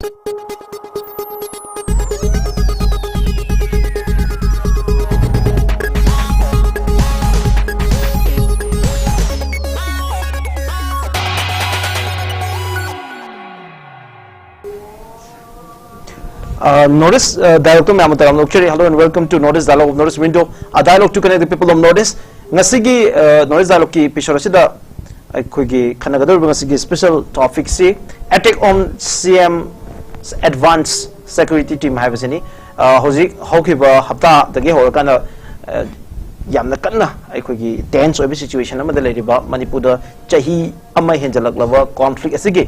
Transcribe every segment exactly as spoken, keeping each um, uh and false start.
North East Dialogue two ꯃꯌꯥꯝ ꯇꯔꯥꯝꯅ ꯑꯣꯛꯆꯔꯤ꯫ Hello and welcome to North East Dialogue of North East Window, a dialogue to connect the people of North East. ꯉꯁꯤꯒꯤ North East Dialogue ꯀꯤ episode ꯑꯁꯤꯗ ꯑꯩꯈꯣꯏꯒꯤ ꯈꯟꯅꯒꯗꯧꯔꯤꯕ ꯉꯁꯤꯒꯤ special topic ꯁꯤ Attack on C M Advance Security Team ꯍꯥꯏꯕꯁꯤꯅꯤ꯫ ꯍꯧꯖꯤꯛ ꯍꯧꯈꯤꯕ ꯍꯞꯇꯥꯗꯒꯤ ꯍꯧꯔꯀꯥꯟꯗ ꯌꯥꯝꯅ ꯀꯟꯅ ꯑꯩꯈꯣꯏꯒꯤ tense ꯑꯣꯏꯕ situation ꯑꯃꯗ ꯂꯩꯔꯤꯕ ꯃꯅꯤꯄꯨꯔꯗ ꯆꯍꯤ ꯑꯃ ꯍꯦꯟꯖꯜꯂꯛꯂꯕ conflict ꯑꯁꯤꯒꯤ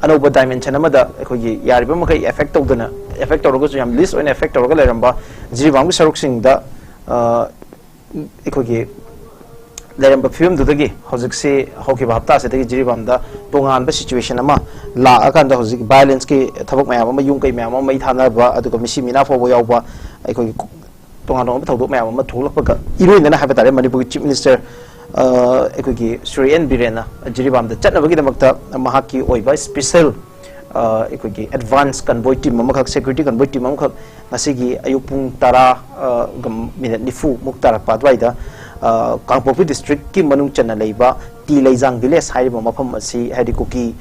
ꯑꯅꯧꯕ dimension ꯑꯃꯗ ꯑꯩꯈꯣꯏꯒꯤ ꯌꯥꯔꯤꯕ ꯃꯈꯩ affect ꯇꯧꯗꯅ, affect ꯇꯧꯔꯒꯁꯨ ꯌꯥꯝ least ꯑꯣꯏꯅ affect ꯇꯧꯔꯒ ꯂꯩꯔꯝꯕ ꯖꯤꯔꯤꯕꯥꯝꯒꯤ ꯁꯔꯨꯛꯁꯤꯡꯗ ꯑꯩꯈꯣꯏꯒꯤ ꯂꯩꯔꯝꯕ ꯐꯤꯕꯝꯗꯨꯗꯒꯤ ꯍꯧꯖꯤꯛꯁꯤ ꯍꯧꯈꯤꯕ ꯍꯞꯇꯥꯁꯤꯗꯒꯤ ꯖꯤꯔꯤꯕꯥꯝꯗ ꯇꯣꯉꯥꯟꯕ situation ꯑꯃ ꯂꯥꯛꯑꯀꯥꯟꯗ ꯍꯧꯖꯤꯛ violence ꯀꯤ ꯊꯕꯛ ꯃꯌꯥꯝ ꯑꯃ, ꯌꯨꯝ ꯀꯩ ꯃꯌꯥꯝ ꯑꯃ ꯃꯩ ꯊꯥꯅꯕ, ꯑꯗꯨꯒ ꯃꯤꯁꯤ ꯃꯤꯅꯥ ꯐꯥꯎꯕ ꯌꯥꯎꯕ ꯑꯩꯈꯣꯏꯒꯤ ꯇꯣꯉꯥꯟ ꯇꯣꯉꯥꯟꯕ ꯊꯧꯗꯣꯛ ꯃꯌꯥꯝ ꯑꯃ ꯊꯣꯛꯂꯛꯄꯒ ꯏꯔꯣꯏꯅꯅ ꯍꯥꯏꯕ ꯇꯥꯔꯦ, ꯃꯅꯤꯄꯨꯔꯒꯤ Chief Minister ꯑꯩꯈꯣꯏꯒꯤ ꯁ꯭ꯔꯤ ꯑꯦꯟ ꯕꯤꯔꯦꯟꯅ ꯖꯤꯔꯤꯕꯥꯝꯗ ꯆꯠꯅꯕꯒꯤꯗꯃꯛꯇ ꯃꯍꯥꯛꯀꯤ ꯑꯣꯏꯕ special ꯑꯩꯈꯣꯏꯒꯤ advance convoy team ꯑꯃꯈꯛ, security convoy team ꯑꯃꯈꯛ ꯉꯁꯤꯒꯤ ꯑꯌꯨꯛ ꯄꯨꯡ ꯇꯔꯥ ꯒ ꯃꯤꯅꯠ ꯅꯤꯐꯨ ꯃꯨꯛ ꯇꯥꯔꯛꯄ ꯑꯗꯨꯋꯥꯏꯗ ꯀꯥꯡꯄꯣꯛꯄꯤ district ꯀꯤ ꯃꯅꯨꯡ ꯆꯟꯅ ꯂꯩꯕ ꯇꯤ ꯂꯩꯖꯥꯡ village ꯍꯥꯏꯔꯤꯕ ꯃꯐꯝ ꯑꯁꯤ, ꯍꯥꯏꯗꯤ ꯀꯨꯀꯤ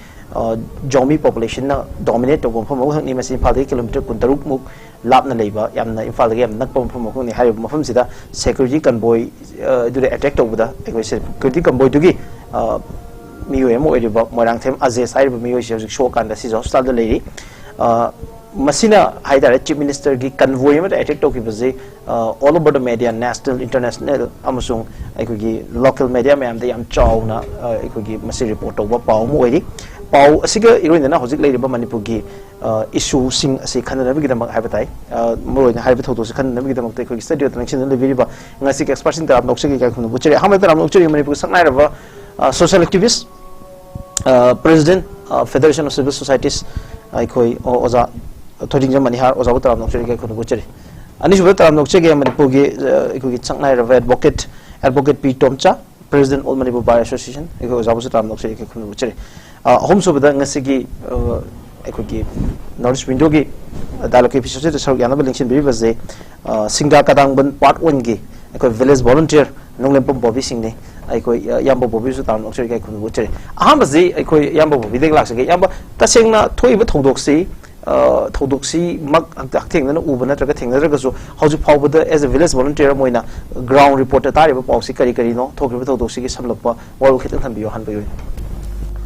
ꯖꯣꯃꯤ population ꯅ dominate ꯇꯧꯕ ꯃꯐꯝ ꯑꯃꯈꯛꯅꯤ꯫ ꯃꯁꯤ ꯏꯝꯐꯥꯜꯗꯒꯤ kilometre ꯀꯨꯟꯇꯔꯨꯛ ꯃꯨꯛ ꯂꯥꯞꯅ ꯂꯩꯕ, ꯌꯥꯝꯅ ꯏꯝꯐꯥꯜꯗꯒꯤ ꯌꯥꯝ ꯅꯛꯄ ꯃꯐꯝ ꯑꯃꯈꯛꯅꯤ꯫ ꯍꯥꯏꯔꯤꯕ ꯃꯐꯝꯁꯤꯗ security convoy ꯑꯗꯨꯗ attack ꯇꯧꯕꯗ ꯑꯩꯈꯣꯏ security convoy ꯗꯨꯒꯤ ꯃꯤꯑꯣꯏ ꯑꯃ ꯑꯣꯏꯔꯤꯕ ꯃꯣꯏꯔꯥꯡꯊꯦꯝ ꯑꯖꯦꯁ ꯍꯥꯏꯔꯤꯕ ꯃꯤꯑꯣꯏꯁꯤ ꯍꯧꯖꯤꯛ ꯁꯣꯛꯑꯀꯥꯟꯗ ꯁꯤꯁꯨ hospital ꯗ ꯂꯩꯔꯤ꯫ ꯃꯁꯤꯅ ꯍꯥꯏꯇꯥꯔꯦ, Chief Minister ꯒꯤ convoy ꯑꯃꯗ attack ꯇꯧꯈꯤꯕꯁꯤ all over the media, national, international ꯑꯃꯁꯨꯡ ꯑꯩꯈꯣꯏꯒꯤ local media ꯃꯌꯥꯝꯗ ꯌꯥꯝ ꯆꯥꯎꯅ ꯑꯩꯈꯣꯏꯒꯤ ꯃꯁꯤ report ꯇꯧꯕ ꯄꯥꯎ ꯑꯃ ꯑꯣꯏꯔꯤ꯫ ꯄꯥꯎ ꯑꯁꯤꯒ ꯏꯔꯣꯏꯅꯅ ꯍꯧꯖꯤꯛ ꯂꯩꯔꯤꯕ ꯃꯅꯤꯄꯨꯔꯒꯤ issue ꯁꯤꯡ ꯑꯁꯤ ꯈꯟꯅꯅꯕꯒꯤꯗꯃꯛ ꯍꯥꯏꯕ ꯇꯥꯏ, ꯃꯔꯨꯑꯣꯏꯅ ꯍꯥꯏꯔꯤꯕ ꯊꯧꯗꯣꯛꯁꯤ ꯈꯟꯅꯅꯕꯒꯤꯗꯃꯛꯇ ꯑꯩꯈꯣꯏꯒꯤ studio ꯗ ꯂꯦꯡꯁꯤꯟꯗꯨꯅ ꯂꯩꯕꯤꯔꯤꯕ ꯉꯁꯤꯒꯤ expert ꯁꯤꯡ ꯇꯔꯥꯝꯅ ꯑꯣꯛꯆꯔꯤ, ꯏꯀꯥꯏ ꯈꯨꯝꯅꯕ ꯎꯠꯆꯔꯤ꯫ ꯑꯍꯥꯟꯕꯗ ꯇꯔꯥꯝꯅ ꯑꯣꯛꯆꯔꯤ ꯃꯅꯤꯄꯨꯔꯒꯤ ꯁꯛꯅꯥꯏꯔꯕ social activist, President, Federation of Civil Societies, ꯑꯩꯈꯣꯏ ꯑꯣꯖꯥ ꯊꯣꯏꯗꯤꯡꯖꯝ ꯃꯅꯤꯍꯥꯔ ꯑꯣꯖꯥꯕꯨ ꯇꯔꯥꯝꯅ ꯑꯣꯛꯆꯔꯤ, ꯏꯀꯥꯏ ꯈꯨꯝꯅꯕ ꯎꯠꯆꯔꯤ꯫ ꯑꯅꯤꯁꯨꯕꯗ ꯇꯔꯥꯝꯅ ꯑꯣꯛꯆꯒꯦ ꯃꯅꯤꯄꯨꯔꯒꯤ ꯑꯩꯈꯣꯏꯒꯤ ꯁꯛꯅꯥꯏꯔꯕ advocate, advocate ꯄꯤ ꯇꯣꯝꯆꯥ, President All Manipur Bar Association, ꯑꯩꯈꯣꯏ ꯑꯣꯖꯥꯕꯨꯁꯨ ꯇꯔꯥꯝꯅ ꯑꯣꯛꯆꯔꯤ, ꯏꯀꯥꯏ ꯈꯨꯝꯅꯕ ꯎꯠꯆꯔꯤ꯫ ꯑꯍꯨꯝꯁꯨꯕꯗ ꯉꯁꯤꯒꯤ ꯑꯩꯈꯣꯏꯒꯤ ꯅꯣꯔꯠ ꯏꯁ ꯋꯤꯟꯗꯣꯒꯤ ꯗꯥꯏꯂꯣꯛꯀꯤ ꯑꯦꯄꯤꯁꯣꯗꯁꯤꯗ ꯁꯔꯨꯛ ꯌꯥꯅꯕ ꯂꯦꯡꯁꯤꯟꯕꯤꯔꯤꯕꯁꯦ, ꯑ, ꯁꯤꯡꯒꯥ ꯀꯥꯗꯥꯡꯕꯟ ꯄꯥꯔꯠ ꯋꯥꯟꯒꯤ ꯑꯩꯈꯣꯏ ꯚꯤꯂꯦꯖ ꯚꯣꯂꯨꯟꯇꯤꯌꯔ ꯅꯣꯡꯂꯦꯝꯄꯝ ꯕꯣꯕꯤꯁꯤꯡꯅꯤ꯫ ꯑꯩꯈꯣꯏ, ꯑ, ꯏꯌꯥꯝꯕ ꯕꯣꯕꯤꯁꯨ ꯇꯥꯎꯟ ꯑꯣꯛꯆꯔꯤ ꯀꯥꯏ ꯈꯨꯔꯨꯝꯕ ꯎꯠꯆꯔꯤ꯫ ꯑꯍꯥꯟꯕꯁꯤ ꯑꯩꯈꯣꯏ ꯏꯌꯥꯝꯕ ꯕꯣꯕꯤꯗꯒꯤ ꯂꯥꯛꯆꯒꯦ꯫ ꯏꯌꯥꯝꯕ, ꯇꯁꯦꯡꯅ ꯊꯣꯛꯏꯕ ꯊꯧꯗꯣꯛꯁꯤ, ꯑ, ꯊꯧꯗꯣꯛꯁꯤꯃꯛ ꯍꯛꯊꯦꯡꯅꯅ ꯎꯕ ꯅꯠꯇ꯭ꯔꯒ ꯊꯦꯡꯅꯗ꯭ꯔꯒꯁꯨ ꯍꯧꯖꯤꯛ ꯐꯥꯎꯕꯗ as a village volunteer ꯑꯃ ꯑꯣꯏꯅ ꯒ꯭ꯔꯥꯎꯟ ꯔꯤꯄꯣꯔꯠꯇ ꯇꯥꯔꯤꯕ ꯄꯥꯎꯁꯤ ꯀꯔꯤ ꯀꯔꯤꯅꯣ? ꯊꯣꯛꯈ꯭ꯔꯤꯕ ꯊꯧꯗꯣꯛꯁꯤꯒꯤ ꯁꯝꯂꯞꯄ ꯋꯥꯔꯣꯜ ꯈꯤꯇꯪ ꯊꯝꯕꯤꯌꯨ ꯑꯍꯥꯟꯕꯒꯤ ꯑꯣꯏꯅ꯫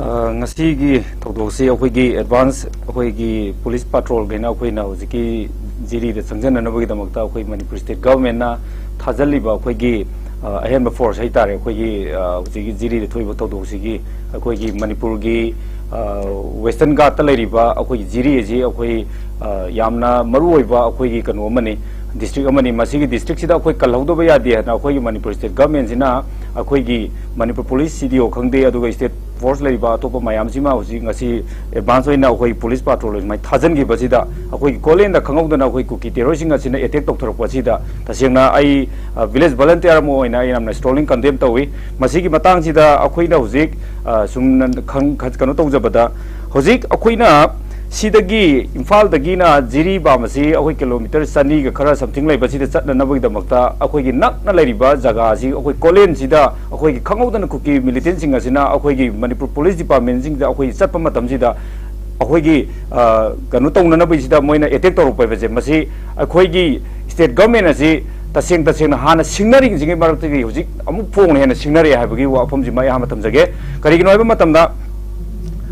ꯑ, ꯉꯁꯤꯒꯤ ꯊꯧꯗꯣꯛꯁꯤ ꯑꯩꯈꯣꯏꯒꯤ ꯑꯦꯗꯚꯥꯟꯁ ꯑꯩꯈꯣꯏꯒꯤ ꯄꯨꯂꯤꯁ ꯄꯥꯇ꯭ꯔꯣꯜꯈꯩꯅ ꯑꯩꯈꯣꯏꯅ ꯍꯧꯖꯤꯛꯀꯤ ꯖꯤꯔꯤꯗ ꯆꯪꯖꯅꯅꯕꯒꯤꯗꯃꯛꯇ ꯑꯩꯈꯣꯏ ꯃꯅꯤꯄꯨꯔ ꯁ꯭ꯇꯦꯠ ꯒꯚꯔꯟꯃꯦꯟꯠꯅ ꯊꯥꯖꯤꯜꯂꯤꯕ ꯑꯩꯈꯣꯏꯒꯤ, ꯑ, ꯑꯍꯦꯟꯕ ꯐꯣꯔꯁ ꯍꯥꯏꯇꯥꯔꯦ, ꯑꯩꯈꯣꯏꯒꯤ, ꯑ, ꯍꯧꯖꯤꯛꯀꯤ ꯖꯤꯔꯤꯗ ꯊꯣꯛꯏꯕ ꯊꯧꯗꯣꯛꯁꯤꯒꯤ ꯑꯩꯈꯣꯏꯒꯤ ꯃꯅꯤꯄꯨꯔꯒꯤ, ꯑ, ꯋꯦꯁꯇꯔꯟ ꯘꯥꯠꯇ ꯂꯩꯔꯤꯕ ꯑꯩꯈꯣꯏꯒꯤ ꯖꯤꯔꯤ ꯑꯁꯤ ꯑꯩꯈꯣꯏ, ꯑ, ꯌꯥꯝꯅ ꯃꯔꯨꯑꯣꯏꯕ ꯑꯩꯈꯣꯏꯒꯤ ꯀꯩꯅꯣ ꯑꯃꯅꯤ, ꯗꯤꯁꯇ꯭ꯔꯤꯛ ꯑꯃꯅꯤ꯫ ꯃꯁꯤꯒꯤ ꯗꯤꯁꯇ꯭ꯔꯤꯛꯁꯤꯗ ꯑꯩꯈꯣꯏ ꯀꯜꯍꯧꯗꯕ ꯌꯥꯗꯦ ꯍꯥꯏꯅ ꯑꯩꯈꯣꯏꯒꯤ ꯃꯅꯤꯄꯨꯔ ꯁ꯭ꯇꯦꯠ ꯒꯚꯔꯟꯃꯦꯟꯠꯁꯤꯅ ꯑꯩꯈꯣꯏꯒꯤ ꯃꯅꯤꯄꯨꯔ ꯄꯨꯂꯤꯁ ꯁꯤ ꯗꯤ ꯑꯣ ꯈꯪꯗꯦ, ꯑꯗꯨꯒ ꯁ꯭ꯇꯦꯠ ꯐꯣꯔꯁ ꯂꯩꯔꯤꯕ ꯑꯇꯣꯞꯄ ꯃꯌꯥꯝꯁꯤꯃ ꯍꯧꯖꯤꯛ ꯉꯁꯤ ꯑꯦꯗꯚꯥꯟꯁ ꯑꯣꯏꯅ ꯑꯩꯈꯣꯏ ꯄꯨꯂꯤꯁ ꯄꯥꯇ꯭ꯔꯣꯜ ꯑꯗꯨꯃꯥꯏꯅ ꯊꯥꯖꯤꯟꯈꯤꯕꯁꯤꯗ ꯑꯩꯈꯣꯏꯒꯤ ꯀꯣꯂꯦꯟꯗ ꯈꯪꯍꯧꯗꯅ ꯑꯩꯈꯣꯏ ꯀꯨꯀꯤ ꯇꯦꯔꯣꯔꯤꯁꯁꯤꯡ ꯑꯁꯤꯅ ꯑꯦꯇꯦꯛ ꯇꯧꯊꯣꯔꯛꯄꯁꯤꯗ ꯇꯁꯦꯡꯅ ꯑꯩ, ꯑ, ꯚꯤꯂꯦꯖ ꯚꯣꯂꯨꯟꯇꯤꯌꯔ ꯑꯃ ꯑꯣꯏꯅ ꯑꯩ ꯌꯥꯝꯅ strongly condemn ꯇꯧꯏ꯫ ꯃꯁꯤꯒꯤ ꯃꯇꯥꯡꯁꯤꯗ ꯑꯩꯈꯣꯏꯅ ꯍꯧꯖꯤꯛ, ꯑ, ꯁꯨꯝ ꯈꯪ-, ꯀꯩꯅꯣ ꯇꯧꯖꯕꯗ, ꯍꯧꯖꯤꯛ ꯑꯩꯈꯣꯏꯅ ꯁꯤꯗꯒꯤ, ꯏꯝꯐꯥꯜꯗꯒꯤꯅ ꯖꯤꯔꯤ ꯄꯥꯝꯕꯁꯤ ꯑꯩꯈꯣꯏ ꯀꯤꯂꯣꯃꯤꯇꯔ ꯆꯅꯤꯒ ꯈꯔ something ꯂꯩꯕꯁꯤꯗ ꯆꯠꯅꯅꯕꯒꯤꯗꯃꯛꯇ ꯑꯩꯈꯣꯏꯒꯤ ꯅꯛꯅ ꯂꯩꯔꯤꯕ ꯖꯒꯥ ꯑꯁꯤ ꯑꯩꯈꯣꯏ ꯀꯣꯂꯦꯟꯁꯤꯗ ꯑꯩꯈꯣꯏꯒꯤ ꯈꯪꯍꯧꯗꯅ ꯀꯨꯀꯤ ꯃꯤꯂꯤꯇꯦꯟꯁꯤꯡ ꯑꯁꯤꯅ ꯑꯩꯈꯣꯏꯒꯤ ꯃꯅꯤꯄꯨꯔ ꯄꯨꯂꯤꯁ ꯗꯤꯄꯥꯔꯠꯃꯦꯟꯁꯤꯡꯗ ꯑꯩꯈꯣꯏ ꯆꯠꯄ ꯃꯇꯝꯁꯤꯗ ꯑꯩꯈꯣꯏꯒꯤ, ꯑ, ꯀꯩꯅꯣ ꯇꯧꯅꯅꯕꯒꯤꯁꯤꯗ ꯃꯣꯏꯅ ꯑꯦꯇꯦꯛ ꯇꯧꯔꯛꯄ ꯍꯥꯏꯕꯁꯦ, ꯃꯁꯤ ꯑꯩꯈꯣꯏꯒꯤ ꯁ꯭ꯇꯦꯠ ꯒꯚꯔꯟꯃꯦꯟ ꯑꯁꯤ ꯇꯁꯦꯡ ꯇꯁꯦꯡꯅ ꯍꯥꯟꯅ ꯁꯤꯡꯅꯔꯤꯁꯤꯡꯒꯤ ꯃꯔꯛꯇꯒꯤ ꯍꯧꯖꯤꯛ ꯑꯃꯨꯛ ꯐꯣꯡꯅ ꯍꯦꯟꯅ ꯁꯤꯡꯅꯔꯛꯑꯦ ꯍꯥꯏꯕꯒꯤ ꯋꯥꯐꯝꯁꯤꯃ ꯑꯩ ꯑꯍꯥꯟꯕ ꯊꯝꯖꯒꯦ꯫ ꯀꯔꯤꯒꯤꯅꯣ ꯍꯥꯏꯕ ꯃꯇꯝꯗ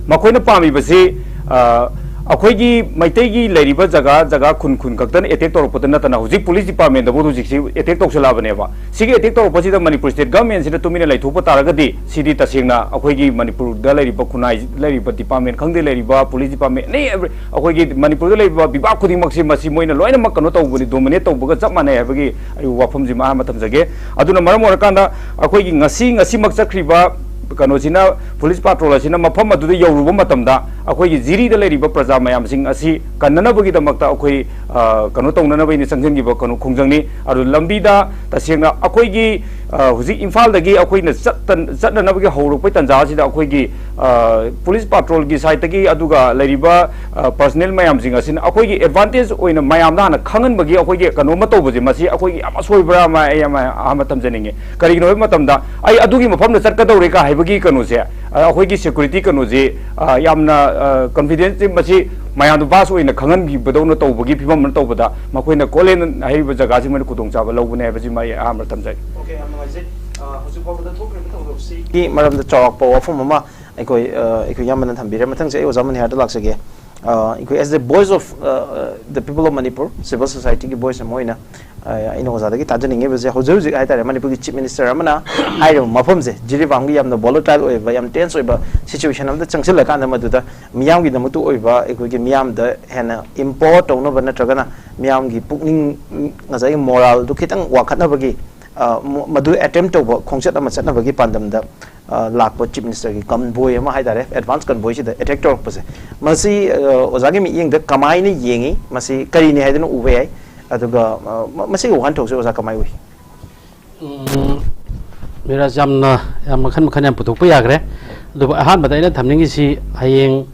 ꯃꯈꯣꯏꯅ ꯄꯥꯝꯃꯤꯕꯁꯤ, ꯑ, ꯑꯩꯈꯣꯏꯒꯤ ꯃꯩꯇꯩꯒꯤ ꯂꯩꯔꯤꯕ ꯖꯒꯥ, ꯖꯒꯥ ꯈꯨꯟ, ꯈꯨꯟ ꯈꯛꯇꯅ ꯑꯦꯇꯦꯛ ꯇꯧꯔꯛꯄꯗ ꯅꯠꯇꯅ ꯍꯧꯖꯤꯛ ꯄꯨꯂꯤꯁ ꯗꯤꯄꯥꯔꯠꯃꯦꯟꯗꯐꯥꯎ ꯍꯧꯖꯤꯛꯁꯤ ꯑꯦꯇꯦꯛ ꯇꯧꯁꯜꯂꯛꯑꯕꯅꯦꯕ꯫ ꯁꯤꯒꯤ ꯑꯦꯇꯦꯛ ꯇꯧꯔꯛꯄꯁꯤꯗ ꯃꯅꯤꯄꯨꯔ ꯁ꯭ꯇꯦꯠ ꯒꯚꯔꯟꯃꯦꯟꯁꯤꯅ ꯇꯨꯃꯤꯟꯅ ꯂꯩꯊꯣꯛꯄ ꯇꯥꯔꯒꯗꯤ ꯁꯤꯗꯤ ꯇꯁꯦꯡꯅ ꯑꯩꯈꯣꯏꯒꯤ ꯃꯅꯤꯄꯨꯔꯗ ꯂꯩꯔꯤꯕ ꯈꯨꯟꯅꯥꯏ, ꯂꯩꯔꯤꯕ ꯗꯤꯄꯥꯔꯠꯃꯦꯟ ꯈꯪꯗꯦ, ꯂꯩꯔꯤꯕ ꯄꯨꯂꯤꯁ ꯗꯤꯄꯥꯔꯠꯃꯦꯟ, any every, ꯑꯩꯈꯣꯏꯒꯤ ꯃꯅꯤꯄꯨꯔꯗ ꯂꯩꯔꯤꯕ ꯕꯤꯚꯥꯒ ꯈꯨꯗꯤꯡꯃꯛꯁꯤ ꯃꯁꯤ ꯃꯣꯏꯅ ꯂꯣꯏꯅꯃꯛ ꯀꯩꯅꯣ ꯇꯧꯕꯅꯤ, ꯗꯣꯃꯤꯅꯦꯠ ꯇꯧꯕꯒ ꯆꯞ ꯃꯥꯟꯅꯩ ꯍꯥꯏꯕꯒꯤ ꯑꯩ ꯋꯥꯐꯝꯁꯤꯃ ꯑꯍꯥꯟꯕ ꯊꯝꯖꯒꯦ꯫ ꯑꯗꯨꯅ ꯃꯔꯝ ꯑꯣꯏꯔꯀꯥꯟꯗ ꯑꯩꯈꯣꯏꯒꯤ ꯉꯁꯤ, ꯉꯁꯤꯃꯛ ꯆꯠꯈ꯭ꯔꯤꯕ ꯀꯩꯅꯣꯁꯤꯅ, ꯄꯨꯂꯤꯁ ꯄꯥꯇ꯭ꯔꯣꯜ ꯑꯁꯤꯅ ꯃꯐꯝ ꯑꯗꯨꯗ ꯌꯧꯔꯨꯕ ꯃꯇꯝꯗ ꯑꯩꯈꯣꯏꯒꯤ ꯖꯤꯔꯤꯗ ꯂꯩꯔꯤꯕ ꯄ꯭ꯔꯖꯥ ꯃꯌꯥꯝꯁꯤꯡ ꯑꯁꯤ ꯀꯟꯅꯅꯕꯒꯤꯗꯃꯛꯇ ꯑꯩꯈꯣꯏ, ꯑ, ꯀꯩꯅꯣ ꯇꯧꯅꯅꯕꯒꯤꯅꯤ ꯆꯪꯁꯤꯟꯈꯤꯕ ꯀꯩꯅꯣ ꯈꯣꯡꯖꯪꯅꯤ꯫ ꯑꯗꯨ ꯂꯝꯕꯤꯗ ꯇꯁꯦꯡꯅ ꯑꯩꯈꯣꯏꯒꯤ, ꯑ, ꯍꯧꯖꯤꯛ ꯏꯝꯐꯥꯜꯗꯒꯤ ꯑꯩꯈꯣꯏꯅ ꯆꯠꯇ-, ꯆꯠꯅꯅꯕꯒꯤ ꯍꯧꯔꯛꯄꯩ ꯇꯥꯟꯖꯥ ꯑꯁꯤꯗ ꯑꯩꯈꯣꯏꯒꯤ, ꯑ, ꯄꯨꯂꯤꯁ ꯄꯥꯇ꯭ꯔꯣꯜꯒꯤ ꯁꯥꯏꯠꯇꯒꯤ, ꯑꯗꯨꯒ ꯂꯩꯔꯤꯕ, ꯑ, ꯄꯔꯁꯅꯦꯜ ꯃꯌꯥꯝꯁꯤꯡ ꯑꯁꯤꯅ ꯑꯩꯈꯣꯏꯒꯤ ꯑꯦꯗꯚꯥꯟꯇꯦꯖ ꯑꯣꯏꯅ ꯃꯌꯥꯝꯗ ꯍꯥꯟꯅ ꯈꯪꯍꯟꯕꯒꯤ ꯑꯩꯈꯣꯏꯒꯤ ꯀꯩꯅꯣ ꯑꯃ ꯇꯧꯕꯁꯦ, ꯃꯁꯤ ꯑꯩꯈꯣꯏꯒꯤ ꯌꯥꯝ ꯑꯁꯣꯏꯕ꯭ꯔꯥ ꯑꯃ ꯑꯩ ꯑꯃ ꯑꯍꯥꯟꯕ ꯊꯝꯖꯅꯤꯡꯉꯤ꯫ ꯀꯔꯤꯒꯤꯅꯣ ꯍꯥꯏꯕ ꯃꯇꯝꯗ, ꯑꯩ ꯑꯗꯨꯒꯤ ꯃꯐꯝꯗ ꯆꯠꯀꯗꯧꯔꯦ ꯀ ꯍꯥꯏꯕꯒꯤ ꯀꯩꯅꯣꯁꯦ, ꯑ, ꯑꯩꯈꯣꯏꯒꯤ ꯁꯦꯀ꯭ꯌꯨꯔꯤꯇꯤ ꯀꯩꯅꯣꯁꯦ, ꯑ, ꯌꯥꯝꯅ, ꯑ, ꯀꯟꯐꯤꯗꯦꯟꯁꯁꯦ ꯃꯁꯤ ꯃꯌꯥꯝꯗ ꯚꯥꯁ ꯑꯣꯏꯅ ꯈꯪꯍꯟꯈꯤꯕꯗꯧꯅ ꯇꯧꯕꯒꯤ ꯐꯤꯕꯝ ꯑꯃ ꯇꯧꯕꯗ, ꯃꯈꯣꯏꯅ ꯀꯣꯂꯦꯟ ꯍꯥꯏꯔꯤꯕ ꯖꯒꯥꯁꯤ ꯃꯣꯏꯅ ꯈꯨꯗꯣꯡꯆꯥꯕ ꯂꯧꯕꯅꯦ ꯍꯥꯏꯕꯁꯤꯃ ꯑꯩ ꯑꯍꯥꯟꯕ ꯊꯝꯖꯒꯦ꯫ ꯑꯣꯀꯦ, ꯌꯥꯝ ꯅꯨꯡꯉꯥꯏꯖꯩ꯫ ꯑ, ꯍꯧꯖꯤꯛ ꯐꯥꯎꯕꯗ ꯊꯣꯛꯈ꯭ꯔꯤꯕ ꯊꯧꯗꯣꯛꯁꯤ ꯒꯤ ꯃꯔꯝꯗ ꯆꯥꯎꯔꯥꯛꯄ ꯋꯥꯐꯝ ꯑꯃ ꯑꯩꯈꯣꯏ, ꯑ, ꯑꯩꯈꯣꯏ ꯏꯌꯥꯝꯕꯅ ꯊꯝꯕꯤꯔꯦ꯫ ꯃꯊꯪꯁꯦ ꯑꯩ ꯑꯣꯖꯥ ꯃꯅꯤꯍꯥꯔꯗ ꯂꯥꯛꯆꯒꯦ꯫ ꯑ, ꯑꯩꯈꯣꯏ as the voice of, ꯑ, the people of Manipur, civil society ꯒꯤ ꯚꯣꯏꯁ ꯑꯃ ꯑꯣꯏꯅ, ꯑ, ꯑꯩꯅ ꯑꯣꯖꯥꯗꯒꯤ ꯇꯥꯖꯅꯤꯡꯉꯤꯕꯁꯦ, ꯍꯧꯖꯤꯛ ꯍꯧꯖꯤꯛ ꯍꯥꯏꯇꯥꯔꯦ, ꯃꯅꯤꯄꯨꯔꯒꯤ ꯆꯤꯐ ꯃꯤꯅꯤꯁꯇꯔ ꯑꯃꯅ ꯍꯥꯏꯔꯤꯕ ꯃꯐꯝꯁꯦ, ꯖꯤꯔꯤꯕꯥꯝꯒꯤ ꯌꯥꯝꯅ ꯚꯣꯂꯣꯇꯥꯏꯜ ꯑꯣꯏꯕ, ꯌꯥꯝ ꯇꯦꯟꯁ ꯑꯣꯏꯕ ꯁꯤꯆꯨꯋꯦꯁꯟ ꯑꯃꯗ ꯆꯪꯁꯤꯜꯂꯀꯥꯟꯗ, ꯃꯗꯨꯗ ꯃꯤꯌꯥꯝꯒꯤꯗꯃꯛꯇ ꯑꯣꯏꯕ, ꯑꯩꯈꯣꯏꯒꯤ ꯃꯤꯌꯥꯝꯗ ꯍꯦꯟꯅ ꯏꯝꯄꯥꯋꯔ ꯇꯧꯅꯕ ꯅꯠꯇ꯭ꯔꯒꯅ ꯃꯤꯌꯥꯝꯒꯤ ꯄꯨꯛꯅꯤꯡ, ꯉꯁꯥꯏꯒꯤ ꯃꯣꯔꯥꯜꯗꯨ ꯈꯤꯇꯪ ꯋꯥꯡꯈꯠꯅꯕꯒꯤ, ꯑ, ꯃ-, ꯃꯗꯨ ꯑꯦꯇꯦꯝ ꯇꯧꯕ ꯈꯣꯡꯆꯠ ꯑꯃ ꯆꯠꯅꯕꯒꯤ ꯄꯥꯟꯗꯝꯗ, ꯑ, ꯂꯥꯛꯄ ꯆꯤꯐ ꯃꯤꯅꯤꯁꯇꯔꯒꯤ ꯀꯟꯚꯣꯏ ꯑꯃ ꯍꯥꯏꯇꯥꯔꯦ, ꯑꯦꯗꯚꯥꯟꯁ ꯀꯟꯚꯣꯏꯁꯤꯗ ꯑꯦꯇꯦꯛ ꯇꯧꯔꯛꯄꯁꯦ, ꯃꯁꯤ, ꯑ, ꯑꯣꯖꯥꯒꯤ ꯃꯤꯠꯌꯦꯡꯗ ꯀꯃꯥꯏꯅ ꯌꯦꯡꯉꯤ? ꯃꯁꯤ ꯀꯔꯤꯅꯤ ꯍꯥꯏꯗꯅ ꯎꯕ ꯌꯥꯏ? ꯑꯗꯨꯒ, ꯑ, ꯃ-, ꯃꯁꯤꯒꯤ ꯋꯥꯍꯟꯊꯣꯛꯁꯦ ꯑꯣꯖꯥ ꯀꯃꯥꯏ ꯎꯏ? ꯎꯝ, ꯃꯤꯔꯥꯖ, ꯌꯥꯝꯅ, ꯌꯥꯝ ꯃꯈꯜ ꯃꯈꯜ ꯌꯥꯝ ꯄꯨꯊꯣꯛꯄ ꯌꯥꯈ꯭ꯔꯦ꯫ ꯑꯗꯨꯕꯨ ꯑꯍꯥꯟꯕꯗ ꯑꯩꯅ ꯊꯝꯅꯤꯡꯉꯤꯁꯤ, ꯍꯌꯦꯡ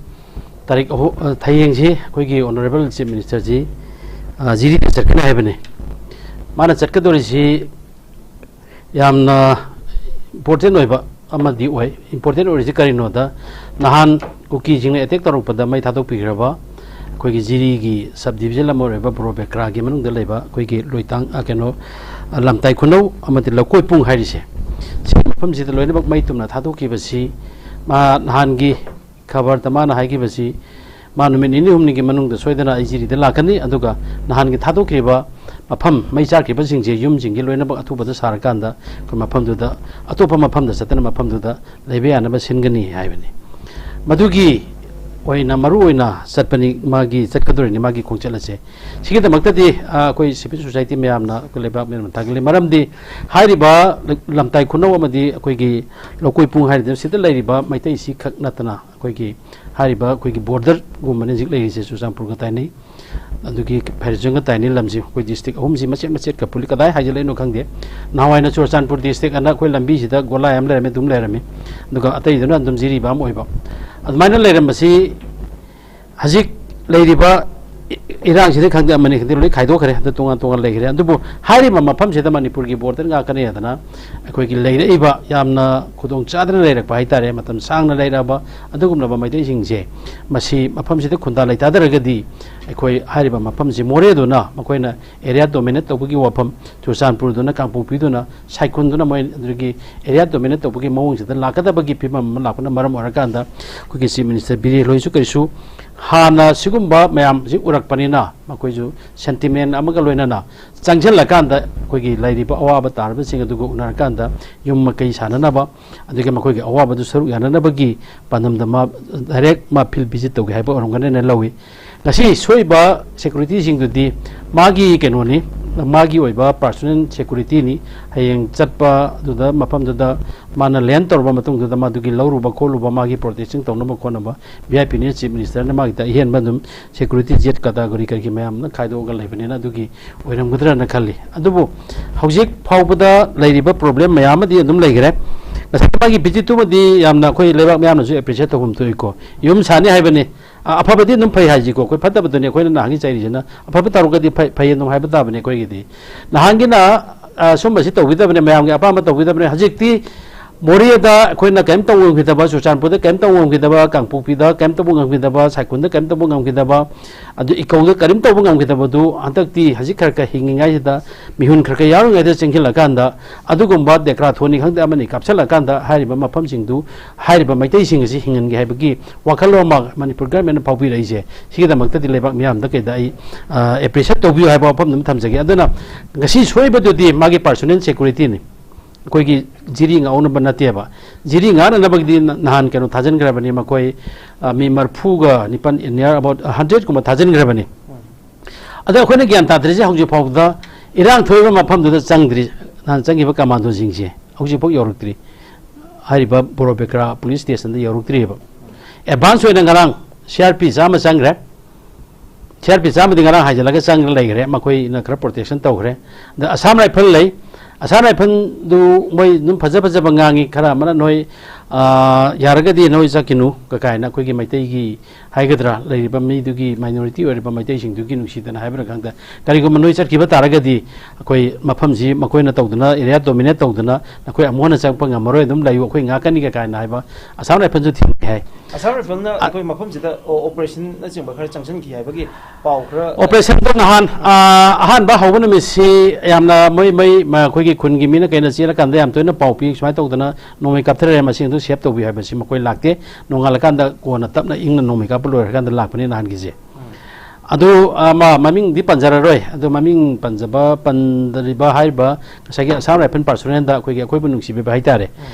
ꯇꯥꯔꯤꯛ ꯑꯍꯨꯝ, ꯑ, ꯍꯌꯦꯡꯁꯤ ꯑꯩꯈꯣꯏꯒꯤ ꯑꯣꯅꯔꯦꯕꯜ ꯆꯤꯐ ꯃꯤꯅꯤꯁꯇꯔꯁꯤ, ꯑ, ꯖꯤꯔꯤꯗ ꯆꯠꯀꯅꯤ ꯍꯥꯏꯕꯅꯤ꯫ ꯃꯥꯅ ꯆꯠꯀꯗꯧꯔꯤꯁꯤ ꯌꯥꯝꯅ ꯏꯝꯄꯣꯔꯇꯦꯟ ꯑꯣꯏꯕ ꯑꯃꯗꯤ ꯑꯣꯏ꯫ ꯏꯝꯄꯣꯔꯇꯦꯟ ꯑꯣꯏꯔꯤꯁꯤ ꯀꯔꯤꯅꯣꯗ, ꯅꯍꯥꯟ ꯀꯨꯀꯤꯁꯤꯡꯅ ꯑꯦꯇꯦꯛ ꯇꯧꯔꯛꯄꯗ ꯃꯩ ꯊꯥꯗꯣꯛꯄꯤꯈ꯭ꯔꯕ ꯑꯩꯈꯣꯏꯒꯤ ꯖꯤꯔꯤꯒꯤ ꯁꯕ ꯗꯤꯕꯤꯖꯟ ꯑꯃ ꯑꯣꯏꯔꯤꯕ ꯕꯣꯔꯣ ꯕꯦꯀ꯭ꯔꯥꯒꯤ ꯃꯅꯨꯡꯗ ꯂꯩꯕ ꯑꯩꯈꯣꯏꯒꯤ ꯂꯣꯏꯇꯥꯡ, ꯑ, ꯀꯩꯅꯣ, ꯑ, ꯂꯝꯇꯥꯏ ꯈꯨꯅꯧ ꯑꯃꯗꯤ ꯂꯧꯀꯣꯏ ꯄꯨꯡ ꯍꯥꯏꯔꯤꯁꯦ, ꯁꯤ ꯃꯐꯝꯁꯤꯗ ꯂꯣꯏꯅꯃꯛ ꯃꯩ ꯇꯨꯝꯅ ꯊꯥꯗꯣꯛꯈꯤꯕꯁꯤ, ꯃꯥ ꯅꯍꯥꯟꯒꯤ ꯈꯕꯔꯗ ꯃꯥꯅ ꯍꯥꯏꯈꯤꯕꯁꯤ, ꯃꯥ ꯅꯨꯃꯤꯠ ꯅꯤꯅꯤ ꯍꯨꯝꯅꯤꯒꯤ ꯃꯅꯨꯡꯗ ꯁꯣꯏꯗꯅ ꯑꯩ ꯖꯤꯔꯤꯗ ꯂꯥꯛꯀꯅꯤ, ꯑꯗꯨꯒ ꯅꯍꯥꯟꯒꯤ ꯊꯥꯗꯣꯛꯈꯤꯕ ꯃꯐꯝ, ꯃꯩ ꯆꯥꯛꯈꯤꯕꯁꯤꯡꯁꯦ, ꯌꯨꯝꯁꯤꯡꯒꯤ ꯂꯣꯏꯅꯃꯛ ꯑꯊꯨꯕꯗ ꯁꯥꯔꯀꯥꯟꯗ ꯑꯩꯈꯣꯏ ꯃꯐꯝꯗꯨꯗ, ꯑꯇꯣꯞꯄ ꯃꯐꯝꯗ ꯆꯠꯇꯅ ꯃꯐꯝꯗꯨꯗ ꯂꯩꯕ ꯌꯥꯅꯕ ꯁꯤꯟꯒꯅꯤ ꯍꯥꯏꯕꯅꯤ꯫ ꯃꯗꯨꯒꯤ ꯑꯣꯏꯅ, ꯃꯔꯨ ꯑꯣꯏꯅ ꯆꯠꯄꯅꯤ, ꯃꯥꯒꯤ ꯆꯠꯀꯗꯧꯔꯤꯅꯤ, ꯃꯥꯒꯤ ꯈꯣꯡꯆꯠ ꯑꯁꯦ꯫ ꯁꯤꯒꯤꯗꯃꯛꯇꯗꯤ, ꯑ, ꯑꯩꯈꯣꯏ ꯁꯤꯚꯤꯜ ꯁꯣꯁꯥꯏꯇꯤ ꯃꯌꯥꯝꯅ, ꯑꯩꯈꯣꯏ ꯂꯩꯕꯥꯛ ꯃꯤꯌꯥꯝꯅ ꯊꯥꯒꯠꯂꯤ꯫ ꯃꯔꯝꯗꯤ ꯍꯥꯏꯔꯤꯕ ꯂꯝꯇꯥꯏ ꯈꯨꯅꯧ ꯑꯃꯗꯤ ꯑꯩꯈꯣꯏꯒꯤ ꯂꯧꯀꯣꯏ ꯄꯨꯡ ꯍꯥꯏꯔꯤꯕ ꯁꯤꯗ ꯂꯩꯔꯤꯕ ꯃꯩꯇꯩꯁꯤ ꯈꯛ ꯅꯠꯇꯅ, ꯑꯩꯈꯣꯏꯒꯤ ꯍꯥꯏꯔꯤꯕ ꯑꯩꯈꯣꯏꯒꯤ ꯕꯣꯔꯗꯔꯒꯨꯝꯕꯅꯤ ꯍꯧꯖꯤꯛ ꯂꯩꯔꯤꯁꯦ, ꯆꯨꯔꯆꯥꯟꯄꯨꯔꯒ ꯇꯥꯏꯅꯩ꯫ ꯑꯗꯨꯒꯤ ꯐꯩꯔꯦꯖꯣꯡꯒ ꯇꯥꯏꯅꯤ ꯂꯝꯁꯤ ꯑꯩꯈꯣꯏ ꯗꯤꯁꯇ꯭ꯔꯤꯛ ꯑꯍꯨꯝꯁꯤ ꯃꯆꯦꯠ ꯃꯆꯦꯠꯀ ꯄꯨꯜꯂꯤ꯫ ꯀꯗꯥꯏ ꯍꯥꯏꯖꯤꯜꯂꯛꯏꯅꯣ ꯈꯪꯗꯦ꯫ ꯅꯍꯥꯟꯋꯥꯏꯅ ꯆꯨꯔꯆꯥꯟꯄꯨꯔ ꯗꯤꯁꯇ꯭ꯔꯤꯛ ꯑꯅ ꯑꯩꯈꯣꯏ ꯂꯝꯕꯤꯁꯤꯗ ꯒꯣꯂꯥꯏ ꯑꯃ ꯂꯩꯔꯝꯃꯤ, ꯑꯗꯨꯝ ꯂꯩꯔꯝꯃꯤ꯫ ꯑꯗꯨꯒ ꯑꯇꯩꯗꯨꯅ ꯑꯗꯨꯝ ꯖꯤꯔꯤꯕꯥꯝ ꯑꯣꯏꯕ꯫ ꯑꯗꯨꯃꯥꯏꯅ ꯂꯩꯔꯝꯕꯁꯤ ꯍꯧꯖꯤꯛ ꯂꯩꯔꯤꯕ ꯏ-, ꯏꯔꯥꯡꯁꯤꯗ ꯈꯪꯗꯦ, ꯑꯃꯅꯤ ꯈꯪꯗꯦ, ꯂꯣꯏ ꯈꯥꯏꯗꯣꯛꯈ꯭ꯔꯦ, ꯑꯗꯨ ꯇꯣꯉꯥꯟ ꯇꯣꯉꯥꯟ ꯂꯩꯈ꯭ꯔꯦ꯫ ꯑꯗꯨꯕꯨ ꯍꯥꯏꯔꯤꯕ ꯃꯐꯝꯁꯤꯗ ꯃꯅꯤꯄꯨꯔꯒꯤ ꯕꯣꯔꯗꯔ ꯉꯥꯛꯀꯅꯤ ꯍꯥꯏꯗꯅ ꯑꯩꯈꯣꯏꯒꯤ ꯂꯩꯔꯛꯏꯕ, ꯌꯥꯝꯅ ꯈꯨꯗꯣꯡ ꯆꯥꯗꯅ ꯂꯩꯔꯛꯄ ꯍꯥꯏꯇꯥꯔꯦ, ꯃꯇꯝ ꯁꯥꯡꯅ ꯂꯩꯔꯛꯑꯕ ꯑꯗꯨꯒꯨꯝꯂꯕ ꯃꯩꯇꯩꯁꯤꯡꯁꯦ, ꯃꯁꯤ ꯃꯐꯝꯁꯤꯗ ꯈꯨꯟꯗꯥ ꯂꯩꯇꯥꯗꯔꯒꯗꯤ ꯑꯩꯈꯣꯏ ꯍꯥꯏꯔꯤꯕ ꯃꯐꯝꯁꯤ ꯃꯣꯔꯦꯗꯨꯅ ꯃꯈꯣꯏꯅ ꯑꯦꯔꯤꯌꯥ ꯗꯣꯃꯤꯅꯦꯠ ꯇꯧꯕꯒꯤ ꯋꯥꯐꯝ, ꯆꯨꯔꯆꯥꯟꯄꯨꯔꯗꯨꯅ, ꯀꯥꯡꯄꯣꯛꯄꯤꯗꯨꯅ, ꯁꯥꯏꯀꯨꯟꯗꯨꯅ ꯃꯣꯏ ꯑꯗꯨꯒꯤ ꯑꯦꯔꯤꯌꯥ ꯗꯣꯃꯤꯅꯦꯠ ꯇꯧꯕꯒꯤ ꯃꯑꯣꯡꯁꯤꯗ ꯂꯥꯛꯀꯗꯕꯒꯤ ꯐꯤꯕꯝ ꯑꯃ ꯂꯥꯛꯄꯅ ꯃꯔꯝ ꯑꯣꯏꯔꯀꯥꯟꯗ ꯑꯩꯈꯣꯏꯒꯤ ꯆꯤꯐ ꯃꯤꯅꯤꯁꯇꯔ ꯕꯤꯔꯦꯟ ꯍꯣꯏꯁꯨ ꯀꯔꯤꯁꯨ ꯍꯥꯟꯅ ꯁꯤꯒꯨꯝꯕ ꯃꯌꯥꯝꯁꯤ ꯎꯔꯛꯄꯅꯤꯅ ꯃꯈꯣꯏꯁꯨ ꯁꯦꯟꯇꯤꯃꯦꯟ ꯑꯃꯒ ꯂꯣꯏꯅꯅ ꯆꯪꯁꯤꯜꯂꯀꯥꯟꯗ ꯑꯩꯈꯣꯏꯒꯤ ꯂꯩꯔꯤꯕ ꯑꯋꯥꯕ ꯇꯥꯔꯕꯁꯤꯡ ꯑꯗꯨꯒ ꯎꯅꯔꯀꯥꯟꯗ ꯌꯨꯝ ꯃꯀꯩ ꯁꯥꯅꯅꯕ, ꯑꯗꯒꯤ ꯃꯈꯣꯏꯒꯤ ꯑꯋꯥꯕꯗꯨ ꯁꯔꯨꯛ ꯌꯥꯅꯅꯕꯒꯤ ꯄꯥꯟꯗꯝꯗ ꯃꯥ ꯗꯥꯏꯔꯦꯛ ꯃꯥ ꯐꯤꯜ ꯚꯤꯖꯤꯠ ꯇꯧꯒꯦ ꯍꯥꯏꯕ ꯑꯣꯏꯔꯝꯒꯅꯤꯅ ꯂꯧꯏ꯫ ꯉꯁꯤ ꯁꯣꯛꯏꯕ ꯁꯦꯀꯨꯔꯤꯇꯤꯁꯤꯡꯗꯨꯗꯤ ꯃꯥꯒꯤ ꯀꯩꯅꯣꯅꯤ, ꯃꯥꯒꯤ ꯑꯣꯏꯕ ꯄꯥꯔꯁꯣꯅꯦꯜ ꯁꯦꯀꯨꯔꯤꯇꯤꯅꯤ꯫ ꯍꯌꯦꯡ ꯆꯠꯄ ꯑꯗꯨꯗ ꯃꯐꯝꯗꯨꯗ ꯃꯥꯅ ꯂꯦꯟ ꯇꯧꯔꯕ ꯃꯇꯨꯡꯗꯨꯗ ꯃꯗꯨꯒꯤ ꯂꯧꯔꯨꯕ ꯈꯣꯠꯂꯨꯕ, ꯃꯥꯒꯤ ꯄ꯭ꯔꯣꯇꯦꯛꯁꯟ ꯇꯧꯅꯕ ꯈꯣꯠꯅꯕ ꯚꯤ ꯑꯥꯏ ꯄꯤꯅꯤ, ꯆꯤꯐ ꯃꯤꯅꯤꯁꯇꯔꯅ ꯃꯥꯒꯤꯗ ꯑꯍꯦꯟꯕ ꯑꯗꯨꯝ ꯁꯦꯀꯨꯔꯤꯇꯤ ꯖꯦꯠ ꯀꯇꯥꯒꯣꯔꯤ ꯀꯔꯤ ꯀꯔꯤ ꯃꯌꯥꯝꯅ ꯈꯥꯏꯗꯣꯛꯑꯒ ꯂꯩꯕꯅꯤꯅ ꯑꯗꯨꯒꯤ ꯑꯣꯏꯔꯝꯒꯗ꯭ꯔꯅ ꯈꯜꯂꯤ꯫ ꯑꯗꯨꯕꯨ ꯍꯧꯖꯤꯛ ꯐꯥꯎꯕꯗ ꯂꯩꯔꯤꯕ ꯄ꯭ꯔꯣꯕ꯭ꯂꯦꯝ ꯃꯌꯥꯝ ꯑꯃꯗꯤ ꯑꯗꯨꯝ ꯂꯩꯈ꯭ꯔꯦ꯫ ꯉꯁꯥꯏ ꯃꯥꯒꯤ ꯚꯤꯖꯤꯠꯇꯨꯃꯗꯤ ꯌꯥꯝꯅ ꯑꯩꯈꯣꯏ ꯂꯩꯕꯥꯛ ꯃꯌꯥꯝꯅꯁꯨ ꯑꯦꯄ꯭ꯔꯤꯁꯤꯌꯦꯠ ꯇꯧꯐꯝ ꯊꯣꯛꯏꯀꯣ꯫ ꯌꯨꯝ ꯁꯥꯅꯤ ꯍꯥꯏꯕꯅꯤ, ꯑ-, ꯑꯐꯕꯗꯤ ꯑꯗꯨꯝ ꯐꯩ ꯍꯥꯏꯁꯤꯀꯣ, ꯑꯩꯈꯣꯏ ꯐꯠꯇꯕꯗꯨꯅꯤ ꯑꯩꯈꯣꯏꯅ ꯅꯍꯥꯟꯒꯤ ꯆꯩꯔꯤꯁꯤꯅ꯫ ꯑꯐꯕ ꯇꯧꯔꯒꯗꯤ ꯐꯩ, ꯐꯩ ꯑꯗꯨꯝ ꯍꯥꯏꯕ ꯇꯥꯕꯅꯤ ꯑꯩꯈꯣꯏꯒꯤꯗꯤ꯫ ꯅꯍꯥꯟꯒꯤꯅ, ꯑ, ꯁꯨꯝꯕꯁꯤ ꯇꯧꯕꯤꯗꯕꯅꯤ, ꯃꯌꯥꯝꯒꯤ ꯑꯄꯥꯝꯕ ꯇꯧꯕꯤꯗꯕꯅꯤ꯫ ꯍꯧꯖꯤꯛꯇꯤ ꯃꯣꯔꯦꯗ ꯑꯩꯈꯣꯏꯅ ꯀꯔꯤꯝ ꯇꯧꯕ ꯉꯝꯈꯤꯗꯕ, ꯆꯨꯔꯆꯥꯟꯄꯨꯔꯗ ꯀꯔꯤꯝ ꯇꯧꯕ ꯉꯝꯈꯤꯗꯕ, ꯀꯥꯡꯄꯣꯛꯄꯤꯗ ꯀꯔꯤꯝ ꯇꯧꯕ ꯉꯝꯈꯤꯗꯕ, ꯁꯥꯏꯀꯨꯟꯗ ꯀꯔꯤꯝ ꯇꯧꯕ ꯉꯝꯈꯤꯗꯕ, ꯑꯗꯨ ꯏꯀꯧꯗ ꯀꯔꯤꯝ ꯇꯧꯕ ꯉꯝꯈꯤꯗꯕꯗꯨ ꯍꯟꯗꯛꯇꯤ ꯍꯧꯖꯤꯛ ꯈꯔ ꯈꯔ ꯍꯤꯡꯉꯤꯉꯩꯁꯤꯗ, ꯃꯤꯍꯨꯟ ꯈꯔ ꯈꯔ ꯌꯥꯎꯔꯤꯉꯩꯗ ꯆꯦꯟꯁꯤꯜꯂꯀꯥꯟꯗ ꯑꯗꯨꯒꯨꯝꯕ ꯗꯦꯀ꯭ꯔꯥꯊꯣꯟꯅꯤ ꯈꯪꯗꯦ ꯑꯃꯅꯤ ꯀꯥꯞꯁꯤꯜꯂꯀꯥꯟꯗ ꯍꯥꯏꯔꯤꯕ ꯃꯐꯝꯁꯤꯡꯗꯨ, ꯍꯥꯏꯔꯤꯕ ꯃꯩꯇꯩꯁꯤꯡ ꯑꯁꯤ ꯍꯤꯡꯍꯟꯒꯦ ꯍꯥꯏꯕꯒꯤ ꯋꯥꯈꯜꯂꯣꯟ ꯑꯃ ꯃꯅꯤꯄꯨꯔ ꯒꯚꯔꯟꯃꯦꯟꯠꯅ ꯐꯥꯎꯕꯤꯔꯛꯏꯁꯦ꯫ ꯁꯤꯒꯤꯗꯃꯛꯇꯗꯤ ꯂꯩꯕꯥꯛ ꯃꯤꯌꯥꯝꯗ ꯀꯩꯗ ꯑꯩ, ꯑ, ꯑꯦꯄ꯭ꯔꯤꯁꯤꯌꯦꯠ ꯇꯧꯕꯤꯌꯨ ꯍꯥꯏꯕ ꯋꯥꯐꯝꯗꯨ ꯑꯃ ꯊꯝꯖꯒꯦ꯫ ꯑꯗꯨꯅ ꯉꯁꯤ ꯁꯣꯏꯕꯗꯨꯗꯤ ꯃꯥꯒꯤ ꯄꯥꯔꯁꯣꯅꯦꯜ ꯁꯦꯀꯨꯔꯤꯇꯤꯅꯤ꯫ ꯑꯩꯈꯣꯏꯒꯤ ꯖꯤꯔꯤ ꯉꯥꯛꯍꯧꯅꯕ ꯅꯠꯇꯦꯕ꯫ ꯖꯤꯔꯤ ꯉꯥꯛꯅꯅꯕꯒꯤꯗꯤ ꯅ-, ꯅꯍꯥꯟ ꯀꯩꯅꯣ ꯊꯥꯖꯤꯟꯈ꯭ꯔꯕꯅꯤ, ꯃꯈꯣꯏ, ꯑ, ꯃꯤ ꯃꯔꯤꯐꯨꯒ ꯅꯤꯄꯥꯟ, near about hundred ꯀꯨꯝꯕ ꯊꯥꯖꯤꯟꯈ꯭ꯔꯕꯅꯤ꯫ ꯑꯗꯣ ꯑꯩꯈꯣꯏꯅ ꯒ꯭ꯌꯥꯟ ꯇꯥꯗ꯭ꯔꯤꯁꯦ ꯍꯧꯖꯤꯛ ꯐꯥꯎꯕꯗ ꯏꯔꯥꯡ ꯊꯣꯛꯏꯕ ꯃꯐꯝꯗꯨꯗ ꯆꯪꯗ꯭ꯔꯤ, ꯅꯍꯥꯟ ꯆꯪꯈꯤꯕ ꯀꯃꯥꯟꯗꯣꯁꯤꯡꯁꯦ ꯍꯧꯖꯤꯛꯐꯥꯎ ꯌꯧꯔꯛꯇ꯭ꯔꯤ꯫ ꯍꯥꯏꯔꯤꯕ ꯕꯣꯔꯣꯕꯦꯀ꯭ꯔꯥ ꯄꯨꯂꯤꯁ ꯁ꯭ꯇꯦꯁꯟꯗ ꯌꯧꯔꯛꯇ꯭ꯔꯤꯑꯕ꯫ ꯑꯦꯗꯚꯥꯟꯁ ꯑꯣꯏꯅ ꯉꯔꯥꯡ ꯁꯤ ꯑꯥꯔ ꯄꯤ ꯆꯥꯝꯃ ꯆꯪꯈ꯭ꯔꯦ꯫ ꯁꯤ ꯑꯥꯔ ꯄꯤ ꯆꯥꯝꯃꯗꯤ ꯉꯔꯥꯡ ꯍꯥꯏꯖꯤꯜꯂꯒ ꯆꯪꯉ ꯂꯩꯈ꯭ꯔꯦ, ꯃꯈꯣꯏꯅ ꯈꯔ ꯄ꯭ꯔꯣꯇꯦꯛꯁꯟ ꯇꯧꯈ꯭ꯔꯦ꯫ ꯑꯗ ꯑꯁꯥꯝ ꯔꯥꯏꯐꯜ ꯂꯩ, ꯑꯁꯥꯝ ꯔꯥꯏꯐꯜꯗꯨ ꯃꯣꯏ ꯑꯗꯨꯝ ꯐꯖ ꯐꯖꯕ ꯉꯥꯡꯉꯤ, ꯈꯔ ꯑꯃꯅ ꯅꯣꯏ ꯑꯥ, ꯌꯥꯔꯒꯗꯤ ꯅꯣꯏ ꯆꯠꯈꯤꯅꯨ ꯀ-, ꯀꯥꯏꯅ ꯑꯩꯈꯣꯏꯒꯤ ꯃꯩꯇꯩꯒꯤ ꯍꯥꯏꯒꯗ꯭ꯔꯥ, ꯂꯩꯔꯤꯕ ꯃꯤꯗꯨꯒꯤ, ꯃꯥꯏꯅꯣꯔꯤꯇꯤ ꯑꯣꯏꯔꯤꯕ ꯃꯩꯇꯩꯁꯤꯡꯗꯨꯒꯤ ꯅꯨꯡꯁꯤꯗꯅ ꯍꯥꯏꯕ꯭ꯔꯥ ꯈꯪꯗꯦ, ꯀꯔꯤꯒꯨꯝꯕ ꯅꯣꯏ ꯆꯠꯈꯤꯕ ꯇꯥꯔꯒꯗꯤ ꯑꯩꯈꯣꯏ ꯃꯐꯝꯁꯤ ꯃꯈꯣꯏꯅ ꯇꯧꯗꯅ, ꯑꯦꯔꯤꯌꯥ ꯗꯣꯃꯤꯅꯦꯠ ꯇꯧꯗꯅ ꯅꯈꯣꯏ ꯑꯃꯨꯛ ꯍꯟꯅ ꯆꯪꯉꯛꯄ ꯉꯝꯃꯔꯣꯏ, ꯑꯗꯨꯝ ꯂꯩꯌꯨ, ꯑꯩꯈꯣꯏ ꯉꯥꯛꯀꯅꯤꯒ ꯀꯥꯏꯅ ꯍꯥꯏꯕ ꯑꯁꯥꯝ ꯔꯥꯏꯐꯜꯁꯨ ꯊꯦꯡꯅꯩ ꯍꯥꯏ꯫ ꯑꯁꯥꯝ ꯔꯥꯏꯐꯜꯅ ꯑ- ꯑꯩꯈꯣꯏ ꯃꯐꯝꯁꯤꯗ ꯑꯣ-, ꯑꯣꯄꯔꯦꯁꯟꯅꯆꯤꯡꯕ ꯈꯔ ꯆꯪꯁꯤꯟꯈꯤ ꯍꯥꯏꯕꯒꯤ ꯄꯥꯎ ꯈꯔ ꯑꯣꯄꯔꯦꯁꯟꯗꯣ ꯅꯍꯥꯟ, ꯑ, ꯑꯍꯥꯟꯕ ꯍꯧꯕ ꯅꯨꯃꯤꯠꯁꯤ ꯌꯥꯝꯅ ꯃꯣꯏ, ꯃꯣꯏ, ꯃ-, ꯑꯩꯈꯣꯏꯒꯤ ꯈꯨꯟꯒꯤ ꯃꯤꯅ ꯀꯩꯅ ꯆꯦꯜꯂꯀꯥꯟꯗ ꯌꯥꯝ ꯇꯣꯏꯅ ꯄꯥꯎ ꯄꯤ, ꯁꯨꯃꯥꯏꯅ ꯇꯧꯗꯅ ꯅꯣꯡꯃꯩ ꯀꯥꯞꯊꯔꯛꯑꯦ, ꯃꯁꯤꯡꯗꯨ ꯁꯦꯞ ꯇꯧꯕꯤꯌꯨ ꯍꯥꯏꯕꯁꯤ ꯃꯈꯣꯏ ꯂꯥꯛꯇꯦ꯫ ꯅꯣꯡꯉꯥꯜꯂꯀꯥꯟꯗ ꯀꯣꯟꯅ ꯇꯞꯅ ꯏꯪꯅ ꯅꯣꯡꯃꯩ ꯀꯥꯞꯄ ꯂꯣꯏꯔꯀꯥꯟꯗ ꯂꯥꯛꯄꯅꯤ ꯅꯍꯥꯟꯒꯤꯁꯦ꯫ ꯑꯗꯨ, ꯑ, ꯃ-, ꯃꯃꯤꯡꯗꯤ ꯄꯟꯖꯔꯔꯣꯏ꯫ ꯑꯗꯨ ꯃꯃꯤꯡ ꯄꯟꯖꯕ, ꯄꯟꯗ꯭ꯔꯤꯕ ꯍꯥꯏꯔꯤꯕ ꯉꯁꯥꯏꯒꯤ ꯑꯁꯥꯝ ꯔꯥꯏꯐꯜ ꯄꯥꯔꯁꯣꯅꯦꯜꯗ ꯑꯩꯈꯣꯏꯒꯤ ꯑꯩꯈꯣꯏꯕꯨ ꯅꯨꯡꯁꯤꯕꯤꯕ ꯍꯥꯏꯇꯥꯔꯦ꯫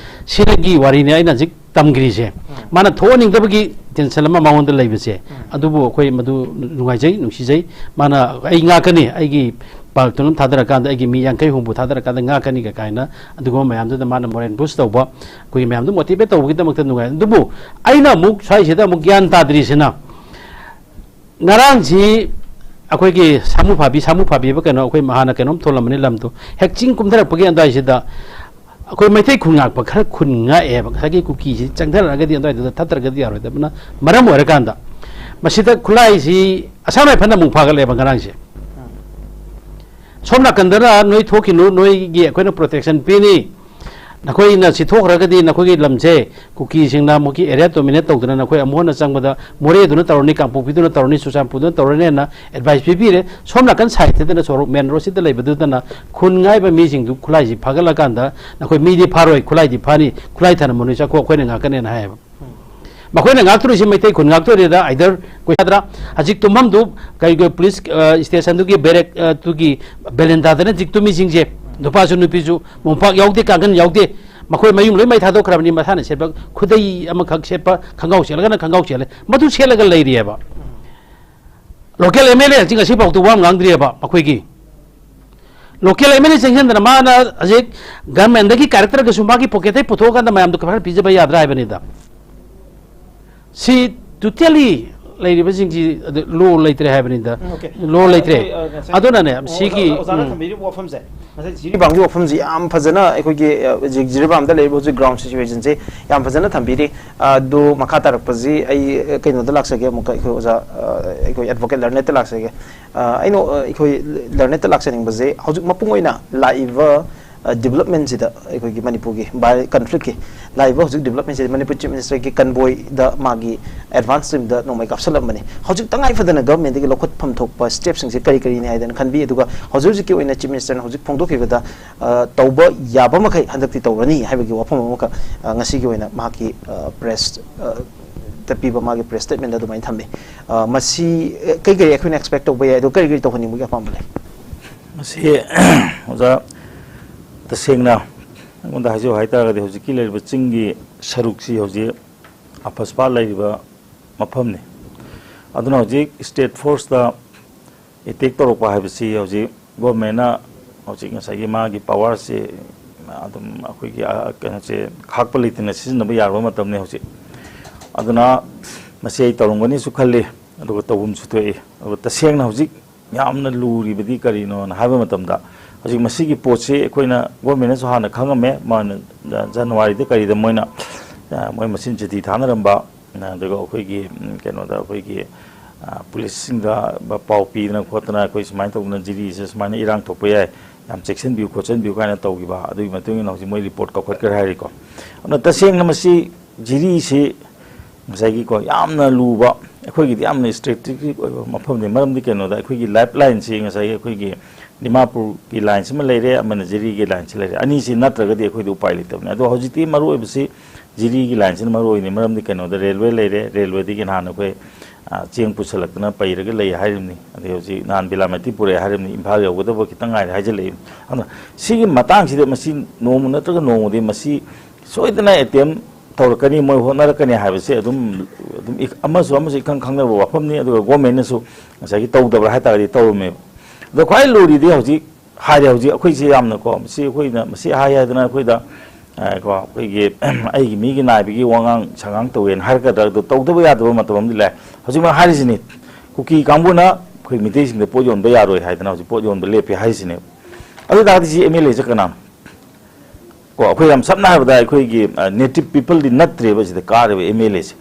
ꯁꯤꯗꯒꯤ ꯋꯥꯔꯤꯅꯤ ꯑꯩꯅ ꯍꯧꯖꯤꯛ ꯇꯝꯈ꯭ꯔꯤꯁꯦ꯫ ꯃꯥꯅ ꯊꯣꯛꯍꯟꯅꯤꯡꯗꯕꯒꯤ ꯇꯦꯟꯁꯟ ꯑꯃ ꯃꯉꯣꯟꯗ ꯂꯩꯕꯁꯦ, ꯑꯗꯨꯕꯨ ꯑꯩꯈꯣꯏ ꯃꯗꯨ ꯅꯨꯡꯉꯥꯏꯖꯩ, ꯅꯨꯡꯁꯤꯖꯩ꯫ ꯃꯥꯅ "ꯑꯩ ꯉꯥꯛꯀꯅꯤ, ꯑꯩꯒꯤ ꯄꯥꯔꯛꯇꯨꯅ ꯊꯥꯗꯔꯀꯥꯟꯗ, ꯑꯩꯒꯤ ꯃꯤ ꯌꯥꯡꯈꯩ ꯍꯨꯝꯐꯨ ꯊꯥꯗꯔꯀꯥꯟꯗ ꯉꯥꯛꯀꯅꯤꯒ" ꯀꯥꯏꯅ ꯑꯗꯨꯒꯨꯝꯕ ꯃꯌꯥꯝꯗꯨꯗ ꯃꯥꯅ ꯃꯣꯔꯦꯜ ꯕꯨꯁ ꯇꯧꯕ, ꯑꯩꯈꯣꯏꯒꯤ ꯃꯌꯥꯝꯗꯨ ꯃꯣꯇꯤꯚꯦꯠ ꯇꯧꯕꯒꯤꯗꯃꯛꯇ ꯅꯨꯡꯉꯥꯏ꯫ ꯑꯗꯨꯕꯨ ꯑꯩꯅ ꯑꯃꯨꯛ ꯁ꯭ꯋꯥꯏꯁꯤꯗ ꯑꯃꯨꯛ ꯒ꯭ꯌꯥꯟ ꯇꯥꯗ꯭ꯔꯤꯁꯤꯅ, ꯉꯔꯥꯡꯁꯤ ꯑꯩꯈꯣꯏꯒꯤ ꯁꯥꯃꯨ ꯐꯥꯕꯤ, ꯁꯥꯃꯨ ꯐꯥꯕꯤ ꯍꯥꯏꯕ ꯀꯩꯅꯣ, ꯑꯩꯈꯣꯏ ꯍꯥꯟꯅ ꯀꯩꯅꯣꯝ ꯊꯣꯜꯂꯝꯕꯅꯤ ꯂꯝꯗꯣ, ꯍꯦꯛ ꯆꯤꯡ ꯀꯨꯝꯊꯔꯛꯄꯒꯤ ꯑꯗꯨꯋꯥꯏꯁꯤꯗ ꯑꯩꯈꯣꯏ ꯃꯩꯇꯩ ꯈꯨꯟ ꯉꯥꯛꯄ ꯈꯔ ꯈꯨꯟ ꯉꯥꯛꯑꯦꯕ, ꯉꯁꯥꯏꯒꯤ ꯀꯨꯀꯤꯁꯤ ꯆꯪꯊꯔꯛꯑꯒꯗꯤ ꯑꯗꯨꯋꯥꯏꯗꯨꯗ ꯊꯠꯇ꯭ꯔꯒꯗꯤ ꯌꯥꯔꯣꯏꯗꯕꯅ ꯃꯔꯝ ꯑꯣꯏꯔꯀꯥꯟꯗ, ꯃꯁꯤꯗ ꯈꯨꯠꯂꯥꯏꯁꯤ ꯑꯁꯥꯝ ꯔꯥꯏꯐꯜꯅ ꯑꯃꯨꯛ ꯐꯥꯒꯠꯂꯦꯕ ꯉꯔꯥꯡꯁꯦ꯫ ꯁꯣꯝ ꯅꯥꯀꯟꯗꯅ "ꯅꯣꯏ ꯊꯣꯛꯈꯤꯅꯨ, ꯅꯣꯏꯒꯤ ꯑꯩꯈꯣꯏꯅ ꯄ꯭ꯔꯣꯇꯦꯛꯁꯟ ꯄꯤꯅꯤ, ꯅꯈꯣꯏꯅ ꯁꯤ ꯊꯣꯛꯈ꯭ꯔꯒꯗꯤ ꯅꯈꯣꯏꯒꯤ ꯂꯝꯁꯦ ꯀꯨꯀꯤꯁꯤꯡꯅ ꯃꯈꯣꯏꯒꯤ ꯑꯦꯔꯤꯌꯥ ꯗꯣꯃꯤꯅꯦꯠ ꯇꯧꯗꯅ ꯅꯈꯣꯏ ꯑꯃꯨꯛ ꯍꯟꯅ ꯆꯪꯕꯗ ꯃꯣꯔꯦꯗꯨꯅ ꯇꯧꯔꯅꯤ, ꯀꯥꯡꯄꯣꯛꯄꯤꯗꯨꯅ ꯇꯧꯔꯅꯤ, ꯆꯨꯔꯆꯥꯟꯄꯨꯔꯗꯨꯅ ꯇꯧꯔꯅꯤꯅ" ꯑꯦꯗꯚꯥꯏꯁ ꯄꯤꯕꯤꯔꯦ꯫ ꯁꯣꯝ ꯅꯥꯀꯟ ꯁꯥꯏꯠꯇꯗꯅ ꯁꯣꯔꯣꯛ ꯃꯦꯟ ꯔꯣꯗꯁꯤꯗ ꯂꯩꯕꯗꯨꯗꯅ ꯈꯨꯟ ꯉꯥꯏꯕ ꯃꯤꯁꯤꯡꯗꯨ ꯈꯨꯠꯂꯥꯏꯁꯤ ꯐꯥꯒꯠꯂꯀꯥꯟꯗ "ꯅꯈꯣꯏ ꯃꯤꯗꯤ ꯐꯥꯔꯣꯏ, ꯈꯨꯠꯂꯥꯏꯗꯤ ꯐꯥꯅꯤ, ꯈꯨꯠꯂꯥꯏ ꯊꯅꯝꯃꯣ, ꯅꯣꯏ ꯆꯠꯈꯣ, ꯑꯩꯈꯣꯏꯅ ꯉꯥꯛꯀꯅꯦꯅ" ꯍꯥꯏꯌꯦꯕ꯫ ꯃꯈꯣꯏꯅ ꯉꯥꯛꯇꯣꯔꯤꯁꯤ ꯃꯩꯇꯩ ꯈꯨꯟ ꯉꯥꯛꯇꯣꯏꯔꯤꯗ, ꯑꯥꯏꯗꯔ ꯀꯣꯏꯁꯥꯗ꯭ꯔꯥ? ꯍꯧꯖꯤꯛ ꯇꯨꯝꯐꯝꯗꯨ ꯀꯩ, ꯀꯩ ꯄꯨꯂꯤꯁ, ꯑ, ꯁ꯭ꯇꯦꯁꯟꯗꯨꯒꯤ ꯕꯦꯔꯦꯛ, ꯑ, ꯇꯨꯒꯤ ꯕꯦꯂꯦꯟꯗꯥꯗꯅ ꯍꯧꯖꯤꯛ ꯇꯨꯝꯃꯤꯁꯤꯡꯁꯦ, ꯅꯨꯄꯥꯁꯨ ꯅꯨꯄꯤꯁꯨ, ꯃꯣꯝꯄꯥꯛ ꯌꯥꯎꯗꯦ, ꯀꯥꯡꯈꯟ ꯌꯥꯎꯗꯦ꯫ ꯃꯈꯣꯏ ꯃꯌꯨꯝ ꯂꯣꯏ ꯃꯩ ꯊꯥꯗꯣꯛꯈ꯭ꯔꯕꯅꯤ, ꯃꯁꯥꯅ ꯁꯦꯠꯄ ꯈꯨꯗꯩ ꯑꯃꯈꯛ ꯁꯦꯠꯄ, ꯈꯪꯒꯥꯎ ꯁꯦꯠꯂꯒꯅ ꯈꯪꯒꯥꯎ ꯁꯦꯠꯂꯦ, ꯃꯗꯨ ꯁꯦꯠꯂꯒ ꯂꯩꯔꯤꯑꯕ꯫ ꯂꯣꯀꯦꯜ ꯑꯦꯝ ꯑꯦꯜ ꯑꯦꯁꯤꯡ ꯉꯁꯤ ꯐꯥꯎꯗ ꯋꯥ ꯑꯃ ꯉꯥꯡꯗ꯭ꯔꯤꯑꯕ ꯃꯈꯣꯏꯒꯤ꯫ ꯂꯣꯀꯦꯜ ꯑꯦꯝ ꯑꯦꯜ ꯑꯦ ꯆꯪꯁꯤꯟꯗꯅ ꯃꯥꯅ ꯍꯧꯖꯤꯛ ꯒꯚꯔꯟꯃꯦꯟꯗꯒꯤ ꯀꯥꯏꯔꯛꯇ꯭ꯔꯒꯁꯨ ꯃꯥꯒꯤ ꯄꯣꯀꯦꯠꯇꯩ ꯄꯨꯊꯣꯛꯑꯀꯥꯟꯗ ꯃꯌꯥꯝꯗꯣ ꯈꯔ ꯄꯤꯖꯕ ꯌꯥꯗ꯭ꯔꯥ ꯍꯥꯏꯕꯅꯤꯗ꯫ ꯁꯤ ꯇꯣꯇꯦꯂꯤ ꯂꯩꯔꯤꯕꯁꯤꯡꯁꯤ ꯑꯗꯨ ꯂꯣ ꯂꯩꯇ꯭ꯔꯦ ꯍꯥꯏꯕꯅꯤꯗ꯫ ꯎꯝ, okay. ꯂꯣ ꯂꯩꯇ꯭ꯔꯦ꯫ ꯑꯩꯈꯣꯏ, ꯑ, ꯉꯁꯥꯏ ꯑꯗꯨꯅꯅꯦ ꯁꯤꯒꯤ ꯑꯣꯖꯥꯅ ꯎꯝ꯫ ꯊꯝꯕꯤꯔꯤꯕ ꯋꯥꯐꯝꯁꯦ, ꯉꯁꯥꯏ ꯖꯤꯔꯤꯕꯥꯝꯒꯤ ꯋꯥꯐꯝꯁꯤ ꯌꯥꯝ ꯐꯖꯅ ꯑꯩꯈꯣꯏꯒꯤ, ꯑ, ꯍꯧꯖꯤꯛ ꯖꯤꯔꯤꯕꯥꯝꯗ ꯂꯩꯔꯤꯕ ꯍꯧꯖꯤꯛ ground situationꯁꯦ ꯌꯥꯝ ꯐꯖꯅ ꯊꯝꯕꯤꯔꯤ꯫ ꯑꯗꯨ ꯃꯈꯥ ꯇꯥꯔꯛꯄꯁꯤ ꯑꯩ, ꯑ, ꯀꯩꯅꯣꯗ ꯂꯥꯛꯆꯒꯦ ꯑꯃꯨꯛꯀ, ꯑꯩꯈꯣꯏ ꯑꯣꯖꯥ, ꯑ, ꯑꯩꯈꯣꯏ advocate learnedꯇ ꯂꯥꯛꯆꯒꯦ꯫ ꯑ, ꯑꯩꯅ, ꯑ, ꯑꯩꯈꯣꯏ learnedꯇ ꯂꯥꯛꯆꯅꯤꯡꯕꯁꯦ ꯍꯧꯖꯤꯛ ꯃꯄꯨꯡ ꯑꯣꯏꯅ ꯂꯥꯛꯏꯕ, ꯑ, developmentꯁꯤꯗ, ꯑꯩꯈꯣꯏꯒꯤ ꯃꯅꯤꯄꯨꯔꯒꯤ ꯚꯥꯏ-, conflictꯀꯤ ꯂꯥꯛꯏꯕ ꯍꯧꯖꯤꯛ developmentꯁꯤꯗ ꯃꯅꯤꯄꯨꯔ Chief Ministerꯒꯤ convoyꯗ ꯃꯥꯒꯤ advance teamꯗ ꯅꯣꯡꯃꯩ ꯀꯥꯞꯁꯤꯜꯂꯝꯕꯅꯤ꯫ ꯍꯧꯖꯤꯛ ꯇꯉꯥꯏ ꯐꯗꯅ governmentꯇꯒꯤ ꯂꯧꯈꯠꯐꯝ ꯊꯣꯛꯄ stepꯁꯤꯡꯁꯦ ꯀꯔꯤ ꯀꯔꯤꯅꯤ ꯍꯥꯏꯗꯅ ꯈꯟꯕꯤ? ꯑꯗꯨꯒ ꯍꯧꯖꯤꯛ ꯍꯧꯖꯤꯛꯀꯤ ꯑꯣꯏꯅ Chief Ministerꯅ ꯍꯧꯖꯤꯛ ꯐꯣꯡꯗꯣꯛꯈꯤꯕꯗ, ꯑ, ꯇꯧꯕ ꯌꯥꯕ ꯃꯈꯩ ꯍꯟꯗꯛꯇꯤ ꯇꯧꯔꯅꯤ ꯍꯥꯏꯕꯒꯤ ꯋꯥꯐꯝ ꯑꯃꯈꯛ, ꯑ, ꯉꯁꯤꯒꯤ ꯑꯣꯏꯅ ꯃꯍꯥꯛꯀꯤ, ꯑ, press, ꯑ, ꯇ ꯄꯤꯕ ꯃꯥꯒꯤ press statementꯗ ꯑꯗꯨꯃꯥꯏꯅ ꯊꯝꯃꯤ꯫ ꯑ, ꯃꯁꯤ, ꯑ, ꯀꯔꯤ ꯀꯔꯤ ꯑꯩꯈꯣꯏꯅ expect ꯇꯧꯕ ꯌꯥꯏ, ꯑꯗꯨꯒ ꯀꯔꯤ ꯀꯔꯤ ꯇꯧꯍꯟꯅꯤꯡꯕꯒꯤ ꯑꯄꯥꯝꯕ ꯂꯩ? ꯃꯁꯤ ꯑꯣꯖꯥ, ꯇꯁꯦꯡꯅ ꯑꯩꯉꯣꯟꯗ ꯍꯥꯏꯖꯧ ꯍꯥꯏꯇꯥꯔꯒꯗꯤ ꯍꯧꯖꯤꯛꯀꯤ ꯂꯩꯔꯤꯕ ꯆꯤꯡꯒꯤ ꯁꯔꯨꯛꯁꯤ ꯍꯧꯖꯤꯛ ꯑꯄꯁꯄꯥ ꯂꯩꯔꯤꯕ ꯃꯐꯝꯅꯤ꯫ ꯑꯗꯨꯅ ꯍꯧꯖꯤꯛ state forceꯇ attack ꯇꯧꯔꯛꯄ ꯍꯥꯏꯕꯁꯤ ꯍꯧꯖꯤꯛ governmentꯅ ꯍꯧꯖꯤꯛ ꯉꯁꯥꯏꯒꯤ ꯃꯥꯒꯤ powerꯁꯤ ꯑꯗꯨꯝ ꯑꯩꯈꯣꯏꯒꯤ, ꯑ, ꯀꯩꯅꯣꯁꯦ ꯈꯥꯛꯄ ꯂꯩꯇꯅ ꯁꯤꯖꯤꯟꯅꯕ ꯌꯥꯔꯕ ꯃꯇꯝꯅꯤ ꯍꯧꯖꯤꯛ꯫ ꯑꯗꯨꯅ ꯃꯁꯤ ꯑꯩ ꯇꯧꯔꯝꯒꯅꯤꯁꯨ ꯈꯜꯂꯤ, ꯑꯗꯨꯒ ꯇꯧꯐꯝꯁꯨ ꯊꯣꯛꯏ꯫ ꯑꯗꯨꯒ ꯇꯁꯦꯡꯅ ꯍꯧꯖꯤꯛ ꯌꯥꯝꯅ ꯂꯨꯔꯤꯕꯗꯤ ꯀꯔꯤꯅꯣꯅ ꯍꯥꯏꯕ ꯃꯇꯝꯗ, ꯍꯧꯖꯤꯛ ꯃꯁꯤꯒꯤ ꯄꯣꯠꯁꯤ ꯑꯩꯈꯣꯏꯅ governmentꯅꯁꯨ ꯍꯥꯟꯅ ꯈꯪꯉꯝꯃꯦ, ꯃꯥꯅ ꯖ-, Januaryꯗ ꯀꯔꯤꯗ ꯃꯣꯏꯅ, ꯑ, ꯃꯣꯏ ꯃꯁꯤꯟ ꯆꯤꯊꯤ ꯊꯥꯅꯔꯝꯕ, ꯑ, ꯑꯗꯨꯒ ꯑꯩꯈꯣꯏꯒꯤ, ꯎꯝ, ꯀꯩꯅꯣꯗ ꯑꯩꯈꯣꯏꯒꯤ, ꯑ, policeꯁꯤꯡꯗ ꯄꯥꯎ ꯄꯤꯗꯅ ꯈꯣꯠꯇꯅ ꯑꯩꯈꯣꯏ ꯁꯨꯃꯥꯏꯅ ꯇꯧꯗꯅ ꯖꯤꯔꯤꯁꯦ ꯁꯨꯃꯥꯏꯅ ꯏꯔꯥꯡ ꯊꯣꯛꯄ ꯌꯥꯏ, ꯌꯥꯝ ꯆꯦꯛꯁꯤꯟꯕꯤꯌꯨ ꯈꯣꯠꯆꯤꯟꯕꯤꯌꯨ ꯀꯥꯏꯅ ꯇꯧꯈꯤꯕ, ꯑꯗꯨꯒꯤ ꯃꯇꯨꯡ ꯏꯟꯅ ꯍꯧꯖꯤꯛ ꯃꯣꯏ report ꯀꯧꯈꯠꯈ꯭ꯔꯦ ꯍꯥꯏꯔꯤꯀꯣ꯫ ꯑꯗꯨꯅ ꯇꯁꯦꯡꯅ ꯃꯁꯤ ꯖꯤꯔꯤꯁꯤ ꯉꯁꯥꯏꯒꯤꯀꯣ ꯌꯥꯝꯅ ꯂꯨꯕ, ꯑꯩꯈꯣꯏꯒꯤꯗꯤ ꯌꯥꯝꯅ strategic ꯑꯣꯏꯕ ꯃꯐꯝꯅꯤ꯫ ꯃꯔꯝꯗꯤ ꯀꯩꯅꯣꯗ ꯑꯩꯈꯣꯏꯒꯤ lifelineꯁꯤ ꯉꯁꯥꯏꯒꯤ ꯑꯩꯈꯣꯏꯒꯤ ꯗꯤꯃꯥꯄꯨꯔꯒꯤ lineꯁꯤꯃ ꯂꯩꯔꯦ, ꯑꯃꯅ ꯖꯤꯔꯤꯒꯤ lineꯁꯤ ꯂꯩꯔꯦ꯫ ꯑꯅꯤꯁꯤ ꯅꯠꯇ꯭ꯔꯒꯗꯤ ꯑꯩꯈꯣꯏꯗꯤ ꯎꯄꯥꯏ ꯂꯩꯇꯕꯅꯤ꯫ ꯑꯗꯣ ꯍꯧꯖꯤꯛꯇꯤ ꯃꯔꯨꯑꯣꯏꯕꯁꯤ ꯖꯤꯔꯤꯒꯤ lineꯁꯤꯅ ꯃꯔꯨ ꯑꯣꯏꯅꯤ꯫ ꯃꯔꯝꯗꯤ ꯀꯩꯅꯣꯗ railway ꯂꯩꯔꯦ, railwayꯗꯒꯤ ꯅꯍꯥꯟ ꯑꯩꯈꯣꯏ, ꯑ, ꯆꯦꯡ ꯄꯨꯁꯜꯂꯛꯇꯅ ꯄꯩꯔꯒ ꯂꯩ ꯍꯥꯏꯔꯤꯕꯅꯤ꯫ ꯑꯗꯩ ꯍꯧꯖꯤꯛ ꯅꯍꯥꯟ ꯕꯤꯂꯥꯃꯇꯤ ꯄꯨꯔꯛꯑꯦ ꯍꯥꯏꯔꯤꯕꯅꯤ, ꯏꯝꯐꯥꯜ ꯌꯧꯒꯗꯕ ꯈꯤꯇꯪ ꯉꯥꯏꯔꯦ ꯍꯥꯏꯖꯤꯜꯂꯛꯏ꯫ ꯑꯗꯨꯅ ꯁꯤꯒꯤ ꯃꯇꯥꯡꯁꯤꯗ ꯃꯁꯤ ꯅꯣꯡꯃ ꯅꯠꯇ꯭ꯔꯒ ꯅꯣꯡꯃꯗꯤ ꯃꯁꯤ ꯁꯣꯏꯗꯅ attempt ꯇꯧꯔꯛꯀꯅꯤ, ꯃꯣꯏ ꯍꯣꯠꯅꯔꯛꯀꯅꯤ ꯍꯥꯏꯕꯁꯦ ꯑꯗꯨꯝ, ꯑꯗꯨꯝ ꯏ-, ꯑꯃꯁꯨ ꯑꯃꯁꯨ ꯏꯈꯪ ꯈꯪꯅꯕ ꯋꯥꯐꯝꯅꯤ꯫ ꯑꯗꯨꯒ governmentꯅꯁꯨ ꯉꯁꯥꯏꯒꯤ ꯇꯧꯗꯕ꯭ꯔꯥ ꯍꯥꯏ ꯇꯥꯔꯒꯗꯤ ꯇꯧꯔꯝꯃꯦꯕ꯫ ꯑꯗꯣ ꯈ꯭ꯋꯥꯏ ꯂꯨꯔꯤꯗꯤ ꯍꯧꯖꯤꯛ ꯍꯥꯏꯔꯦ, ꯍꯧꯖꯤꯛ ꯑꯩꯈꯣꯏꯁꯦ ꯌꯥꯝꯅꯀꯣ, ꯃꯁꯤ ꯑꯩꯈꯣꯏꯅ ꯃꯁꯤ ꯍꯥꯏ ꯍꯥꯏꯗꯅ ꯑꯩꯈꯣꯏꯗ ꯑ, ꯀꯣ, ꯑꯩꯈꯣꯏꯒꯤ ꯑꯩꯒꯤ ꯃꯤꯒꯤ ꯅꯥꯏꯕꯒꯤ ꯋꯥꯉꯥꯡ ꯁꯉꯥꯡ ꯇꯧꯋꯦꯅ ꯍꯥꯏꯔꯛꯀꯗ꯭ꯔꯥ? ꯑꯗꯨ ꯇꯧꯗꯕ ꯌꯥꯗꯕ ꯃꯇꯝ ꯑꯃꯗꯤ ꯂꯥꯛꯑꯦ꯫ ꯍꯧꯖꯤꯛꯃꯛ ꯍꯥꯏꯔꯤꯁꯤꯅꯤ, ꯀꯨꯀꯤ ꯀꯥꯡꯕꯨꯅ ꯑꯩꯈꯣꯏ ꯃꯤꯇꯩꯁꯤꯡꯗ ꯄꯣꯠ ꯌꯣꯟꯕ ꯌꯥꯔꯣꯏ ꯍꯥꯏꯗꯅ ꯍꯧꯖꯤꯛ ꯄꯣꯠ ꯌꯣꯟꯕ ꯂꯦꯞꯄꯦ ꯍꯥꯏꯔꯤꯁꯤꯅꯦꯕ꯫ ꯑꯗꯨ ꯑꯣꯏ ꯇꯥꯔꯒꯗꯤ ꯁꯤ ꯑꯦꯝ ꯑꯦꯜ ꯑꯦꯁꯦ ꯀꯅꯥꯅꯣ? ꯀꯣ, ꯑꯩꯈꯣꯏ ꯌꯥꯝ ꯁꯝꯅ ꯍꯥꯏꯔꯕꯗ ꯑꯩꯈꯣꯏꯒꯤ, ꯑ, ꯅꯦꯇꯤꯚ ꯄꯤꯄꯜꯗꯤ ꯅꯠꯇ꯭ꯔꯦꯕ ꯁꯤꯗ ꯀꯥꯔꯤꯕ ꯑꯦꯝ ꯑꯦꯜ ꯑꯦꯁꯦ꯫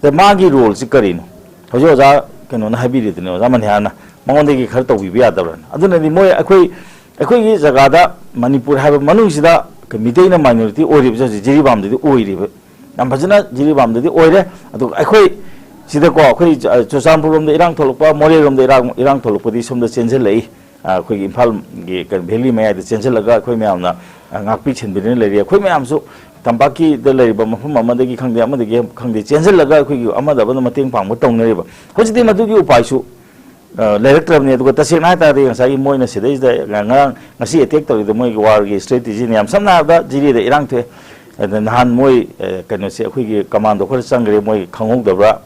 ꯑꯗ ꯃꯥꯒꯤ ꯔꯣꯜꯁꯤ ꯀꯔꯤꯅꯣ? ꯍꯧꯖꯤꯛ ꯑꯣꯖꯥ ꯀꯩꯅꯣꯅ ꯍꯥꯏꯕꯤꯔꯤꯗꯨꯅꯦ, ꯑꯣꯖꯥ ꯃꯅꯤꯍꯥꯔꯅ, ꯃꯉꯣꯟꯗꯒꯤ ꯈꯔ ꯇꯧꯕꯤꯕ ꯌꯥꯗꯕ꯭ꯔꯥꯅ꯫ ꯑꯗꯨꯅꯗꯤ ꯃꯣꯏ ꯑꯩꯈꯣꯏ, ꯑꯩꯈꯣꯏꯒꯤ ꯖꯒꯥꯗ, ꯃꯅꯤꯄꯨꯔ ꯍꯥꯏꯕ ꯃꯅꯨꯡꯁꯤꯗ ꯃꯤꯇꯩꯅ ꯃꯥꯏꯅꯣꯔꯤꯇꯤ ꯑꯣꯏꯔꯤꯕꯁꯦ ꯍꯧꯖꯤꯛ ꯖꯤꯔꯤꯕꯥꯝꯗꯗꯤ ꯑꯣꯏꯔꯤꯕ, ꯌꯥꯝ ꯐꯖꯅ ꯖꯤꯔꯤꯕꯥꯝꯗꯗꯤ ꯑꯣꯏꯔꯦ꯫ ꯑꯗꯨꯒ ꯑꯩꯈꯣꯏ ꯁꯤꯗꯀꯣ, ꯑꯩꯈꯣꯏ ꯆꯨ-, ꯆꯨꯔꯆꯥꯟꯄꯨꯔ ꯂꯣꯝꯗ ꯏꯔꯥꯡ ꯊꯣꯛꯂꯛꯄ, ꯃꯣꯔꯦ ꯂꯣꯝꯗ ꯏꯔꯥꯡ, ꯏꯔꯥꯡ ꯊꯣꯛꯂꯛꯄꯗꯤ ꯁꯣꯝꯗ ꯆꯦꯟꯁꯤꯜꯂꯛꯏ꯫ ꯑ, ꯑꯩꯈꯣꯏꯒꯤ ꯏꯝꯐꯥꯜꯒꯤ ꯀꯩꯅꯣ ꯚꯦꯂꯤ ꯃꯌꯥꯏꯗ ꯆꯦꯟꯁꯤꯜꯂꯒ ꯑꯩꯈꯣꯏ ꯃꯌꯥꯝꯅ, ꯑ, ꯉꯥꯛꯄꯤ ꯁꯦꯟꯕꯤꯗꯨꯅ ꯂꯩꯔꯤ꯫ ꯑꯩꯈꯣꯏ ꯃꯌꯥꯝꯁꯨ ꯇꯝꯄꯥꯛꯀꯤꯗ ꯂꯩꯔꯤꯕ ꯃꯐꯝ ꯑꯃꯗꯒꯤ ꯈꯪꯗꯦ, ꯑꯃꯗꯒꯤ ꯈꯪꯗꯦ, ꯆꯦꯟꯁꯤꯜꯂꯒ ꯑꯩꯈꯣꯏꯒꯤ ꯑꯃꯗ ꯑꯃꯗ ꯃꯇꯦꯡ ꯄꯥꯡꯕ ꯇꯧꯅꯔꯤꯕ꯫ ꯍꯧꯖꯤꯛꯇꯤ ꯃꯗꯨꯒꯤ ꯎꯄꯥꯏꯁꯨ, ꯑ, ꯂꯩꯔꯛꯇ꯭ꯔꯕꯅꯤ꯫ ꯑꯗꯨꯒ ꯇꯁꯦꯡꯅ ꯍꯥꯏ ꯇꯥꯔꯗꯤ ꯉꯁꯥꯏꯒꯤ ꯃꯣꯏꯅ ꯁꯤꯗꯩꯁꯤꯗ ꯉ-, ꯉꯔꯥꯡ, ꯉꯁꯤ ꯑꯦꯇꯦꯛ ꯇꯧꯔꯤꯗꯣ ꯃꯣꯏꯒꯤ ꯋꯥꯔꯒꯤ ꯏꯁꯇ꯭ꯔꯦꯇꯦꯖꯤꯅꯤ꯫ ꯌꯥꯝ ꯁꯝꯅ ꯍꯥꯏꯔꯕꯗ ꯖꯤꯔꯤꯗ ꯏꯔꯥꯡ ꯊꯣꯛꯑꯦ꯫ ꯑꯗ ꯅꯍꯥꯟ ꯃꯣꯏ, ꯑ, ꯀꯩꯅꯣꯁꯦ, ꯑꯩꯈꯣꯏꯒꯤ ꯀꯃꯥꯟꯗꯣ ꯈꯔ ꯆꯪꯈ꯭ꯔꯦ, ꯃꯣꯏ ꯈꯪꯍꯧꯗꯕ꯭ꯔꯥ?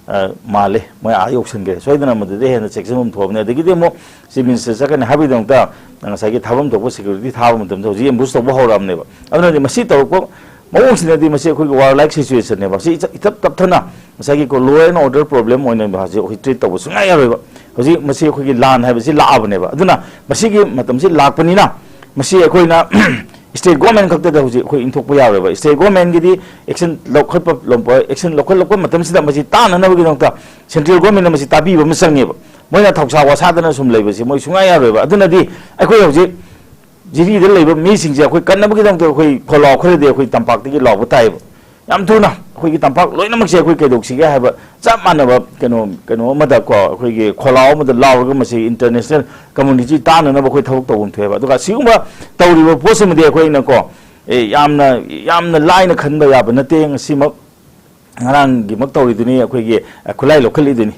ꯑ, ꯃꯥꯜꯂꯦ꯫ ꯃꯣꯏ ꯑꯥ ꯌꯧꯁꯟꯈ꯭ꯔꯦ꯫ ꯁꯣꯏꯗꯅ ꯃꯗꯨꯗꯩ ꯍꯦꯟꯅ ꯆꯦꯛꯁꯤꯟꯐꯝ ꯊꯣꯛꯑꯕꯅꯤ꯫ ꯑꯗꯒꯤꯗꯤ ꯑꯃꯨꯛ ꯆꯤꯐ ꯃꯤꯅꯤꯁꯇꯔ ꯆꯠꯀꯅꯤ ꯍꯥꯏꯕꯒꯤꯗꯃꯛꯇ ꯉꯁꯥꯏꯒꯤ ꯊꯥꯐꯝ ꯊꯣꯛꯄ ꯁꯦꯀ꯭ꯌꯨꯔꯤꯇꯤ ꯊꯥꯕ ꯃꯇꯝꯗ ꯍꯧꯖꯤꯛ ꯑꯦꯝꯕꯨꯁ ꯇꯧꯕ ꯍꯧꯔꯛꯑꯕꯅꯦꯕ꯫ ꯑꯗꯨꯅꯗꯤ ꯃꯁꯤ ꯇꯧꯔꯛꯄ ꯃꯑꯣꯡꯁꯤꯅꯗꯤ ꯃꯁꯤ ꯑꯩꯈꯣꯏꯒꯤ ꯋꯥꯔ ꯂꯥꯏꯛ ꯁꯤꯆꯨꯋꯦꯁꯟꯅꯦꯕ꯫ ꯁꯤ ꯏꯆ-, ꯏꯇꯞ ꯇꯞꯊꯅ ꯉꯁꯥꯏꯒꯤ ꯀꯣ, law and order problem ꯑꯣꯏꯅ ꯍꯧꯖꯤꯛ ꯑꯩꯈꯣꯏ ꯇ꯭ꯔꯤꯠ ꯇꯧꯕ ꯁꯨꯡꯌꯥ ꯌꯥꯔꯣꯏꯕ꯫ ꯍꯧꯖꯤꯛ ꯃꯁꯤ ꯑꯩꯈꯣꯏꯒꯤ ꯂꯥꯟ ꯍꯥꯏꯕꯁꯤ ꯂꯥꯛꯑꯕꯅꯦꯕ꯫ ꯑꯗꯨꯅ ꯃꯁꯤꯒꯤ ꯃꯇꯝꯁꯤ ꯂꯥꯛꯄꯅꯤꯅ ꯃꯁꯤ ꯑꯩꯈꯣꯏꯅ ꯁ꯭ꯇꯦꯠ ꯒꯣꯔꯃꯦꯟ ꯈꯛꯇꯗ ꯍꯧꯖꯤꯛ ꯑꯩꯈꯣꯏ ꯏꯟꯊꯣꯛꯄ ꯌꯥꯔꯣꯏꯕ꯫ ꯁ꯭ꯇꯦꯠ ꯒꯣꯔꯃꯦꯟꯒꯤꯗꯤ ꯑꯦꯛꯁꯟ ꯂꯧꯈꯠꯄ, ꯑꯦꯛꯁꯟ ꯂꯧꯈꯠꯂꯛꯄ ꯃꯇꯝꯁꯤꯗ ꯃꯁꯤ ꯇꯥꯅꯅꯕꯒꯤꯗꯃꯛꯇ ꯁꯦꯟꯇ꯭ꯔꯦꯜ ꯒꯣꯔꯃꯦꯟꯅ ꯃꯁꯤ ꯇꯥꯕꯤꯕ ꯑꯃ ꯆꯪꯉꯦꯕ꯫ ꯃꯣꯏꯅ ꯊꯧꯁꯥ ꯋꯥꯁꯥꯗꯅ ꯁꯨꯝ ꯂꯩꯕꯁꯤ ꯃꯣꯏ ꯁꯨꯡꯌꯥ ꯌꯥꯔꯣꯏꯕ꯫ ꯑꯗꯨꯅꯗꯤ ꯑꯩꯈꯣꯏ ꯍꯧꯖꯤꯛ ꯖꯤꯔꯤꯗ ꯂꯩꯕ ꯃꯤꯁꯤꯡꯁꯦ ꯑꯩꯈꯣꯏ ꯀꯟꯅꯕꯒꯤꯗꯃꯛꯇ ꯑꯩꯈꯣꯏ ꯈꯣꯜꯂꯥꯎ ꯈꯔꯗꯤ ꯑꯩꯈꯣꯏ ꯇꯝꯄꯥꯛꯇꯒꯤ ꯂꯥꯎꯕ ꯇꯥꯏꯌꯦꯕ꯫ ꯌꯥꯝ ꯊꯨꯅ ꯑꯩꯈꯣꯏꯒꯤ ꯇꯝꯄꯥꯛ ꯂꯣꯏꯅꯃꯛꯁꯦ ꯑꯩꯈꯣꯏ ꯀꯩꯗꯧꯁꯤꯒꯦ ꯍꯥꯏꯕ ꯆꯞ ꯃꯥꯟꯅꯕ ꯀꯩꯅꯣ, ꯀꯩꯅꯣ ꯑꯃꯗ ꯀꯣ, ꯑꯩꯈꯣꯏꯒꯤ ꯈꯣꯜꯂꯥꯎ ꯑꯃꯗ ꯂꯥꯎꯔꯒ ꯃꯁꯤ ꯏꯟꯇꯔꯅꯦꯁꯅꯦꯜ ꯀꯝꯃꯨꯅꯤꯇꯤ ꯇꯥꯅꯅꯕ ꯑꯩꯈꯣꯏ ꯊꯕꯛ ꯇꯧꯐꯝ ꯊꯣꯛꯑꯦꯕ꯫ ꯑꯗꯨꯒ ꯁꯤꯒꯨꯝꯕ ꯇꯧꯔꯤꯕ ꯄꯣꯠꯁꯤꯃꯗꯤ ꯑꯩꯈꯣꯏꯅ ꯀꯣ, ꯑꯦ, ꯌꯥꯝꯅ, ꯌꯥꯝꯅ ꯂꯥꯏꯅ ꯈꯟꯕ ꯌꯥꯕ ꯅꯠꯇꯦ꯫ ꯉꯁꯤꯃꯛ, ꯉꯔꯥꯡꯒꯤꯃꯛ ꯇꯧꯔꯤꯗꯨꯅꯤ, ꯑꯩꯈꯣꯏꯒꯤ, ꯑ, ꯈꯨꯠꯂꯥꯏ ꯂꯧꯈꯠꯂꯤꯗꯨꯅꯤ꯫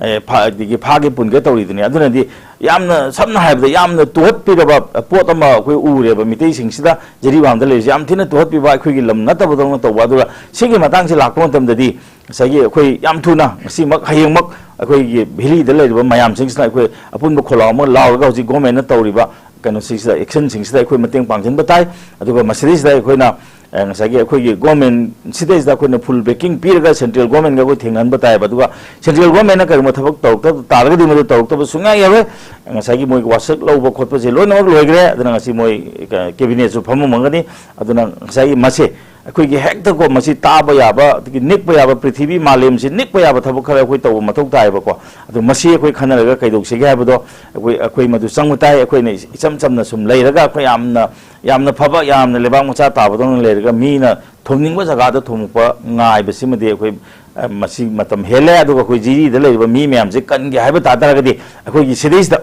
ꯑꯦ, ꯐꯥ-, ꯑꯗꯒꯤ ꯐꯥꯒꯦ ꯄꯨꯟꯒꯦ ꯇꯧꯔꯤꯗꯨꯅꯤ꯫ ꯑꯗꯨꯅꯗꯤ ꯌꯥꯝꯅ, ꯁꯝꯅ ꯍꯥꯏꯔꯕꯗ, ꯌꯥꯝꯅ ꯇꯨꯍꯠꯄꯤꯔꯕ ꯄꯣꯠ ꯑꯃ ꯑꯩꯈꯣꯏ ꯎꯔꯦꯕ꯫ ꯃꯤꯇꯩꯁꯤꯡꯁꯤꯗ ꯖꯤꯔꯤꯕꯥꯝꯗ ꯂꯩꯔꯤꯁꯦ ꯌꯥꯝ ꯊꯤꯅ ꯇꯨꯍꯠꯄꯤꯕ, ꯑꯩꯈꯣꯏꯒꯤ ꯂꯝ ꯅꯠꯇꯕꯗꯧꯅ ꯇꯧꯕ꯫ ꯑꯗꯨꯒ ꯁꯤꯒꯤ ꯃꯇꯥꯡꯁꯤ ꯂꯥꯛꯄ ꯃꯇꯝꯗꯗꯤ ꯉꯁꯥꯏꯒꯤ ꯑꯩꯈꯣꯏ ꯌꯥꯝ ꯊꯨꯅ ꯉꯁꯤꯃꯛ, ꯍꯌꯦꯡꯃꯛ ꯑꯩꯈꯣꯏꯒꯤ ꯚꯦꯂꯤꯗ ꯂꯩꯔꯤꯕ ꯃꯌꯥꯝꯁꯤꯡꯁꯤꯅ ꯑꯩꯈꯣꯏ ꯑꯄꯨꯟꯕ ꯈꯣꯜꯂꯥꯎ ꯑꯃ ꯂꯥꯎꯔꯒ ꯍꯧꯖꯤꯛ ꯒꯣꯔꯃꯦꯟꯅ ꯇꯧꯔꯤꯕ ꯀꯩꯅꯣꯁꯤꯡꯁꯤꯗ, ꯑꯦꯛꯁꯟꯁꯤꯡꯁꯤꯗ ꯑꯩꯈꯣꯏ ꯃꯇꯦꯡ ꯄꯥꯡꯁꯤꯟꯕ ꯇꯥꯏ꯫ ꯑꯗꯨꯒ ꯃꯁꯤꯗꯩꯁꯤꯗ ꯑꯩꯈꯣꯏꯅ, ꯑ, ꯉꯁꯥꯏꯒꯤ ꯑꯩꯈꯣꯏꯒꯤ ꯒꯣꯔꯃꯦꯟꯁꯤꯗꯩꯁꯤꯗ ꯑꯩꯈꯣꯏꯅ ꯐꯨꯜ ꯕꯦꯀꯤꯡ ꯄꯤꯔꯒ ꯁꯦꯟꯇ꯭ꯔꯦꯜ ꯒꯣꯔꯃꯦꯟꯒ ꯑꯩꯈꯣꯏ ꯊꯦꯡꯅꯍꯟꯕ ꯇꯥꯏꯌꯦꯕ꯫ ꯑꯗꯨꯒ ꯁꯦꯟꯇ꯭ꯔꯦꯜ ꯒꯣꯔꯃꯦꯟꯅ ꯀꯔꯤꯒꯨꯝꯕ ꯊꯕꯛ ꯇꯧꯔꯛꯇꯕ ꯇꯥꯔꯒꯗꯤ, ꯃꯗꯨ ꯇꯧꯔꯛꯇꯕ ꯁꯨꯡꯌꯥ ꯌꯥꯔꯣꯏ꯫ ꯉꯁꯥꯏꯒꯤ ꯃꯣꯏꯒꯤ ꯋꯥꯁꯛ ꯂꯧꯕ ꯈꯣꯠꯄꯁꯦ ꯂꯣꯏꯅꯃꯛ ꯂꯣꯏꯈ꯭ꯔꯦ꯫ ꯑꯗꯨꯅ ꯉꯁꯤ ꯃꯣꯏ, ꯑ, ꯀꯦꯕꯤꯅꯦꯠꯁꯨ ꯐꯝꯃꯝꯒꯅꯤ꯫ ꯑꯗꯨꯅ ꯉꯁꯥꯏꯒꯤ ꯃꯁꯦ ꯑꯩꯈꯣꯏꯒꯤ ꯍꯦꯛꯇꯀꯣ, ꯃꯁꯤ ꯇꯥꯕ ꯌꯥꯕ, ꯑꯗꯒꯤ ꯅꯤꯛꯄ ꯌꯥꯕ, ꯄ꯭ꯔꯤꯊꯤꯕꯤ ꯃꯥꯂꯦꯝꯁꯤ ꯅꯤꯛꯄ ꯌꯥꯕ ꯊꯕꯛ ꯈꯔ ꯑꯩꯈꯣꯏ ꯇꯧꯕ ꯃꯊꯧ ꯇꯥꯏꯌꯦꯕꯀꯣ꯫ ꯑꯗꯣ ꯃꯁꯤ ꯑꯩꯈꯣꯏ ꯈꯟꯅꯔꯒ ꯀꯩꯗꯧꯁꯤꯒꯦ ꯍꯥꯏꯕꯗꯣ ꯑꯩꯈꯣꯏ, ꯑꯩꯈꯣꯏ ꯃꯗꯨ ꯆꯪꯕ ꯇꯥꯏ꯫ ꯑꯩꯈꯣꯏꯅ ꯏꯆꯝ ꯆꯝꯅ ꯁꯨꯝ ꯂꯩꯔꯒ, ꯑꯩꯈꯣꯏ ꯌꯥꯝꯅ, ꯌꯥꯝꯅ ꯐꯕ, ꯌꯥꯝꯅ ꯂꯩꯕꯥꯛ ꯃꯆꯥ ꯇꯥꯕꯗꯧꯅ ꯂꯩꯔꯒ, ꯃꯤꯅ ꯊꯣꯝꯅꯤꯡꯕ ꯖꯒꯥꯗ ꯊꯣꯝꯃꯛꯄ ꯉꯥꯏꯕꯁꯤꯃꯗꯤ ꯑꯩꯈꯣꯏ, ꯑ, ꯃꯁꯤ ꯃꯇꯝ ꯍꯦꯜꯂꯦ꯫ ꯑꯗꯨꯒ ꯑꯩꯈꯣꯏ ꯖꯤꯔꯤꯗ ꯂꯩꯔꯤꯕ ꯃꯤ ꯃꯌꯥꯝꯁꯦ ꯀꯟꯒꯦ ꯍꯥꯏꯕ ꯇꯥ ꯇꯥꯔꯒꯗꯤ, ꯑꯩꯈꯣꯏꯒꯤ ꯁꯤꯗꯩꯁꯤꯗ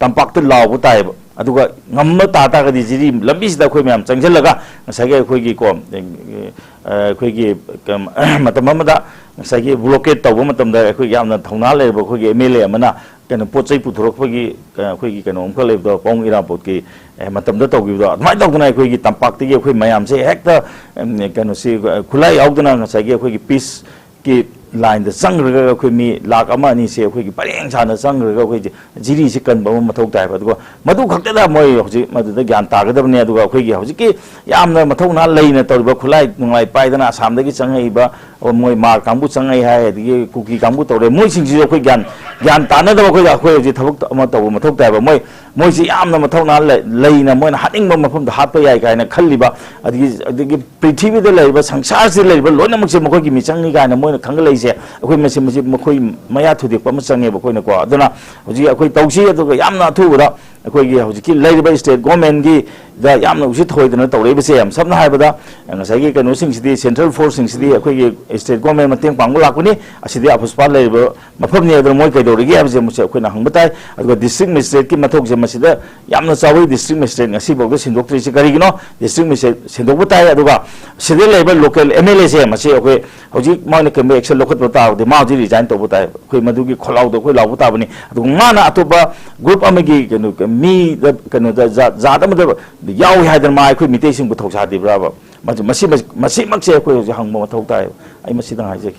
ꯇꯝꯄꯥꯛꯇ ꯂꯥꯎꯕ ꯇꯥꯏꯌꯦꯕ꯫ ꯑꯗꯨꯒ ꯉꯝꯕ ꯇꯥ ꯇꯥꯔꯒꯗꯤ ꯖꯤꯔꯤ ꯂꯝꯕꯤꯁꯤꯗ ꯑꯩꯈꯣꯏ ꯃꯌꯥꯝ ꯆꯪꯁꯤꯜꯂꯒ, ꯉꯁꯥꯏꯒꯤ ꯑꯩꯈꯣꯏꯒꯤꯀꯣ, ꯑ, ꯑꯩꯈꯣꯏꯒꯤ ꯀꯝ-, ꯃꯇꯝ ꯑꯃꯗ ꯉꯁꯥꯏꯒꯤ ꯕ꯭ꯂꯣꯀꯦꯠ ꯇꯧꯕ ꯃꯇꯝꯗ ꯑꯩꯈꯣꯏꯒꯤ ꯌꯥꯝꯅ ꯊꯧꯅꯥ ꯂꯩꯔꯕ ꯑꯩꯈꯣꯏꯒꯤ ꯑꯦꯝ ꯑꯦꯜ ꯑꯦ ꯑꯃꯅ ꯀꯩꯅꯣ, ꯄꯣꯠ ꯆꯩ ꯄꯨꯊꯣꯔꯛꯄꯒꯤ, ꯑ, ꯑꯩꯈꯣꯏꯒꯤ ꯀꯩꯅꯣ ꯑꯃꯈꯛ ꯂꯩꯕꯗꯣ, ꯄꯥꯕꯨꯡ ꯏꯔꯥꯕꯣꯠꯀꯤ, ꯑ, ꯃꯇꯝꯗ ꯇꯧꯈꯤꯕꯗꯣ, ꯑꯗꯨꯃꯥꯏꯅ ꯇꯧꯗꯅ ꯑꯩꯈꯣꯏꯒꯤ ꯇꯝꯄꯥꯛꯇꯒꯤ ꯑꯩꯈꯣꯏ ꯃꯌꯥꯝꯁꯦ ꯍꯦꯛꯇ, ꯎꯝ, ꯀꯩꯅꯣꯁꯤ, ꯑ, ꯈꯨꯠꯂꯥꯏ ꯌꯥꯎꯗꯅ ꯉꯁꯥꯏꯒꯤ ꯑꯩꯈꯣꯏꯒꯤ ꯄꯤꯁ ꯀꯤ ꯂꯥꯏꯟꯗ ꯆꯪꯈ꯭ꯔꯒ ꯑꯩꯈꯣꯏ ꯃꯤ ꯂꯥꯈ ꯑꯃ ꯑꯅꯤꯁꯦ ꯑꯩꯈꯣꯏꯒꯤ ꯄꯔꯦꯡ ꯁꯥꯅ ꯆꯪꯈ꯭ꯔꯒ ꯑꯩꯈꯣꯏꯁꯦ ꯖꯤꯔꯤꯁꯤ ꯀꯟꯕ ꯑꯃ ꯃꯊꯧ ꯇꯥꯏꯕ꯫ ꯑꯗꯨꯒ ꯃꯗꯨ ꯈꯛꯇꯗ ꯃꯣꯏ ꯍꯧꯖꯤꯛ ꯃꯗꯨꯗ ꯒ꯭ꯌꯥꯟ ꯇꯥꯒꯗꯕꯅꯤ꯫ ꯑꯗꯨꯒ ꯑꯩꯈꯣꯏꯒꯤ ꯍꯧꯖꯤꯛꯀꯤ ꯌꯥꯝꯅ ꯃꯊꯧꯅꯥ ꯂꯩꯅ ꯇꯧꯔꯤꯕ ꯈꯨꯠꯂꯥꯏ ꯅꯨꯡꯂꯥꯏ ꯄꯥꯏꯗꯅ ꯑꯁꯥꯝꯗꯒꯤ ꯆꯪꯉꯛꯏꯕ, ꯑꯣ, ꯃꯣꯏ ꯃꯥꯔ ꯀꯥꯡꯕꯨ ꯆꯪꯉꯛꯏ ꯍꯥꯏ, ꯑꯗꯒꯤ ꯀꯨꯀꯤ ꯀꯥꯡꯕꯨ ꯇꯧꯔꯦ, ꯃꯣꯏꯁꯤꯡꯁꯤꯁꯨ ꯑꯩꯈꯣꯏ ꯒ꯭ꯌꯥꯟ, ꯒ꯭ꯌꯥꯟ ꯇꯥꯅꯗꯕ ꯑꯩꯈꯣꯏꯗ ꯑꯩꯈꯣꯏ ꯍꯧꯖꯤꯛ ꯊꯕꯛ ꯑꯃ ꯇꯧꯕ ꯃꯊꯧ ꯇꯥꯏꯕ꯫ ꯃꯣꯏ, ꯃꯣꯏꯁꯤ ꯌꯥꯝꯅ ꯃꯊꯧꯅꯥ ꯂꯩ-, ꯂꯩꯅ ꯃꯣꯏꯅ ꯍꯥꯠꯅꯤꯡꯕ ꯃꯐꯝꯗ ꯍꯥꯠꯄ ꯌꯥꯏ ꯀꯥꯏꯅ ꯈꯜꯂꯤꯕ, ꯑꯗꯒꯤ, ꯑꯗꯒꯤ ꯄ꯭ꯔꯤꯊꯤꯕꯤꯗ ꯂꯩꯔꯤꯕ, ꯁꯪꯁꯥꯔꯁꯤꯗ ꯂꯩꯔꯤꯕ ꯂꯣꯏꯅꯃꯛꯁꯦ ꯃꯈꯣꯏꯒꯤ ꯃꯤꯆꯪꯅꯤ ꯀꯥꯏꯅ ꯃꯣꯏꯅ ꯈꯪꯒꯠꯂꯛꯏꯁꯦ, ꯑꯩꯈꯣꯏ ꯃꯁꯤ, ꯃꯁꯤ ꯃꯈꯣꯏ ꯃꯌꯥ ꯊꯨꯗꯦꯛꯄ ꯑꯃ ꯆꯪꯉꯦꯕ ꯑꯩꯈꯣꯏꯅꯀꯣ꯫ ꯑꯗꯨꯅ ꯍꯧꯖꯤꯛ ꯑꯩꯈꯣꯏ ꯇꯧꯁꯤ, ꯑꯗꯨꯒ ꯌꯥꯝꯅ ꯑꯊꯨꯕꯗ ꯑꯩꯈꯣꯏꯒꯤ ꯍꯧꯖꯤꯛꯀꯤ ꯂꯩꯔꯤꯕ ꯁ꯭ꯇꯦꯠ ꯒꯣꯔꯃꯦꯟꯒꯤꯗ ꯌꯥꯝꯅ ꯎꯁꯤꯠ ꯊꯑꯣꯏꯗꯅ ꯇꯧꯔꯛꯏꯕꯁꯦ, ꯌꯥꯝ ꯁꯝꯅ ꯍꯥꯏꯔꯕꯗ, ꯉꯁꯥꯏꯒꯤ ꯀꯩꯅꯣꯁꯤꯡꯁꯤꯗꯤ, ꯁꯦꯟꯇ꯭ꯔꯦꯜ ꯐꯣꯔꯁꯁꯤꯡꯁꯤꯗꯤ ꯑꯩꯈꯣꯏꯒꯤ ꯁ꯭ꯇꯦꯠ ꯒꯣꯔꯃꯦꯟ ꯃꯇꯦꯡ ꯄꯥꯡꯕ ꯂꯥꯛꯄꯅꯤ, ꯑꯁꯤꯗꯤ ꯑꯐꯨꯁꯄꯥ ꯂꯩꯔꯤꯕ ꯃꯐꯝꯅꯤ, ꯑꯗꯨꯅ ꯃꯣꯏ ꯀꯩꯗꯧꯔꯤꯒꯦ ꯍꯥꯏꯕꯁꯦ ꯃꯁꯤ ꯑꯩꯈꯣꯏꯅ ꯍꯪꯕ ꯇꯥꯏ꯫ ꯑꯗꯨꯒ ꯗꯤꯁꯇ꯭ꯔꯤꯛ ꯃꯦꯖꯤꯁꯇ꯭ꯔꯦꯠꯀꯤ ꯃꯊꯧꯁꯦ ꯃꯁꯤꯗ ꯌꯥꯝꯅ ꯆꯥꯎꯋꯤ꯫ ꯗꯤꯁꯇ꯭ꯔꯤꯛ ꯃꯦꯖꯤꯁꯇ꯭ꯔꯦꯠ ꯉꯁꯤꯐꯥꯎꯗ ꯁꯤꯟꯗꯣꯛꯇ꯭ꯔꯤꯁꯤ ꯀꯔꯤꯒꯤꯅꯣ? ꯗꯤꯁꯇ꯭ꯔꯤꯛ ꯃꯦꯖꯤꯁꯇ꯭ꯔꯦꯠ ꯁꯤꯟꯗꯣꯛꯄ ꯇꯥꯏ꯫ ꯑꯗꯨꯒ ꯁꯤꯗ ꯂꯩꯔꯤꯕ ꯂꯣꯀꯦꯜ ꯑꯦꯝ ꯑꯦꯜ ꯑꯦꯁꯦ ꯃꯁꯤ ꯑꯩꯈꯣꯏ ꯍꯧꯖꯤꯛ ꯃꯣꯏꯅ ꯀꯩꯒꯨꯝꯕ ꯑꯦꯛꯁꯟ ꯂꯧꯈꯠꯄ ꯇꯥꯔꯒꯗꯤ ꯃꯥ ꯍꯧꯖꯤꯛ ꯔꯤꯖꯥꯏꯟ ꯇꯧꯕ ꯇꯥꯏ꯫ ꯑꯩꯈꯣꯏ ꯃꯗꯨꯒꯤ ꯈꯣꯜꯂꯥꯎꯗꯣ ꯑꯩꯈꯣꯏ ꯂꯥꯎꯕ ꯇꯥꯕꯅꯤ꯫ ꯑꯗꯨꯒ ꯃꯥꯅ ꯑꯇꯣꯞꯄ ꯒ꯭ꯔꯨꯞ ꯑꯃꯒꯤ ꯀꯩꯅꯣ, ꯃꯤꯗ, ꯀꯩꯅꯣꯗ, ꯖꯥꯠ, ꯖꯥꯠ ꯑꯃꯗ ꯌꯥꯎꯏ ꯍꯥꯏꯗꯅ ꯃꯥ ꯑꯩꯈꯣꯏ ꯃꯤꯇꯩꯁꯤꯡꯕꯨ ꯊꯧꯁꯥꯗ꯭ꯔꯤꯕ꯭ꯔꯥꯕ? ꯃꯁꯤ, ꯃꯁꯤ, ꯃꯁꯤꯃꯛꯁꯦ ꯑꯩꯈꯣꯏ ꯍꯧꯖꯤꯛ ꯍꯪꯕ ꯃꯊꯧ ꯇꯥꯏꯌꯦꯕ꯫ ꯑꯩ ꯃꯁꯤꯗꯪ ꯍꯥꯏꯖꯒꯦ꯫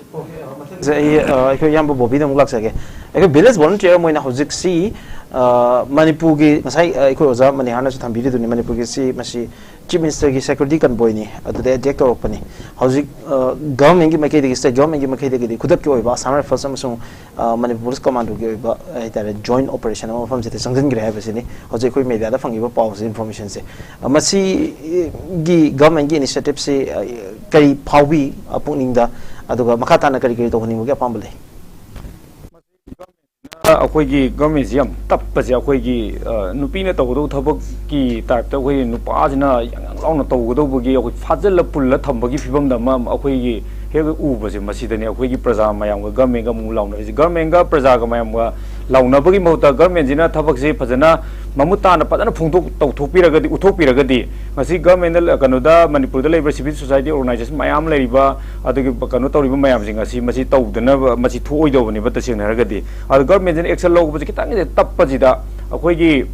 ꯁꯦ, ꯑꯩ, ꯑ, ꯑꯩꯈꯣꯏ ꯏꯌꯥꯝꯕ ꯕꯣꯕꯤꯗ ꯑꯃꯨꯛ ꯂꯥꯛꯆꯒꯦ꯫ ꯑꯩꯈꯣꯏ ꯚꯤꯂꯦꯖ ꯚꯣꯂꯨꯟꯇꯤꯌꯔ ꯑꯃ ꯑꯣꯏꯅ ꯍꯧꯖꯤꯛꯁꯤ, ꯑ, ꯃꯅꯤꯄꯨꯔꯒꯤ ꯉꯁꯥꯏ, ꯑ, ꯑꯩꯈꯣꯏ ꯑꯣꯖꯥ ꯃꯅꯤꯍꯥꯔꯅꯁꯨ ꯊꯝꯕꯤꯔꯤꯗꯨꯅꯤ, ꯃꯅꯤꯄꯨꯔꯒꯤ ꯁꯤ, ꯃꯁꯤ Chief Ministerꯒꯤ security convoyꯅꯤ, ꯑꯗꯨꯗ attack ꯇꯧꯔꯛꯄꯅꯤ꯫ ꯍꯧꯖꯤꯛ, ꯑ, governmentꯀꯤ ꯃꯥꯏꯀꯩꯗꯒꯤ, state governmentꯀꯤ ꯃꯥꯏꯀꯩꯗꯒꯤꯗꯤ ꯈꯨꯗꯛꯀꯤ ꯑꯣꯏꯕ Assam Rifles ꯑꯃꯁꯨꯡ, ꯑ, Manipur Police Commandoꯒꯤ ꯑꯣꯏꯕ, ꯑ, ꯍꯥꯏꯇꯥꯔꯦ, joint operation ꯑꯃ ꯃꯐꯝꯁꯤꯗ ꯆꯪꯁꯤꯟꯈ꯭ꯔꯦ ꯍꯥꯏꯕꯁꯤꯅꯤ ꯍꯧꯖꯤꯛ ꯑꯩꯈꯣꯏ mediaꯗ ꯐꯪꯉꯤꯕ ꯄꯥꯎꯁꯦ, informationꯁꯦ꯫ ꯑ, ꯃꯁꯤꯒꯤ governmentꯀꯤ initiativeꯁꯤ, ꯑ, ꯀꯔꯤ ꯐꯥꯎꯕꯤ, ꯑ, ꯄꯨꯛꯅꯤꯡꯗ, ꯑꯗꯨꯒ ꯃꯈꯥ ꯇꯥꯅ ꯀꯔꯤ ꯀꯔꯤ ꯇꯧꯍꯟꯅꯤꯡꯕꯒꯤ ꯑꯄꯥꯝꯕ ꯂꯩ? ꯑꯩꯈꯣꯏꯒꯤ governmentꯁꯤ ꯌꯥꯝ ꯇꯞꯄꯁꯦ, ꯑꯩꯈꯣꯏꯒꯤ, ꯑ, ꯅꯨꯄꯤꯅ ꯇꯧꯒꯗꯧꯕ ꯊꯕꯛꯀꯤ typeꯇ ꯑꯩꯈꯣꯏꯒꯤ ꯅꯨꯄꯥꯁꯤꯅ ꯌꯥꯡ ꯌꯥꯡ ꯂꯥꯎꯅ ꯇꯧꯒꯗꯧꯕꯒꯤ, ꯑꯩꯈꯣꯏ ꯐꯥꯖꯤꯜꯂ ꯄꯨꯜꯂ ꯊꯝꯕꯒꯤ ꯐꯤꯕꯝꯗ ꯑꯃ ꯑꯩꯈꯣꯏꯒꯤ ꯍꯦꯛ ꯎꯕꯁꯦ, ꯃꯁꯤꯗꯅꯤ ꯑꯩꯈꯣꯏꯒꯤ ꯄ꯭ꯔꯖꯥ ꯃꯌꯥꯝꯒ governmentꯒ ꯑꯃꯨꯛ ꯂꯥꯎꯅꯔꯤꯁꯦ꯫ Governmentꯒ ꯄ꯭ꯔꯖꯥꯒ ꯃꯌꯥꯝꯒ ꯂꯥꯎꯅꯕꯒꯤ ꯃꯍꯨꯠꯇ governmentꯁꯤꯅ ꯊꯕꯛꯁꯦ ꯐꯖꯅ ꯃꯃꯨꯠ ꯇꯥꯅ ꯐꯖꯅ ꯐꯣꯡꯗꯣꯛ ꯇꯧꯊꯣꯛꯄꯤꯔꯒꯗꯤ, ꯎꯠꯊꯣꯛꯄꯤꯔꯒꯗꯤ, ꯉꯁꯤ governmentꯅ ꯀꯩꯅꯣꯗ, ꯃꯅꯤꯄꯨꯔꯗ ꯂꯩꯔꯤꯕ civil society organization ꯃꯌꯥꯝ ꯂꯩꯔꯤꯕ, ꯑꯗꯨꯒꯤ ꯀꯩꯅꯣ ꯇꯧꯔꯤꯕ ꯃꯌꯥꯝꯁꯤꯡ ꯑꯁꯤ, ꯃꯁꯤ ꯇꯧꯗꯅꯕ, ꯃꯁꯤ ꯊꯣꯛꯑꯣꯏꯗꯧꯕꯅꯦꯕ ꯇꯁꯦꯡꯅ ꯍꯥꯏꯔꯒꯗꯤ꯫ ꯑꯗꯣ governmentꯁꯤꯅ action ꯂꯧꯕꯁꯦ ꯈꯤꯇꯪ ꯇꯞꯄꯁꯤꯗ, ꯑꯩꯈꯣꯏꯒꯤ,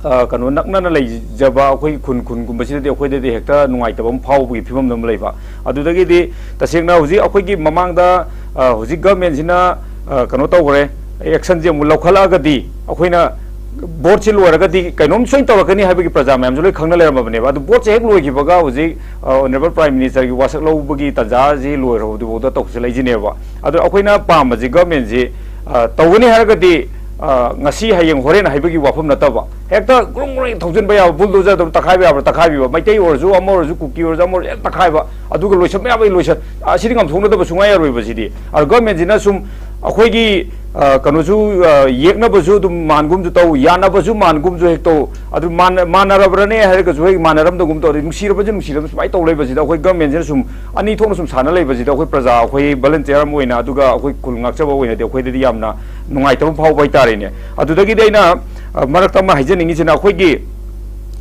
ꯑ, ꯀꯩꯅꯣ, ꯅꯛꯅꯅ ꯂꯩꯖꯕ ꯑꯩꯈꯣꯏꯒꯤ ꯈꯨꯟ ꯈꯨꯟꯒꯨꯝꯕꯁꯤꯗꯗꯤ ꯑꯩꯈꯣꯏꯗꯗꯤ ꯍꯦꯛꯇ ꯅꯨꯡꯉꯥꯏꯇꯕ ꯑꯃ ꯐꯥꯎꯕꯒꯤ ꯐꯤꯕꯝꯗ ꯑꯃ ꯂꯩꯕ꯫ ꯑꯗꯨꯗꯒꯤꯗꯤ ꯇꯁꯦꯡꯅ ꯍꯧꯖꯤꯛ ꯑꯩꯈꯣꯏꯒꯤ ꯃꯃꯥꯡꯗ, ꯑ, ꯍꯧꯖꯤꯛ governmentꯁꯤꯅ, ꯑ, ꯀꯩꯅꯣ ꯇꯧꯈ꯭ꯔꯦ, actionꯁꯦ ꯑꯃꯨꯛ ꯂꯧꯈꯠꯂꯛꯑꯒꯗꯤ, ꯑꯩꯈꯣꯏꯅ voteꯁꯤ ꯂꯣꯏꯔꯒꯗꯤ ꯀꯩꯅꯣꯝ ꯁꯣꯏꯅ ꯇꯧꯔꯛꯀꯅꯤ ꯍꯥꯏꯕꯒꯤ ꯄ꯭ꯔꯖꯥ ꯃꯌꯥꯝꯁꯨ ꯂꯣꯏ ꯈꯪꯅ ꯂꯩꯔꯝꯃꯕꯅꯦꯕ꯫ ꯑꯗꯨ voteꯁꯦ ꯍꯦꯛ ꯂꯣꯏꯈꯤꯕꯒ ꯍꯧꯖꯤꯛ, ꯑ, Honourable Prime Ministerꯒꯤ ꯋꯥꯁꯛ ꯂꯧꯕꯒꯤ ꯇꯥꯟꯖꯥꯁꯤ ꯂꯣꯏꯔꯕꯗꯨꯐꯥꯎꯗ ꯇꯧꯁꯤꯜꯂꯛꯏꯁꯤꯅꯦꯕ꯫ ꯑꯗꯣ ꯑꯩꯈꯣꯏꯅ ꯄꯥꯝꯕꯁꯤ governmentꯁꯤ, ꯑ, ꯇꯧꯒꯅꯤ ꯍꯥꯏꯔꯒꯗꯤ, ꯑ, ꯉꯁꯤ, ꯍꯌꯦꯡ, ꯍꯣꯔꯦꯟ ꯍꯥꯏꯕꯒꯤ ꯋꯥꯐꯝ ꯅꯠꯇꯕ, ꯍꯦꯛꯇ ꯒ꯭ꯔꯨꯡ ꯒ꯭ꯔꯨꯡ ꯊꯧꯖꯤꯟꯕ ꯌꯥꯕ, bulldozer ꯑꯗꯨꯝ ꯇꯛꯈꯥꯏꯕ ꯌꯥꯕ꯭ꯔꯥ ꯇꯛꯈꯥꯏꯕꯤꯕ, ꯃꯩꯇꯩ ꯑꯣꯏꯔꯁꯨ, ꯑꯃ ꯑꯣꯏꯔꯁꯨ, ꯀꯨꯀꯤ ꯑꯣꯏꯔꯁꯨ, ꯑꯃ ꯑꯣꯏꯔꯁꯨ, ꯍꯦꯛ ꯇꯛꯈꯥꯏꯕ, ꯑꯗꯨꯒ ꯂꯣꯏꯁꯟꯕ ꯌꯥꯕ ꯂꯣꯏꯁꯟ-, ꯑ, ꯁꯤꯗꯤ ꯉꯝꯊꯣꯛꯅꯗꯕ ꯁꯨꯡꯌꯥ ꯌꯥꯔꯣꯏꯕ ꯁꯤꯗꯤ꯫ ꯑꯗꯣ governmentꯁꯤꯅ ꯁꯨꯝ ꯑꯩꯈꯣꯏꯒꯤ, ꯑ, ꯀꯩꯅꯣꯁꯨ, ꯑ, ꯌꯦꯛꯅꯕꯁꯨ ꯑꯗꯨꯝ ꯃꯥꯟꯒꯨꯝꯁꯨ ꯇꯧ, ꯌꯥꯅꯕꯁꯨ ꯃꯥꯟꯒꯨꯝꯁꯨ ꯍꯦꯛ ꯇꯧ, ꯑꯗꯨ ꯃꯥꯟꯅ-, ꯃꯥꯟꯅꯔꯕ꯭ꯔꯅꯦ ꯍꯥꯏꯔꯒꯁꯨ ꯍꯦꯛ ꯃꯥꯟꯅꯔꯝꯗꯒꯨꯝ ꯇꯧ, ꯑꯗꯩ ꯅꯨꯡꯁꯤꯔꯕꯁꯨ ꯅꯨꯡꯁꯤꯔꯕ ꯁꯨꯃꯥꯏꯅ ꯇꯧ ꯂꯩꯕꯁꯤꯗ, ꯑꯩꯈꯣꯏ governmentꯁꯤꯅ ꯁꯨꯝ ꯑꯅꯤ ꯊꯣꯛꯅ ꯁꯨꯝ ꯁꯥꯟꯅ ꯂꯩꯕꯁꯤꯗ, ꯑꯩꯈꯣꯏ ꯄ꯭ꯔꯖꯥ, ꯑꯩꯈꯣꯏ volunteer ꯑꯃ ꯑꯣꯏꯅ, ꯑꯗꯨꯒ ꯑꯩꯈꯣꯏ ꯈꯨꯜ ꯉꯥꯛꯆꯕ ꯑꯣꯏꯅꯗꯤ ꯑꯩꯈꯣꯏꯗꯗꯤ ꯌꯥꯝꯅ ꯅꯨꯡꯉꯥꯏꯇꯕ ꯐꯥꯎꯕ ꯍꯥꯏꯇꯥꯔꯦꯅꯦ꯫ ꯑꯗꯨꯗꯒꯤꯗꯤ ꯑꯩꯅ, ꯑ, ꯃꯔꯛꯇ ꯑꯃ ꯍꯥꯏꯖꯅꯤꯡꯉꯤꯁꯤꯅ, ꯑꯩꯈꯣꯏꯒꯤ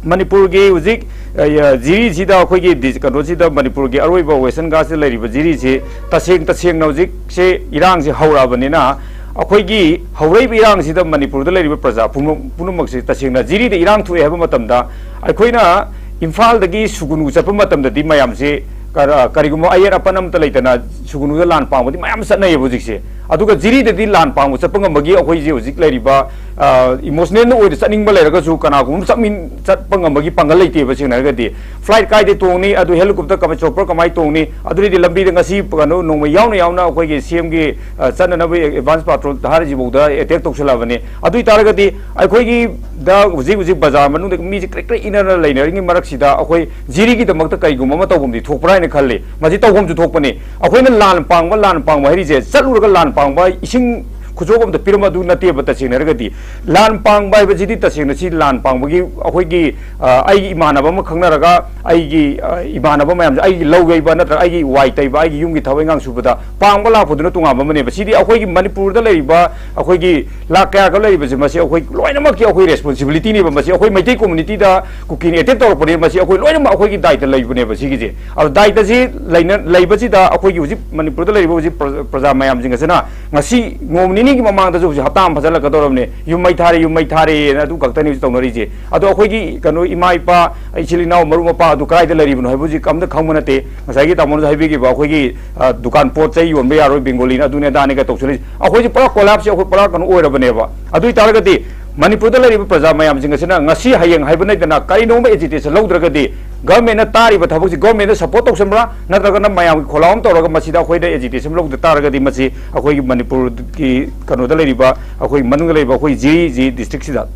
ꯃꯅꯤꯄꯨꯔꯒꯤ ꯍꯧꯖꯤꯛ, ꯑ, ꯖꯤꯔꯤꯁꯤꯗ, ꯑꯩꯈꯣꯏꯒꯤ ꯗꯤ-, ꯀꯩꯅꯣꯁꯤꯗ, ꯃꯅꯤꯄꯨꯔꯒꯤ ꯑꯔꯣꯏꯕ Western Ghats ꯂꯩꯔꯤꯕ ꯖꯤꯔꯤꯁꯤ ꯇꯁꯦꯡ ꯇꯁꯦꯡꯅ ꯍꯧꯖꯤꯛꯁꯦ ꯏꯔꯥꯡꯁꯦ ꯍꯧꯔꯛꯑꯕꯅꯤꯅ, ꯑꯩꯈꯣꯏꯒꯤ ꯍꯧꯔꯛꯏꯕ ꯏꯔꯥꯡꯁꯤꯗ ꯃꯅꯤꯄꯨꯔꯗ ꯂꯩꯔꯤꯕ ꯄ꯭ꯔꯖꯥ ꯄꯨꯝꯅꯃꯛ-, ꯄꯨꯝꯅꯃꯛꯁꯦ ꯇꯁꯦꯡꯅ ꯖꯤꯔꯤꯗ ꯏꯔꯥꯡ ꯊꯣꯛꯑꯦ ꯍꯥꯏꯕ ꯃꯇꯝꯗ, ꯑꯩꯈꯣꯏꯅ ꯏꯝꯐꯥꯜꯗꯒꯤ ꯁꯨꯒꯨꯅꯨ ꯆꯠꯄ ꯃꯇꯝꯗꯗꯤ ꯃꯌꯥꯝꯁꯦ ꯀꯔ-, ꯀꯔꯤꯒꯨꯝꯕ ꯑꯌꯦꯠ ꯑꯄꯟ ꯑꯃꯠꯇ ꯂꯩꯇꯅ ꯁꯨꯒꯨꯅꯨꯗ ꯂꯥꯟ ꯄꯥꯡꯕꯗꯤ ꯃꯌꯥꯝ ꯆꯠꯅꯩꯌꯦꯕ ꯍꯧꯖꯤꯛꯁꯦ꯫ ꯑꯗꯨꯒ ꯖꯤꯔꯤꯗꯗꯤ ꯂꯥꯟ ꯄꯥꯡꯕ ꯆꯠꯄ ꯉꯝꯕꯒꯤ ꯑꯩꯈꯣꯏꯁꯦ ꯍꯧꯖꯤꯛ ꯂꯩꯔꯤꯕ, ꯏꯃꯣꯁꯅꯦꯜ ꯑꯣꯏꯅ ꯆꯠꯅꯤꯡꯕ ꯂꯩꯔꯒꯁꯨ ꯀꯅꯥꯒꯨꯝꯕ ꯆꯠꯃꯤꯟ ꯆꯠꯄ ꯉꯝꯕꯒꯤ ꯄꯥꯡꯒꯜ ꯂꯩꯇꯦꯕ꯫ ꯁꯦꯡꯅ ꯍꯥꯏꯔꯒꯗꯤ ꯐ꯭ꯂꯥꯏꯠ ꯀꯥꯏꯗ ꯇꯣꯡꯅꯤ, ꯑꯗꯨ ꯍꯦꯂꯤꯀꯣꯞꯇꯔ ꯀꯃꯥꯏ, ꯆꯣꯄꯔ ꯀꯃꯥꯏꯅ ꯇꯣꯡꯅꯤ, ꯑꯗꯨꯗꯤ ꯂꯝꯕꯤꯗ ꯉꯁꯤ ꯀꯩꯅꯣ ꯅꯣꯡꯃꯩ ꯌꯥꯎꯅ ꯌꯥꯎꯅ ꯑꯩꯈꯣꯏꯒꯤ ꯁꯤ ꯑꯦꯝꯒꯤ ꯆꯠꯅꯅꯕ ꯑꯦꯗꯚꯥꯟꯁ ꯄꯥꯇ꯭ꯔꯣꯜ ꯊꯥꯔꯤꯁꯤꯐꯥꯎꯗ ꯑꯦꯇꯦꯛ ꯇꯧꯁꯜꯂꯛꯑꯕꯅꯤ꯫ ꯑꯗꯨ ꯑꯣꯏꯇꯥꯔꯒꯗꯤ ꯑꯩꯈꯣꯏꯒꯤꯗ ꯍꯧꯖꯤꯛ ꯍꯧꯖꯤꯛ ꯕꯖꯥꯔ ꯃꯅꯨꯡꯗ ꯃꯤꯁꯦ ꯀ꯭ꯔꯤꯛ ꯀ꯭ꯔꯤꯛ ꯏꯟꯅꯔ ꯂꯩꯅꯔꯤꯉꯩ ꯃꯔꯛꯁꯤꯗ ꯑꯩꯈꯣꯏ ꯖꯤꯔꯤꯒꯤꯗꯃꯛꯇ ꯀꯩꯒꯨꯝꯕ ꯑꯃ ꯇꯧꯐꯝꯗꯤ ꯊꯣꯛꯄ꯭ꯔꯥ ꯍꯥꯏꯅ ꯈꯜꯂꯤ꯫ ꯃꯁꯤ ꯇꯧꯐꯝꯁꯨ ꯊꯣꯛꯄꯅꯤ꯫ ꯑꯩꯈꯣꯏꯅ ꯂꯥꯟ ꯄꯥꯡꯕ, ꯂꯥꯟ ꯄꯥꯡꯕ ꯍꯥꯏꯔꯤꯁꯦ ꯆꯠꯂꯨꯔꯒ ꯂꯥꯟ ꯄꯥꯡꯕ, ꯏꯁꯤꯡ ꯈꯨꯆꯣꯞ ꯑꯝꯇ ꯄꯤꯔꯝꯕ ꯑꯗꯨ ꯅꯠꯇꯦꯕ꯫ ꯇꯁꯦꯡꯅ ꯍꯥꯏꯔꯒꯗꯤ ꯂꯥꯟ ꯄꯥꯡꯕ ꯍꯥꯏꯕꯁꯤꯗꯤ ꯇꯁꯦꯡꯅ ꯁꯤ ꯂꯥꯟ ꯄꯥꯡꯕꯒꯤ ꯑꯩꯈꯣꯏꯒꯤ, ꯑ, ꯑꯩꯒꯤ ꯏꯃꯥꯟꯅꯕ ꯑꯃ ꯈꯪꯅꯔꯒ ꯑꯩꯒꯤ, ꯑ, ꯏꯃꯥꯟꯅꯕ ꯃꯌꯥꯝꯁꯦ ꯑꯩꯒꯤ ꯂꯧ ꯌꯩꯕ ꯅꯠꯇ꯭ꯔꯒ ꯑꯩꯒꯤ ꯋꯥꯏ ꯇꯩꯕ, ꯑꯩꯒꯤ ꯌꯨꯝꯒꯤ ꯊꯕꯛ ꯏꯪꯈꯥꯡ ꯁꯨꯕꯗ ꯄꯥꯡꯕ ꯂꯥꯛꯄꯗꯨꯅ ꯇꯣꯉꯥꯟꯕ ꯑꯃꯅꯦꯕ꯫ ꯁꯤꯗꯤ ꯑꯩꯈꯣꯏꯒꯤ ꯃꯅꯤꯄꯨꯔꯗ ꯂꯩꯔꯤꯕ ꯑꯩꯈꯣꯏꯒꯤ ꯂꯥꯛ ꯀꯌꯥꯒ ꯂꯩꯔꯤꯕꯁꯦ, ꯃꯁꯤ ꯑꯩꯈꯣꯏ ꯂꯣꯏꯅꯃꯛꯀꯤ ꯑꯩꯈꯣꯏ ꯔꯦꯁꯄꯣꯟꯁꯤꯕꯤꯂꯤꯇꯤꯅꯦꯕ꯫ ꯃꯁꯤ ꯑꯩꯈꯣꯏ ꯃꯩꯇꯩ ꯀꯝꯃꯨꯅꯤꯇꯤꯗ ꯀꯨꯀꯤꯅ ꯑꯦꯇꯦꯛ ꯇꯧꯔꯛꯄꯅꯦ꯫ ꯃꯁꯤ ꯑꯩꯈꯣꯏ ꯂꯣꯏꯅꯃꯛ ꯑꯩꯈꯣꯏꯒꯤ ꯗꯥꯏꯇ ꯂꯩꯕꯅꯦꯕ ꯁꯤꯒꯤꯁꯦ꯫ ꯑꯗꯣ ꯗꯥꯏꯇꯁꯤ ꯂꯩꯅ-, ꯂꯩꯕꯁꯤꯗ ꯑꯩꯈꯣꯏꯒꯤ ꯍꯧꯖꯤꯛ ꯃꯅꯤꯄꯨꯔꯗ ꯂꯩꯔꯤꯕ ꯍꯧꯖꯤꯛ ꯄ꯭ꯔ-, ꯄ꯭ꯔꯖꯥ ꯃꯌꯥꯝꯁꯤꯡ ꯑꯁꯤꯅ ꯉꯁꯤ ꯅꯣꯡꯃ ꯅꯤꯅꯤꯒꯤ ꯃꯃꯥꯡꯗꯁꯨ ꯍꯧꯖꯤꯛ ꯍꯞꯇꯥ ꯑꯃ ꯐꯥꯖꯤꯜꯂꯛꯀꯗꯧꯔꯕꯅꯦ꯫ ꯌꯨꯝ ꯃꯩ ꯊꯥꯔꯦ, ꯌꯨꯝ ꯃꯩ ꯊꯥꯔꯦꯅ ꯑꯗꯨ ꯈꯛꯇꯅꯤ ꯍꯧꯖꯤꯛ ꯇꯧꯅꯔꯤꯁꯦ꯫ ꯑꯗꯣ ꯑꯩꯈꯣꯏꯒꯤ ꯀꯩꯅꯣ ꯏꯃꯥ ꯏꯄꯥ, ꯏꯆꯤꯜ ꯏꯅꯥꯎ, ꯃꯔꯨꯞ ꯃꯄꯥꯡ ꯑꯗꯨ ꯀꯗꯥꯏꯗ ꯂꯩꯔꯤꯕꯅꯣ ꯍꯥꯏꯕ ꯍꯧꯖꯤꯛ ꯑꯝꯇ ꯈꯪꯕ ꯅꯠꯇꯦ꯫ ꯉꯁꯥꯏꯒꯤ ꯇꯥꯃꯣꯅꯁꯨ ꯍꯥꯏꯕꯤꯈꯤꯕ ꯑꯩꯈꯣꯏꯒꯤ, ꯑ, ꯗꯨꯀꯥꯟ ꯄꯣꯠ ꯆꯩ ꯌꯣꯟꯕ ꯌꯥꯔꯣꯏ, ꯕꯦꯡꯒꯣꯂꯤꯅ ꯑꯗꯨꯅꯦ ꯑꯗꯥꯅꯦꯒ ꯇꯧꯁꯤꯜꯂꯤꯁꯦ꯫ ꯑꯩꯈꯣꯏꯁꯦ ꯄꯨꯔꯥ ꯀꯣꯂꯥꯞꯁꯦ ꯑꯩꯈꯣꯏ ꯄꯨꯔꯥ ꯀꯩꯅꯣ ꯑꯣꯏꯔꯕꯅꯦꯕ꯫ ꯑꯗꯨ ꯑꯣꯏꯇꯥꯔꯒꯗꯤ ꯃꯅꯤꯄꯨꯔꯗ ꯂꯩꯔꯤꯕ ꯄ꯭ꯔꯖꯥ ꯃꯌꯥꯝꯁꯤꯡ ꯑꯁꯤꯅ ꯉꯁꯤ ꯍꯌꯦꯡ ꯍꯥꯏꯕ ꯅꯠꯇꯅ ꯀꯔꯤꯅꯣꯝꯕ ꯑꯦꯖꯤꯇꯦꯁꯟ ꯂꯧꯗ꯭ꯔꯒꯗꯤ ꯒꯚꯔꯟꯃꯦꯟꯅ ꯇꯥꯔꯤꯕ ꯊꯕꯛꯁꯤ ꯒꯚꯔꯟꯃꯦꯟꯗ ꯁꯞꯄꯣꯔꯠ ꯇꯧꯁꯟꯕ꯭ꯔꯥ ꯅꯠꯇ꯭ꯔꯒꯅ ꯃꯌꯥꯝꯒꯤ ꯈꯣꯜꯂꯥꯎ ꯑꯃ ꯇꯧꯔꯒ ꯃꯁꯤꯗ ꯑꯩꯈꯣꯏꯗ ꯑꯦꯖꯤꯇꯦꯁꯟ ꯂꯧꯗ ꯇꯥꯔꯒꯗꯤ ꯃꯁꯤ ꯑꯩꯈꯣꯏꯒꯤ ꯃꯅꯤꯄꯨꯔꯒꯤ ꯀꯩꯅꯣꯗ ꯂꯩꯔꯤꯕ, ꯑꯩꯈꯣꯏ ꯃꯅꯨꯡꯗ ꯂꯩꯔꯤꯕ ꯑꯩꯈꯣꯏ ꯖꯤꯔꯤ, ꯖꯤꯔꯤ ꯗꯤꯁꯇ꯭ꯔꯤꯛꯁꯤꯗ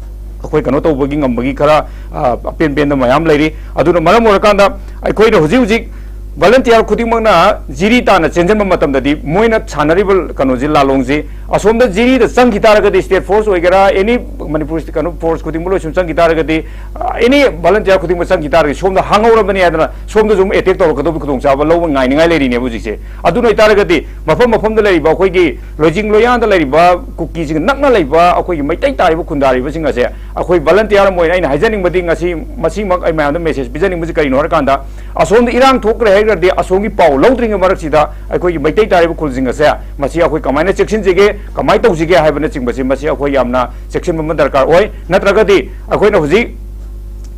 ꯑꯩꯈꯣꯏ ꯀꯩꯅꯣ ꯇꯧꯕꯒꯤ ꯉꯝꯕꯒꯤ ꯈꯔ, ꯑ, ꯑꯄꯦꯟ ꯄꯦꯟꯗ ꯃꯌꯥꯝ ꯂꯩꯔꯤ꯫ ꯑꯗꯨꯅ ꯃꯔꯝ ꯑꯣꯏꯔꯀꯥꯟꯗ ꯑꯩꯈꯣꯏꯅ ꯍꯧꯖꯤꯛ ꯍꯧꯖꯤꯛ ꯚꯣꯂꯟꯇꯤꯌꯥꯔ ꯈꯨꯗꯤꯡꯃꯛꯅ ꯖꯤꯔꯤ ꯇꯥꯟꯅ ꯆꯦꯟꯁꯤꯟꯕ ꯃꯇꯝꯗꯗꯤ ꯃꯣꯏꯅ ꯁꯥꯟꯅꯔꯤꯕ ꯀꯩꯅꯣꯁꯤ, ꯂꯥꯂꯣꯡꯁꯤ ꯑꯁꯣꯝꯗ ꯖꯤꯔꯤꯗ ꯆꯪꯈꯤ ꯇꯥꯔꯒꯗꯤ, ꯁ꯭ꯇꯦꯠ ꯐꯣꯔꯁ ꯑꯣꯏꯒꯦꯔꯥ, ꯑꯦꯅꯤ ꯃꯅꯤꯄꯨꯔ ꯀꯩꯅꯣ ꯐꯣꯔꯁ ꯈꯨꯗꯤꯡꯃꯛ ꯂꯣꯏ ꯁꯨꯝ ꯆꯪꯈꯤ ꯇꯥꯔꯒꯗꯤ, ꯑꯦꯅꯤ ꯚꯣꯂꯟꯇꯤꯌꯥꯔ ꯈꯨꯗꯤꯡꯃꯛ ꯆꯪꯈꯤ ꯇꯥꯔꯒꯗꯤ ꯁꯣꯝꯗ ꯍꯥꯡꯍꯧꯔꯕꯅꯤ ꯍꯥꯏꯗꯅ ꯁꯣꯝꯗꯁꯨ ꯑꯃꯨꯛ ꯑꯦꯇꯦꯛ ꯇꯧꯔꯛꯀꯗꯧꯕꯒꯤ ꯈꯨꯗꯣꯡꯆꯥꯕ ꯂꯧꯕ ꯉꯥꯏꯅꯤꯡꯉꯥꯏ ꯂꯩꯔꯤꯅꯦꯕ ꯍꯧꯖꯤꯛꯁꯦ꯫ ꯑꯗꯨꯅ ꯑꯣꯏꯇꯥꯔꯒꯗꯤ ꯃꯐꯝ ꯃꯐꯝꯗ ꯂꯩꯔꯤꯕ ꯑꯩꯈꯣꯏꯒꯤ ꯂꯣꯏꯖꯤꯡ ꯂꯣꯌꯥꯗ ꯂꯩꯔꯤꯕ ꯀꯨꯀꯤꯁꯤꯡ ꯅꯛꯅ ꯂꯩꯕ ꯑꯩꯈꯣꯏꯒꯤ ꯃꯩꯇꯩ ꯇꯥꯔꯤꯕ ꯈꯨꯟꯗꯥꯔꯤꯕꯁꯤꯡ ꯑꯁꯦ ꯑꯩꯈꯣꯏ ꯚꯣꯂꯟꯇꯤꯌꯥꯔ ꯑꯃ ꯑꯣꯏꯅ ꯑꯩꯅ ꯍꯥꯏꯖꯅꯤꯡꯕꯗꯤ ꯉꯁꯤ ꯃꯁꯤꯃꯛ ꯑꯩ ꯃꯌꯥꯝꯗ ꯃꯦꯁꯦꯖ ꯄꯤꯖꯅꯤꯡꯕꯁꯤ ꯀꯔꯤꯅꯣ ꯍꯥꯏꯔꯀꯥꯟꯗ, ꯑꯁꯣꯝꯗ ꯏꯔꯥꯡ ꯊꯣꯛꯈ꯭ꯔꯦ ꯍꯥꯏꯔꯒꯗꯤ ꯑꯁꯣꯝꯒꯤ ꯄꯥꯎ ꯂꯧꯗ꯭ꯔꯤꯉꯩ ꯃꯔꯛꯁꯤꯗ ꯑꯩꯈꯣꯏꯒꯤ ꯃꯩꯇꯩ ꯇꯥꯔꯤꯕ ꯈꯨꯜꯁꯤꯡ ꯑꯁꯦ ꯃꯁꯤ ꯑꯩꯈꯣꯏ ꯀꯃꯥꯏꯅ ꯆꯦꯛꯁꯤꯟꯁꯤꯒꯦ, ꯀꯃꯥꯏꯅ ꯇꯧꯁꯤꯒꯦ ꯍꯥꯏꯕꯅꯆꯤꯡꯕꯁꯤ ꯃꯁꯤ ꯑꯩꯈꯣꯏ ꯌꯥꯝꯅ ꯆꯦꯛꯁꯤꯟꯕ ꯑꯃ ꯗꯔꯀꯥꯔ ꯑꯣꯏ꯫ ꯅꯠꯇ꯭ꯔꯒꯗꯤ ꯑꯩꯈꯣꯏꯅ ꯍꯧꯖꯤꯛ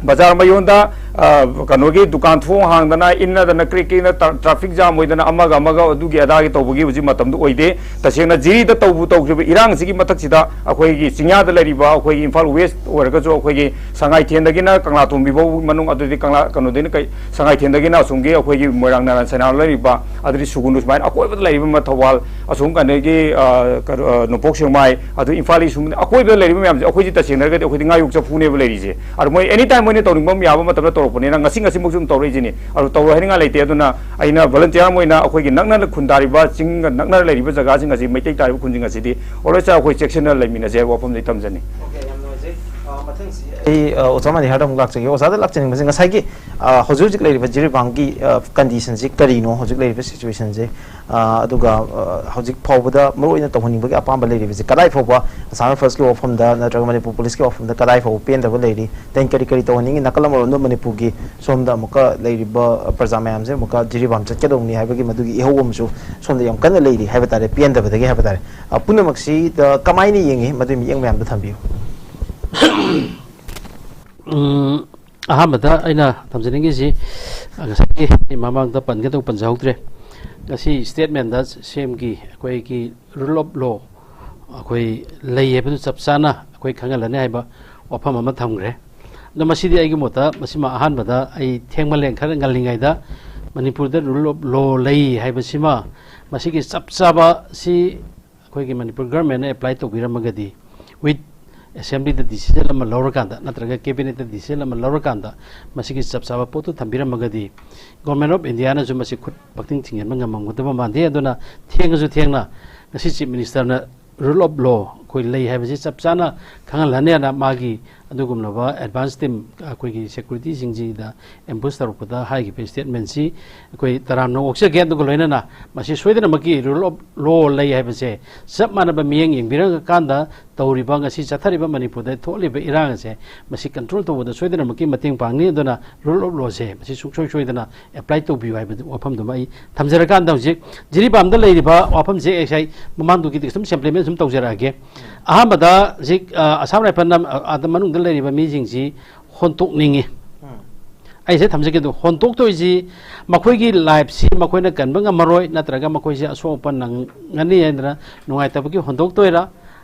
ꯕꯖꯥꯔ ꯃꯌꯣꯟꯗ ꯑ, ꯀꯩꯅꯣꯒꯤ ꯗꯨꯀꯥꯟ ꯊꯣꯡ ꯍꯥꯡꯗꯅ, ꯏꯟꯅꯗꯅ, ꯀ꯭ꯔꯤꯛ ꯀ꯭ꯔꯤꯛꯅ ꯇ꯭ꯔꯥ-, traffic jam ꯑꯣꯏꯗꯅ, ꯑꯃꯒ ꯑꯃꯒ ꯑꯗꯨꯒꯤ ꯑꯗꯥꯒꯤ ꯇꯧꯕꯒꯤ ꯍꯧꯖꯤꯛ ꯃꯇꯝꯗꯨ ꯑꯣꯏꯗꯦ꯫ ꯇꯁꯦꯡꯅ ꯖꯤꯔꯤꯗ ꯇꯧꯕꯨ ꯇꯧꯈ꯭ꯔꯤꯕ ꯏꯔꯥꯡꯁꯤꯒꯤ ꯃꯊꯛꯁꯤꯗ ꯑꯩꯈꯣꯏꯒꯤ ꯆꯤꯡꯌꯥꯗ ꯂꯩꯔꯤꯕ, ꯑꯩꯈꯣꯏꯒꯤ ꯏꯝꯐꯥꯜ ꯋꯦꯁ ꯑꯣꯏꯔꯒꯁꯨ, ꯑꯩꯈꯣꯏꯒꯤ ꯁꯉꯥꯏꯊꯦꯟꯗꯒꯤꯅ ꯀꯪꯂꯥꯇꯣꯡꯕꯤ ꯐꯥꯎ ꯃꯅꯨꯡ, ꯑꯗꯨꯗꯤ ꯀꯪꯂꯥ, ꯀꯩꯅꯣꯗꯒꯤꯅ ꯀꯩ, ꯁꯉꯥꯏꯊꯦꯟꯗꯒꯤꯅ ꯑꯁꯣꯝꯒꯤ ꯑꯩꯈꯣꯏꯒꯤ ꯃꯣꯏꯔꯥꯡ ꯅꯥꯔꯥꯌꯟ ꯁꯦꯅꯥ ꯂꯩꯔꯤꯕ, ꯑꯗꯨꯗꯤ ꯁꯨꯒꯨꯅꯨ, ꯁꯨꯃꯥꯏꯅ ꯑꯀꯣꯏꯕꯗ ꯂꯩꯔꯤꯕ ꯃ-, ꯊꯧꯕꯥꯜ, ꯑꯁꯣꯝ ꯀꯩꯅꯣꯒꯤ, ꯑ, ꯀꯩꯅꯣ, ꯑ, ꯅꯣꯡꯄꯣꯛ ꯁꯦꯛꯃꯥꯏ, ꯑꯗꯨ ꯏꯝꯐꯥꯜ ꯏꯁ ꯁꯨꯝ ꯑꯀꯣꯏꯕꯗ ꯂꯩꯔꯤꯕ ꯃꯌꯥꯝꯁꯦ, ꯑꯩꯈꯣꯏꯗꯤ ꯇꯁꯦꯡꯅ ꯍꯥꯏꯔꯒꯗꯤ ꯑꯩꯈꯣꯏꯗꯤ ꯉꯥ ꯌꯣꯛ ꯆꯐꯨꯅꯦꯕ ꯂꯩꯔꯤꯁꯦ꯫ ꯑꯗꯣ ꯃꯣꯏ anytime ꯃꯣꯏꯅ ꯇꯧꯅꯤꯡꯕ ꯑꯃ ꯌꯥꯕ ꯃꯇꯝꯗ ꯇꯧꯔꯛꯄꯅꯤꯅ, ꯉꯁꯤ ꯉꯁꯤꯃꯛꯁꯨ ꯑꯗꯨꯝ ꯇꯧꯔꯛꯏꯁꯤꯅꯤ꯫ ꯑꯗꯣ ꯇꯧꯔꯣꯏ ꯍꯥꯏꯅꯤꯡꯉꯥꯏ ꯂꯩꯇꯦ꯫ ꯑꯗꯨꯅ ꯑꯩꯅ volunteer ꯑꯃ ꯑꯣꯏꯅ ꯑꯩꯈꯣꯏꯒꯤ ꯅꯛꯅ ꯈꯨꯟꯗꯥꯔꯤꯕ, ꯆꯤꯡꯒ ꯅꯛꯅ ꯂꯩꯔꯤꯕ ꯖꯒꯥꯁꯤꯡ ꯑꯁꯤ, ꯃꯩꯇꯩ ꯇꯥꯔꯤꯕ ꯈꯨꯟꯁꯤꯡ ꯑꯁꯤꯗꯤ always ꯑꯩꯈꯣꯏ ꯆꯦꯛꯁꯤꯟꯅ ꯂꯩꯃꯤꯟꯅꯁꯦ ꯍꯥꯏꯕ ꯋꯥꯐꯝꯗꯤ ꯊꯝꯖꯅꯤꯡꯏ꯫ ꯑꯣꯀꯦ, ꯌꯥꯝ ꯅꯨꯡꯉꯥꯏꯖꯩ꯫ ꯑ, ꯃꯊꯪꯁꯤ ꯑꯩ, ꯑ, ꯑꯣꯖꯥ ꯃꯅꯤꯍꯥꯔꯗ ꯑꯃꯨꯛ ꯂꯥꯛꯆꯒꯦ꯫ ꯑꯣꯖꯥꯗ ꯂꯥꯛꯆꯅꯤꯡꯕꯁꯦ, ꯉꯁꯥꯏꯒꯤ, ꯑ, ꯍꯧꯖꯤꯛ ꯍꯧꯖꯤꯛ ꯂꯩꯔꯤꯕ ꯖꯤꯔꯤꯕꯥꯝꯒꯤ, ꯑ, condition ꯁꯤ ꯀꯔꯤꯅꯣ? ꯍꯧꯖꯤꯛ ꯂꯩꯔꯤꯕ situation ꯁꯦ, ꯑ, ꯑꯗꯨꯒ, ꯑ, ꯍꯧꯖꯤꯛ ꯐꯥꯎꯕꯗ ꯃꯔꯨꯑꯣꯏꯅ ꯇꯧꯍꯟꯅꯤꯡꯕꯒꯤ ꯑꯄꯥꯝꯕ ꯂꯩꯔꯤꯕꯁꯦ ꯀꯗꯥꯏ ꯐꯥꯎꯕ ꯑꯁꯥꯝ ꯔꯥꯏꯐꯜꯁꯀꯤ ꯋꯥꯐꯝꯗ ꯅꯠꯇ꯭ꯔꯒ ꯃꯅꯤꯄꯨꯔ ꯄꯨꯂꯤꯁꯀꯤ ꯋꯥꯐꯝꯗ ꯀꯗꯥꯏ ꯐꯥꯎꯕ ꯄꯦꯟꯗꯕ ꯂꯩꯔꯤ? Then ꯀꯔꯤ ꯀꯔꯤ ꯇꯧꯍꯟꯅꯤꯡꯉꯤ? ꯅꯥꯀꯜ ꯑꯃꯔꯣꯝꯗ ꯃꯅꯤꯄꯨꯔꯒꯤ ꯁꯣꯝꯗ ꯑꯃꯨꯛꯀ ꯂꯩꯔꯤꯕ, ꯑ, ꯄ꯭ꯔꯖꯥ ꯃꯌꯥꯝꯁꯦ ꯑꯃꯨꯛꯀ ꯖꯤꯔꯤꯕꯥꯝ ꯆꯠꯀꯗꯧꯅꯤ ꯍꯥꯏꯕꯒꯤ ꯃꯗꯨꯒꯤ ꯏꯍꯧ ꯑꯃꯁꯨ ꯁꯣꯝꯗ ꯌꯥꯝ ꯀꯟꯅ ꯂꯩꯔꯤ ꯍꯥꯏꯕ ꯇꯥꯔꯦ, ꯄꯦꯟꯗꯕꯗꯒꯤ ꯍꯥꯏꯕ ꯇꯥꯔꯦ꯫ ꯑ, ꯄꯨꯝꯅꯃꯛꯁꯤꯗ ꯀꯃꯥꯏꯅ ꯌꯦꯡꯉꯤ? ꯃꯗꯨꯒꯤ ꯃꯤꯠꯌꯦꯡ ꯃꯌꯥꯝꯗꯣ ꯊꯝꯕꯤꯌꯨ꯫ ꯎꯝ, ꯑꯍꯥꯟꯕꯗ ꯑꯩꯅ ꯊꯝꯖꯅꯤꯡꯉꯤꯁꯤ, ꯉꯁꯥꯏꯒꯤ ꯑꯩ ꯃꯃꯥꯡꯗ ꯄꯟꯒꯗꯧ ꯄꯟꯖꯍꯧꯗ꯭ꯔꯦ꯫ ꯉꯁꯤ statement ꯗ ꯁꯤ ꯑꯦꯝꯒꯤ ꯑꯩꯈꯣꯏꯒꯤ rule of law ꯑꯩꯈꯣꯏ ꯂꯩ ꯍꯥꯏꯕꯗꯨ ꯆꯞ ꯆꯥꯅ ꯑꯩꯈꯣꯏ ꯈꯪꯍꯜꯂꯅꯤ ꯍꯥꯏꯕ ꯋꯥꯐꯝ ꯑꯃ ꯊꯝꯈ꯭ꯔꯦ꯫ ꯑꯗꯣ ꯃꯁꯤꯗꯤ ꯑꯩꯒꯤ ꯃꯣꯠꯇ ꯃꯁꯤꯃ ꯑꯍꯥꯟꯕꯗ ꯑꯩ ꯊꯦꯡꯃꯜꯂꯦ, ꯈꯔ ꯉꯜꯂꯤꯉꯩꯗ ꯃꯅꯤꯄꯨꯔꯗ rule of law ꯂꯩ ꯍꯥꯏꯕꯁꯤꯃ ꯃꯁꯤꯒꯤ ꯆꯞ ꯆꯥꯕ ꯁꯤ ꯑꯩꯈꯣꯏꯒꯤ ꯃꯅꯤꯄꯨꯔ government ꯅ apply ꯇꯧꯕꯤꯔꯝꯃꯒꯗꯤ, with assembly the decision ꯑꯃ ꯂꯧꯔꯀꯥꯟꯗ ꯅꯠꯇ꯭ꯔꯒ cabinet ꯇ decision ꯑꯃ ꯂꯧꯔꯀꯥꯟꯗ ꯃꯁꯤꯒꯤ ꯆꯞ ꯆꯥꯕ ꯄꯣꯠꯇꯨ ꯊꯝꯕꯤꯔꯝꯃꯒꯗꯤ, Government of India ꯅꯁꯨ ꯃꯁꯤ ꯈꯨꯠ ꯄꯪꯊꯤꯡ ꯊꯤꯡꯖꯤꯟꯕ ꯉꯝꯃꯝꯒꯗꯕ ꯃꯥꯟꯗꯦ꯫ ꯑꯗꯨꯅ ꯊꯦꯡꯉꯁꯨ ꯊꯦꯡꯅ ꯉꯁꯤ Chief Minister ꯅ rule of law ꯑꯩꯈꯣꯏ ꯂꯩ ꯍꯥꯏꯕꯁꯤ ꯆꯞ ꯆꯥꯅ ꯈꯪꯍꯜꯂꯅꯦꯅ ꯃꯥꯒꯤ ꯑꯗꯨꯒꯨꯝꯂꯕ advance team ꯑꯩꯈꯣꯏꯒꯤ security ꯁꯤꯡꯁꯤꯗ ambush ꯇꯧꯔꯛꯄꯗ ꯍꯥꯏꯈꯤꯕ statement ꯁꯤ ꯑꯩꯈꯣꯏ ꯇꯔꯥꯝꯅ ꯑꯣꯛꯆꯒꯦ꯫ ꯑꯗꯨꯒ ꯂꯣꯏꯅꯅ ꯃꯁꯤ ꯁꯣꯏꯗꯅꯃꯛꯀꯤ rule of law ꯂꯩ ꯍꯥꯏꯕꯁꯦ ꯆꯞ ꯃꯥꯟꯅꯕ ꯃꯤꯠꯌꯦꯡ ꯌꯦꯡꯕꯤꯔꯀꯥꯟꯗ ꯇꯧꯔꯤꯕ, ꯉꯁꯤ ꯆꯠꯊꯔꯤꯕ ꯃꯅꯤꯄꯨꯔꯗ ꯊꯣꯛꯂꯤꯕ ꯏꯔꯥꯡ ꯑꯁꯦ ꯃꯁꯤ control ꯇꯧꯕꯗ ꯁꯣꯏꯗꯅꯃꯛꯀꯤ ꯃꯇꯦꯡ ꯄꯥꯡꯅꯤ꯫ ꯑꯗꯨꯅ rule of law ꯁꯦ ꯃꯁꯤ ꯁꯨꯡꯁꯣꯏ ꯁꯣꯏꯗꯅ apply ꯇꯧꯕꯤꯌꯨ ꯍꯥꯏꯕ ꯋꯥꯐꯝꯗꯨꯃ ꯑꯩ ꯊꯝꯖꯔꯀꯥꯟꯗ, ꯍꯧꯖꯤꯛ ꯖꯤꯔꯤꯕꯥꯝꯗ ꯂꯩꯔꯤꯕ ꯋꯥꯐꯝꯁꯦ ꯉꯁꯥꯏ ꯃꯃꯥꯡꯗꯨꯒꯤ ꯁꯨꯝ supplement ꯁꯨꯝ ꯇꯧꯖꯔꯛꯑꯒꯦ꯫ ꯑꯍꯥꯟꯕꯗ ꯍꯧꯖꯤꯛ, ꯑ, ꯑꯁꯥꯝ ꯔꯥꯏꯐꯜꯅ, ꯑ, ꯑꯥꯗ ꯃꯅꯨꯡꯗ ꯂꯩꯔꯤꯕ ꯃꯤꯁꯤꯡꯁꯤ ꯍꯣꯟꯇꯣꯛꯅꯤꯡꯉꯤ꯫ ꯑꯩꯁꯦ ꯊꯝꯖꯒꯦ ꯑꯗꯣ, ꯍꯣꯟꯗꯣꯛꯇꯣꯏꯁꯤ ꯃꯈꯣꯏꯒꯤ ꯂꯥꯏꯐꯁꯤ ꯃꯈꯣꯏꯅ ꯀꯟꯕ ꯉꯝꯃꯔꯣꯏ, ꯅꯠꯇ꯭ꯔꯒ ꯃꯈꯣꯏꯁꯦ ꯑꯁꯣꯛ ꯑꯄꯟ ꯅꯪꯒꯅꯤ ꯍꯥꯏꯗꯅ ꯅꯨꯡꯉꯥꯏꯇꯕꯒꯤ ꯍꯣꯟꯗꯣꯛꯇꯣꯏꯔꯥ,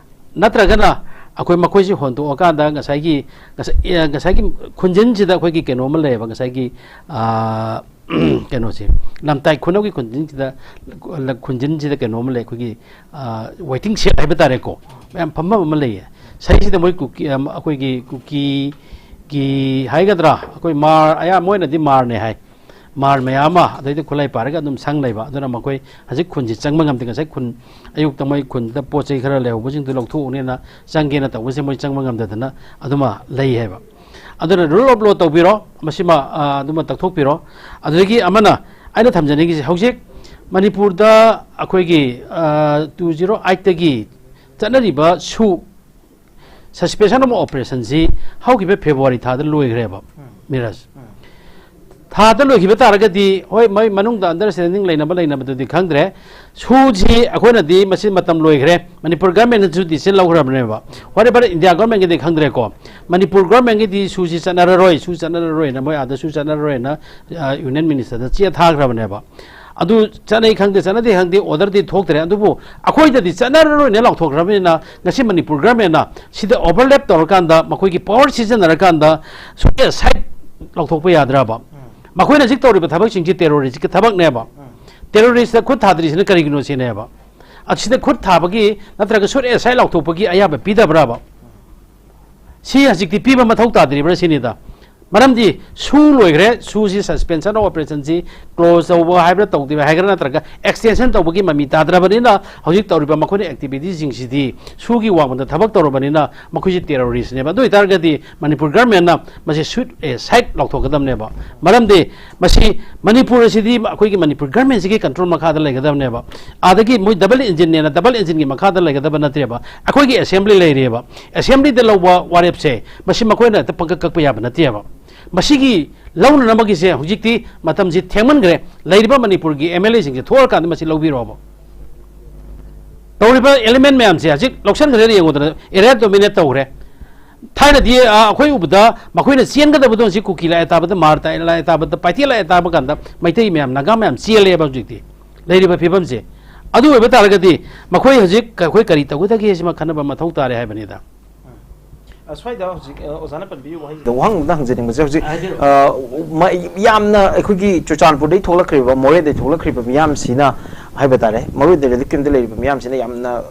ꯅꯠꯇ꯭ꯔꯒꯅ ꯑꯩꯈꯣꯏ ꯃꯈꯣꯏꯁꯤ ꯍꯣꯟꯗꯣꯛꯑꯀꯥꯟꯗ ꯉꯁꯥꯏꯒꯤ, ꯉꯁꯥꯏ-, ꯑꯦ, ꯉꯁꯥꯏꯒꯤ ꯈꯨꯟꯖꯤꯟꯁꯤꯗ ꯑꯩꯈꯣꯏꯒꯤ ꯀꯩꯅꯣ ꯑꯃ ꯂꯩꯌꯦꯕ, ꯉꯁꯥꯏꯒꯤ, ꯑꯥ, ꯀꯩꯅꯣꯁꯦ, ꯂꯝꯇꯥꯏ ꯈꯨꯅꯧꯒꯤ ꯈꯨꯟꯖꯤꯟꯁꯤꯗ, ꯈꯨꯟꯖꯤꯟꯁꯤꯗ ꯀꯩꯅꯣ ꯑꯃ ꯂꯩ, ꯑꯩꯈꯣꯏꯒꯤ, ꯑꯥ, ꯋꯦꯇꯤꯡ ꯁꯦꯠ ꯍꯥꯏꯕ ꯇꯥꯔꯦꯀꯣ, ꯃꯌꯥꯝ ꯐꯝꯐꯝ ꯑꯃ ꯂꯩꯌꯦ꯫ ꯁꯤꯁꯤꯗ ꯃꯣꯏ ꯀꯨꯀꯤ, ꯑꯝ, ꯑꯩꯈꯣꯏꯒꯤ ꯀꯨꯀꯤꯒꯤ ꯍꯥꯏꯒꯗ꯭ꯔꯥ, ꯑꯩꯈꯣꯏ ꯃꯥꯔ, ꯑꯌꯥꯝꯕ ꯃꯣꯏꯅꯗꯤ ꯃꯥꯔꯅꯦ ꯍꯥꯏ, ꯃꯥꯔ ꯃꯌꯥꯝ ꯑꯃ, ꯑꯗꯩꯗꯤ ꯈꯨꯠꯂꯥꯏ ꯄꯥꯔꯒ ꯑꯗꯨꯝ ꯁꯪ ꯂꯩꯕ꯫ ꯑꯗꯨꯅ ꯃꯈꯣꯏ ꯍꯧꯖꯤꯛ ꯈꯨꯟꯁꯤ ꯆꯪꯕ ꯉꯝꯗꯦ꯫ ꯉꯁꯥꯏ ꯈꯨꯟ ꯑꯌꯨꯛꯇ ꯃꯣꯏ ꯈꯨꯟꯗ ꯄꯣꯠ ꯆꯩ ꯈꯔ ꯂꯩꯍꯧꯕꯁꯤꯡꯗꯨ ꯂꯧꯊꯣꯛꯎꯅꯦꯅ ꯆꯪꯒꯦꯅ ꯇꯧꯕꯁꯦ ꯃꯣꯏ ꯆꯪꯕ ꯉꯝꯗꯗꯅ ꯑꯗꯨꯃ ꯂꯩ ꯍꯥꯏꯕ꯫ ꯑꯗꯨꯅ rule of law ꯇꯧꯕꯤꯔꯣ, ꯃꯁꯤꯃ, ꯑ, ꯑꯗꯨꯃ ꯇꯛꯊꯣꯛꯄꯤꯔꯣ꯫ ꯑꯗꯨꯗꯒꯤ ꯑꯃꯅ ꯑꯩꯅ ꯊꯝꯖꯅꯤꯡꯉꯤꯁꯦ, ꯍꯧꯖꯤꯛ ꯃꯅꯤꯄꯨꯔꯗ ꯑꯩꯈꯣꯏꯒꯤ, ꯑ, two zero eight ꯇꯒꯤ ꯆꯠꯅꯔꯤꯕ ꯁꯨ, suspension of operation ꯁꯤ ꯍꯧꯈꯤꯕ February ꯊꯥꯗ ꯂꯣꯏꯈ꯭ꯔꯦꯕ, ꯃꯤꯔꯥꯖ꯫ ꯊꯥꯗ ꯂꯣꯏꯈꯤꯕ ꯇꯥꯔꯒꯗꯤ, ꯍꯣꯏ, ꯃꯣꯏ ꯃꯅꯨꯡꯗ understanding ꯂꯩꯅꯕ ꯂꯩꯅꯕꯗꯨꯗꯤ ꯈꯪꯗ꯭ꯔꯦ꯫ ꯁꯨꯁꯤ ꯑꯩꯈꯣꯏꯅꯗꯤ ꯃꯁꯤ ꯃꯇꯝ ꯂꯣꯏꯈ꯭ꯔꯦ, ꯃꯅꯤꯄꯨꯔ government ꯅꯁꯨ decision ꯂꯧꯈ꯭ꯔꯕꯅꯦꯕ꯫ Whatever, India government ꯀꯤꯗꯤ ꯈꯪꯗ꯭ꯔꯦꯀꯣ, ꯃꯅꯤꯄꯨꯔ government ꯀꯤꯗꯤ ꯁꯨꯁꯤ ꯆꯠꯅꯔꯔꯣꯏ, ꯁꯨ ꯆꯠꯅꯔꯔꯣꯏꯅ, ꯃꯣꯏ ꯑꯥꯗꯁꯨ ꯆꯠꯅꯔꯔꯣꯏꯅ, ꯑ, Union Minister ꯗ ꯆꯦ ꯊꯥꯈ꯭ꯔꯕꯅꯦꯕ꯫ ꯑꯗꯨ ꯆꯠꯅꯩ ꯈꯪꯗꯦ, ꯆꯠꯅꯗꯦ ꯈꯪꯗꯦ, order ꯗꯤ ꯊꯣꯛꯇ꯭ꯔꯦ, ꯑꯗꯨꯕꯨ ꯑꯩꯈꯣꯏꯗꯗꯤ ꯆꯠꯅꯔꯔꯣꯏꯅ ꯂꯥꯎꯊꯣꯛꯈ꯭ꯔꯕꯅꯤꯅ, ꯉꯁꯤ ꯃꯅꯤꯄꯨꯔ government ꯅ ꯁꯤꯗ overlap ꯇꯧꯔꯀꯥꯟꯗ, ꯃꯈꯣꯏꯒꯤ power ꯁꯤꯖꯤꯟꯅꯔꯀꯥꯟꯗ, set aside ꯂꯥꯎꯊꯣꯛꯄ ꯌꯥꯗ꯭ꯔꯕ? ꯃꯈꯣꯏꯅ ꯍꯧꯖꯤꯛ ꯇꯧꯔꯤꯕ ꯊꯕꯛꯁꯤꯡꯁꯤ terrorist ꯀꯤ ꯊꯕꯛꯅꯦꯕ꯫ Terrorist ꯇ ꯈꯨꯠ ꯊꯥꯗ꯭ꯔꯤꯁꯤꯅ ꯀꯔꯤꯒꯤꯅꯣ ꯁꯤꯅꯦꯕ꯫ ꯑꯁꯤꯗ ꯈꯨꯠ ꯊꯥꯕꯒꯤ ꯅꯠꯇ꯭ꯔꯒ set aside ꯂꯥꯎꯊꯣꯛꯄꯒꯤ ꯑꯌꯥꯕ ꯄꯤꯗꯕ꯭ꯔꯕ? ꯁꯤ ꯍꯧꯖꯤꯛꯇꯤ ꯄꯤꯕ ꯃꯊꯧ ꯇꯥꯗ꯭ꯔꯤꯕ꯭ꯔꯥ ꯁꯤꯅꯤꯗ꯫ ꯃꯔꯝꯗꯤ ꯁꯨ ꯂꯣꯏꯈ꯭ꯔꯦ, ꯁꯨꯁꯤ suspension of operation ꯁꯤ close ꯇꯧꯕ ꯍꯥꯏꯕ꯭ꯔꯥ ꯇꯧꯗꯕ ꯍꯥꯏꯒ꯭ꯔꯥ, ꯅꯠꯇ꯭ꯔꯒ extension ꯇꯧꯕꯒꯤ ꯃꯃꯤ ꯇꯥꯗ꯭ꯔꯕꯅꯤꯅ, ꯍꯧꯖꯤꯛ ꯇꯧꯔꯤꯕ ꯃꯈꯣꯏꯅ activity ꯁꯤꯡꯁꯤꯗꯤ ꯁꯨꯒꯤ ꯋꯥꯡꯃꯗ ꯊꯕꯛ ꯇꯧꯔꯕꯅꯤꯅ ꯃꯈꯣꯏꯁꯤ terrorist ꯅꯦꯕ꯫ ꯑꯗꯨ ꯑꯣꯏꯇꯥꯔꯒꯗꯤ ꯃꯅꯤꯄꯨꯔ government ꯅ ꯃꯁꯤ set aside ꯂꯥꯎꯊꯣꯛꯀꯗꯕꯅꯦꯕ꯫ ꯃꯔꯝꯗꯤ ꯃꯁꯤ, ꯃꯅꯤꯄꯨꯔ ꯑꯁꯤꯗꯤ ꯑꯩꯈꯣꯏꯒꯤ ꯃꯅꯤꯄꯨꯔ government ꯁꯤꯒꯤ control ꯃꯈꯥꯗ ꯂꯩꯒꯗꯕꯅꯦꯕ꯫ ꯑꯥꯗꯒꯤ ꯃꯣꯏ double engine ꯅꯦꯅ double engine ꯒꯤ ꯃꯈꯥꯗ ꯂꯩꯒꯗꯕ ꯅꯠꯇꯦꯕ꯫ ꯑꯩꯈꯣꯏꯒꯤ assembly ꯂꯩꯔꯤꯑꯕ꯫ Assembly ꯗ ꯂꯧꯕ ꯋꯥꯔꯦꯞꯁꯦ ꯃꯁꯤ ꯃꯈꯣꯏꯅ ꯍꯦꯛꯇ ꯄꯪꯀꯛ ꯀꯛꯄ ꯌꯥꯕ ꯅꯠꯇꯦꯕ꯫ ꯃꯁꯤꯒꯤ ꯂꯧꯅꯅꯕꯒꯤꯁꯦ ꯍꯧꯖꯤꯛꯇꯤ ꯃꯇꯝꯁꯤ ꯊꯦꯡꯃꯟꯈ꯭ꯔꯦ꯫ ꯂꯩꯔꯤꯕ ꯃꯅꯤꯄꯨꯔꯒꯤ M L A ꯁꯤꯡꯁꯦ ꯊꯣꯛꯂꯀꯥꯟꯗ ꯃꯁꯤ ꯂꯧꯕꯤꯔꯣꯕ꯫ ꯇꯧꯔꯤꯕ element ꯃꯌꯥꯝꯁꯦ ꯍꯧꯖꯤꯛ ꯂꯧꯁꯟꯈ꯭ꯔꯦ, ꯌꯦꯡꯉꯨꯗꯅ, area dominate ꯇꯧꯈ꯭ꯔꯦ꯫ ꯊꯥꯏꯅꯗꯤ ꯑ, ꯑꯩꯈꯣꯏ ꯎꯕꯗ ꯃꯈꯣꯏꯅ ꯆꯦꯟꯒꯗꯕꯗꯣ ꯍꯧꯖꯤꯛ ꯀꯨꯀꯤ ꯂꯥꯏ ꯇꯥꯕꯗ, ꯃꯥꯔ ꯇꯥꯏ ꯂꯥꯏ ꯇꯥꯕꯗ, ꯄꯥꯏꯊꯦ ꯂꯥꯏ ꯇꯥꯕ ꯀꯥꯟꯗ ꯃꯩꯇꯩ ꯃꯌꯥꯝ, ꯅꯥꯒꯥ ꯃꯌꯥꯝ ꯆꯦꯜꯂꯦꯕ ꯍꯧꯖꯤꯛꯇꯤ꯫ ꯂꯩꯔꯤꯕ ꯐꯤꯕꯝꯁꯦ ꯑꯗꯨ ꯑꯣꯏꯕ ꯇꯥꯔꯒꯗꯤ ꯃꯈꯣꯏ ꯍꯧꯖꯤꯛ ꯑꯩꯈꯣꯏ ꯀꯔꯤ ꯇꯧꯒꯗꯒꯦ ꯁꯤꯃ ꯈꯟꯅꯕ ꯃꯊꯧ ꯇꯥꯔꯦ ꯍꯥꯏꯕꯅꯤꯗ꯫ ꯑ, ꯁ꯭ꯋꯥꯏꯗ ꯍꯧꯖꯤꯛ ꯑ, ꯑꯣꯖꯥꯅ ꯄꯟꯕꯤꯌꯨ ꯋꯥꯍꯩ ꯑꯗꯣ ꯋꯥꯍꯪ ꯑꯝꯇ ꯍꯪꯖꯅꯤꯡꯕꯁꯦ ꯍꯧꯖꯤꯛ ꯍꯥꯏꯕꯤꯔꯣ꯫ ꯑ, ꯃ- ꯌꯥꯝꯅ ꯑꯩꯈꯣꯏꯒꯤ ꯆꯨꯔꯆꯥꯟꯄꯨꯔꯗꯒꯤ ꯊꯣꯛꯂꯛꯈ꯭ꯔꯤꯕ, ꯃꯣꯔꯦꯗꯒꯤ ꯊꯣꯛꯂꯛꯈ꯭ꯔꯤꯕ ꯃꯤꯌꯥꯝꯁꯤꯅ ꯍꯥꯏꯕ ꯇꯥꯔꯦ, ꯃꯔꯨꯑꯣꯏꯅ ꯔꯤꯂꯤꯐ ꯀꯦꯝꯞꯇ ꯂꯩꯔꯤꯕ ꯃꯤꯌꯥꯝꯁꯤꯅ ꯌꯥꯝꯅ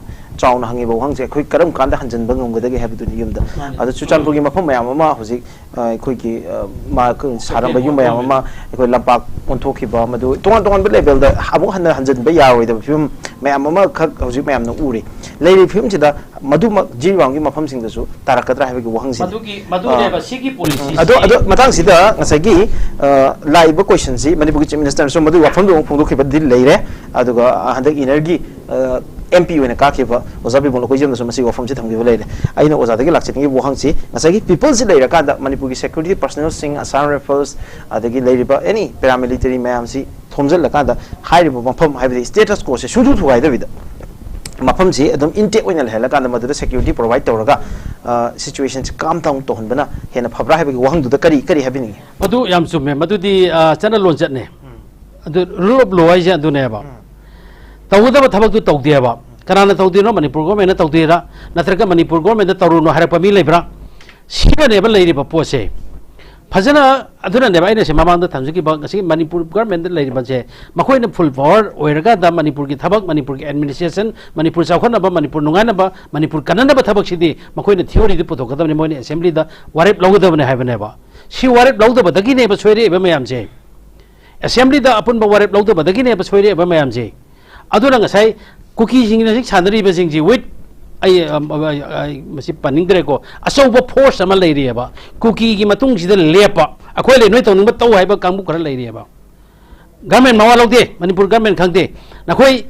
ꯆꯥꯎꯅ ꯍꯪꯉꯤꯕ ꯋꯥꯍꯪꯁꯦ, ꯑꯩꯈꯣꯏ ꯀꯔꯝ ꯀꯥꯟꯗ ꯍꯟꯖꯤꯟꯕ ꯉꯝꯒꯗꯒꯦ ꯍꯥꯏꯕꯗꯨꯅꯤ ꯌꯨꯝꯗ꯫ ꯃꯥꯅꯦ꯫ ꯑꯗꯣ ꯆꯨꯔꯆꯥꯟꯄꯨꯔꯒꯤ ꯃꯐꯝ ꯃꯌꯥꯝ ꯑꯃ ꯍꯧꯖꯤꯛ ꯑ, ꯑꯩꯈꯣꯏꯒꯤ ꯑ, ꯃꯥ- ꯁꯥꯔꯝꯕ ꯌꯨꯝ ꯃꯌꯥꯝ ꯑꯃ ꯑꯩꯈꯣꯏ ꯂꯝꯄꯥꯛ ꯑꯣꯟꯊꯣꯛꯈꯤꯕ, ꯃꯗꯨ ꯇꯣꯉꯥꯟ ꯇꯣꯉꯥꯟꯕ ꯂꯦꯚꯦꯜꯗ ꯑꯃꯨꯛ ꯍꯟꯅ ꯍꯟꯖꯤꯟꯕ ꯌꯥꯔꯣꯏꯗꯕ ꯐꯤꯕꯝ ꯃꯌꯥꯝ ꯑꯃꯈꯛ ꯍꯧꯖꯤꯛ ꯃꯌꯥꯝꯅ ꯎꯔꯤ꯫ ꯂꯩꯔꯤꯕ ꯐꯤꯕꯝꯁꯤꯗ ꯃꯗꯨꯃꯛ ꯖꯤꯔꯤꯕꯥꯝꯒꯤ ꯃꯐꯝꯁꯤꯡꯗꯁꯨ ꯇꯥꯔꯛꯀꯗ꯭ꯔꯥ ꯍꯥꯏꯕꯒꯤ ꯋꯥꯍꯪꯁꯤꯅꯤ꯫ ꯃꯗꯨꯒꯤ ꯃꯗꯨꯅꯦꯕ ꯁꯤꯒꯤ ꯄꯣꯂꯤꯁꯤ ꯑꯗꯣ ꯑꯗꯣ ꯃꯇꯥꯡꯁꯤꯗ ꯉꯁꯥꯏꯒꯤ ꯑ, ꯂꯥꯛꯏꯕ ꯀꯣꯏꯁꯟꯁꯤ ꯃꯅꯤꯄꯨꯔꯒꯤ ꯆꯤꯐ ꯃꯤꯅꯤꯁꯇꯔꯅꯁꯨ ꯃꯗꯨꯒꯤ ꯋꯥꯐꯝꯗꯨ ꯑꯃꯨꯛ ꯐꯣꯡꯗꯣꯛꯈꯤꯕꯗꯤ ꯂꯩꯔꯦ꯫ ꯑꯗꯨꯒ ꯍꯟꯗꯛ ꯏꯅꯔꯒꯤ ꯑꯦꯝ ꯄꯤ ꯑꯣꯏꯅ ꯀꯥꯈꯤꯕ ꯑꯣꯖꯥ ꯕꯤꯃꯣꯜ ꯑꯩꯈꯣꯏꯖꯝꯗꯁꯨ ꯃꯁꯤꯒꯤ ꯋꯥꯐꯝꯁꯤ ꯊꯝꯈꯤꯕ ꯂꯩꯔꯦ꯫ ꯑꯩꯅ ꯑꯣꯖꯥꯗꯒꯤ ꯂꯥꯛꯆꯅꯤꯡꯉꯤꯕ ꯋꯥꯍꯪꯁꯤ ꯉꯁꯥꯏꯒꯤ ꯄꯤꯄꯜꯁꯤ ꯂꯩꯔꯀꯥꯟꯗ ꯃꯅꯤꯄꯨꯔꯒꯤ ꯁꯦꯀ꯭ꯌꯨꯔꯤꯇꯤ ꯄꯔꯁꯅꯦꯜꯁꯤꯡ, ꯑꯁꯥꯝ ꯔꯥꯏꯐꯜꯁ, ꯑꯗꯒꯤ ꯂꯩꯔꯤꯕ ꯑꯦꯅꯤ ꯄꯦꯔꯥꯃꯤꯂꯤꯇꯔꯤ ꯃꯌꯥꯝꯁꯤ ꯊꯣꯝꯖꯤꯜꯂꯀꯥꯟꯗ ꯍꯥꯏꯔꯤꯕ ꯃꯐꯝ, ꯍꯥꯏꯕꯗꯤ ꯁ꯭ꯇꯦꯇꯁ ꯀꯣꯁꯦ ꯁꯨꯡꯊꯨ ꯊꯨꯒꯥꯏꯗꯕꯤꯗ ꯃꯐꯝꯁꯤ ꯑꯗꯨꯝ ꯏꯟꯇꯦꯛ ꯑꯣꯏꯅ ꯂꯩꯍꯜꯂꯀꯥꯟꯗ ꯃꯗꯨꯗ ꯁꯦꯀ꯭ꯌꯨꯔꯤꯇꯤ ꯄ꯭ꯔꯣꯚꯥꯏꯗ ꯇꯧꯔꯒ ꯁꯤꯆꯨꯋꯦꯁꯟꯁꯤ ꯀꯥꯝ ꯗꯥꯎꯟ ꯇꯧꯍꯟꯕꯅ ꯍꯦꯟꯅ ꯐꯕ꯭ꯔꯥ ꯍꯥꯏꯕꯒꯤ ꯋꯥꯍꯪꯗꯨꯗ ꯀꯔꯤ ꯀꯔꯤ ꯍꯥꯏꯕꯤꯅꯤꯡꯉꯤ? ꯃꯗꯨ ꯌꯥꯝ ꯆꯨꯝꯃꯦ꯫ ꯃꯗꯨꯗꯤ ꯑ, ꯆꯠꯅ ꯂꯣꯟꯆꯠꯅꯦ꯫ ꯑꯗꯨ ꯔꯨꯜ ꯑꯣꯐ ꯂꯣ ꯍꯥꯏꯁꯦ ꯑꯗꯨꯅꯦꯕ꯫ ꯇꯧꯒꯗꯕ ꯊꯕꯛꯇꯨ ꯇꯧꯗꯦꯕ꯫ ꯀꯅꯥꯅ ꯇꯧꯗꯣꯏꯅꯣ? ꯃꯅꯤꯄꯨꯔ ꯒꯣꯔꯃꯦꯟꯅ ꯇꯧꯗꯣꯏꯔꯥ, ꯅꯠꯇ꯭ꯔꯒ ꯃꯅꯤꯄꯨꯔ ꯒꯣꯔꯃꯦꯟꯗ ꯇꯧꯔꯨꯅꯨ ꯍꯥꯏꯔꯛꯄ ꯃꯤ ꯂꯩꯕ꯭ꯔꯥ? ꯁꯤꯗꯅꯦꯕ ꯂꯩꯔꯤꯕ ꯄꯣꯠꯁꯦ꯫ ꯐꯖꯅ ꯑꯗꯨꯅꯅꯦꯕ ꯑꯩꯅ ꯁꯤ ꯃꯃꯥꯡꯗ ꯊꯝꯖꯈꯤꯕ, ꯉꯁꯤ ꯃꯅꯤꯄꯨꯔ ꯒꯣꯔꯃꯦꯟꯗ ꯂꯩꯔꯤꯕꯁꯦ, ꯃꯈꯣꯏꯅ ꯐꯨꯜ ꯄꯋꯥꯔ ꯑꯣꯏꯔꯀꯥꯟꯗ ꯃꯅꯤꯄꯨꯔꯒꯤ ꯊꯕꯛ, ꯃꯅꯤꯄꯨꯔꯒꯤ ꯑꯦꯗꯃꯤꯅꯤꯁꯇ꯭ꯔꯦꯁꯟ, ꯃꯅꯤꯄꯨꯔ ꯆꯥꯎꯈꯠꯅꯕ, ꯃꯅꯤꯄꯨꯔ ꯅꯨꯡꯉꯥꯏꯅꯕ, ꯃꯅꯤꯄꯨꯔ ꯀꯟꯅꯅꯕ ꯊꯕꯛꯁꯤꯗꯤ ꯃꯈꯣꯏꯅ ꯊꯤꯑꯣꯔꯤꯗ ꯄꯨꯊꯣꯛꯀꯗꯕꯅꯤ, ꯃꯣꯏꯅ ꯑꯦꯁꯦꯝꯕ꯭ꯂꯤꯗ ꯋꯥꯔꯦꯞ ꯂꯧꯒꯗꯕꯅꯤ ꯍꯥꯏꯕꯅꯦꯕ꯫ ꯁꯤ ꯋꯥꯔꯦꯞ ꯂꯧꯗꯕꯗꯒꯤꯅꯦꯕ ꯁꯣꯏꯔꯛꯏꯕ ꯃꯌꯥꯝꯁꯦ꯫ ꯑꯦꯁꯦꯝꯕ꯭ꯂꯤꯗ ꯑꯄꯨꯟꯕ ꯋꯥꯔꯦꯞ ꯂꯧꯗꯕꯗꯒꯤꯅꯦꯕ ꯁꯣꯏꯔꯛꯏꯕ ꯃꯌꯥꯝꯁꯦ꯫ ꯑꯗꯨꯅ ꯉꯁꯥꯏ ꯀꯨꯀꯤꯁꯤꯡꯅ ꯍꯧꯖꯤꯛ ꯁꯥꯟꯅꯔꯤꯕꯁꯤꯡꯁꯤ with ꯑꯩ, ꯑ, ꯑ, ꯑ, ꯃꯁꯤ ꯄꯟꯅꯤꯡꯗ꯭ꯔꯦꯀꯣ, ꯑꯆꯧꯕ ꯐꯣꯔꯁ ꯑꯃ ꯂꯩꯔꯤꯑꯕ꯫ ꯀꯨꯀꯤꯒꯤ ꯃꯇꯨꯡꯁꯤꯗ ꯂꯦꯞꯄ, ꯑꯩꯈꯣꯏ ꯂꯩ, ꯅꯣꯏ ꯇꯧꯅꯤꯡꯕ ꯇꯧ ꯍꯥꯏꯕ ꯀꯥꯡꯕꯨ ꯈꯔ ꯂꯩꯔꯤꯑꯕ꯫ ꯒꯃꯦꯟ ꯃꯋꯥ ꯂꯧꯗꯦ, ꯃꯅꯤꯄꯨꯔ ꯒꯃꯦꯟ ꯈꯪꯗꯦ꯫ ꯅꯈꯣꯏ,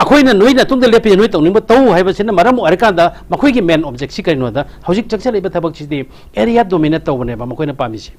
ꯑꯩꯈꯣꯏꯅ ꯅꯣꯏ ꯅꯇꯨꯡꯗ ꯂꯦꯞꯄꯤ, ꯅꯣꯏ ꯇꯧꯅꯤꯡꯕ ꯇꯧ ꯍꯥꯏꯕꯁꯤꯅ ꯃꯔꯝ ꯑꯣꯏꯔꯀꯥꯟꯗ ꯃꯈꯣꯏꯒꯤ ꯃꯦꯟ ꯑꯣꯕꯖꯦꯛꯁꯤ ꯀꯔꯤꯅꯣꯗ ꯍꯧꯖꯤꯛ ꯆꯪꯁꯤꯜꯂꯛꯏꯕ ꯊꯕꯛꯁꯤꯗꯤ ꯑꯦꯔꯤꯌꯥ ꯗꯣꯃꯤꯅꯦꯠ ꯇꯧꯕꯅꯦꯕ ꯃꯈꯣꯏꯅ ꯄꯥꯝꯃꯤꯁꯤ꯫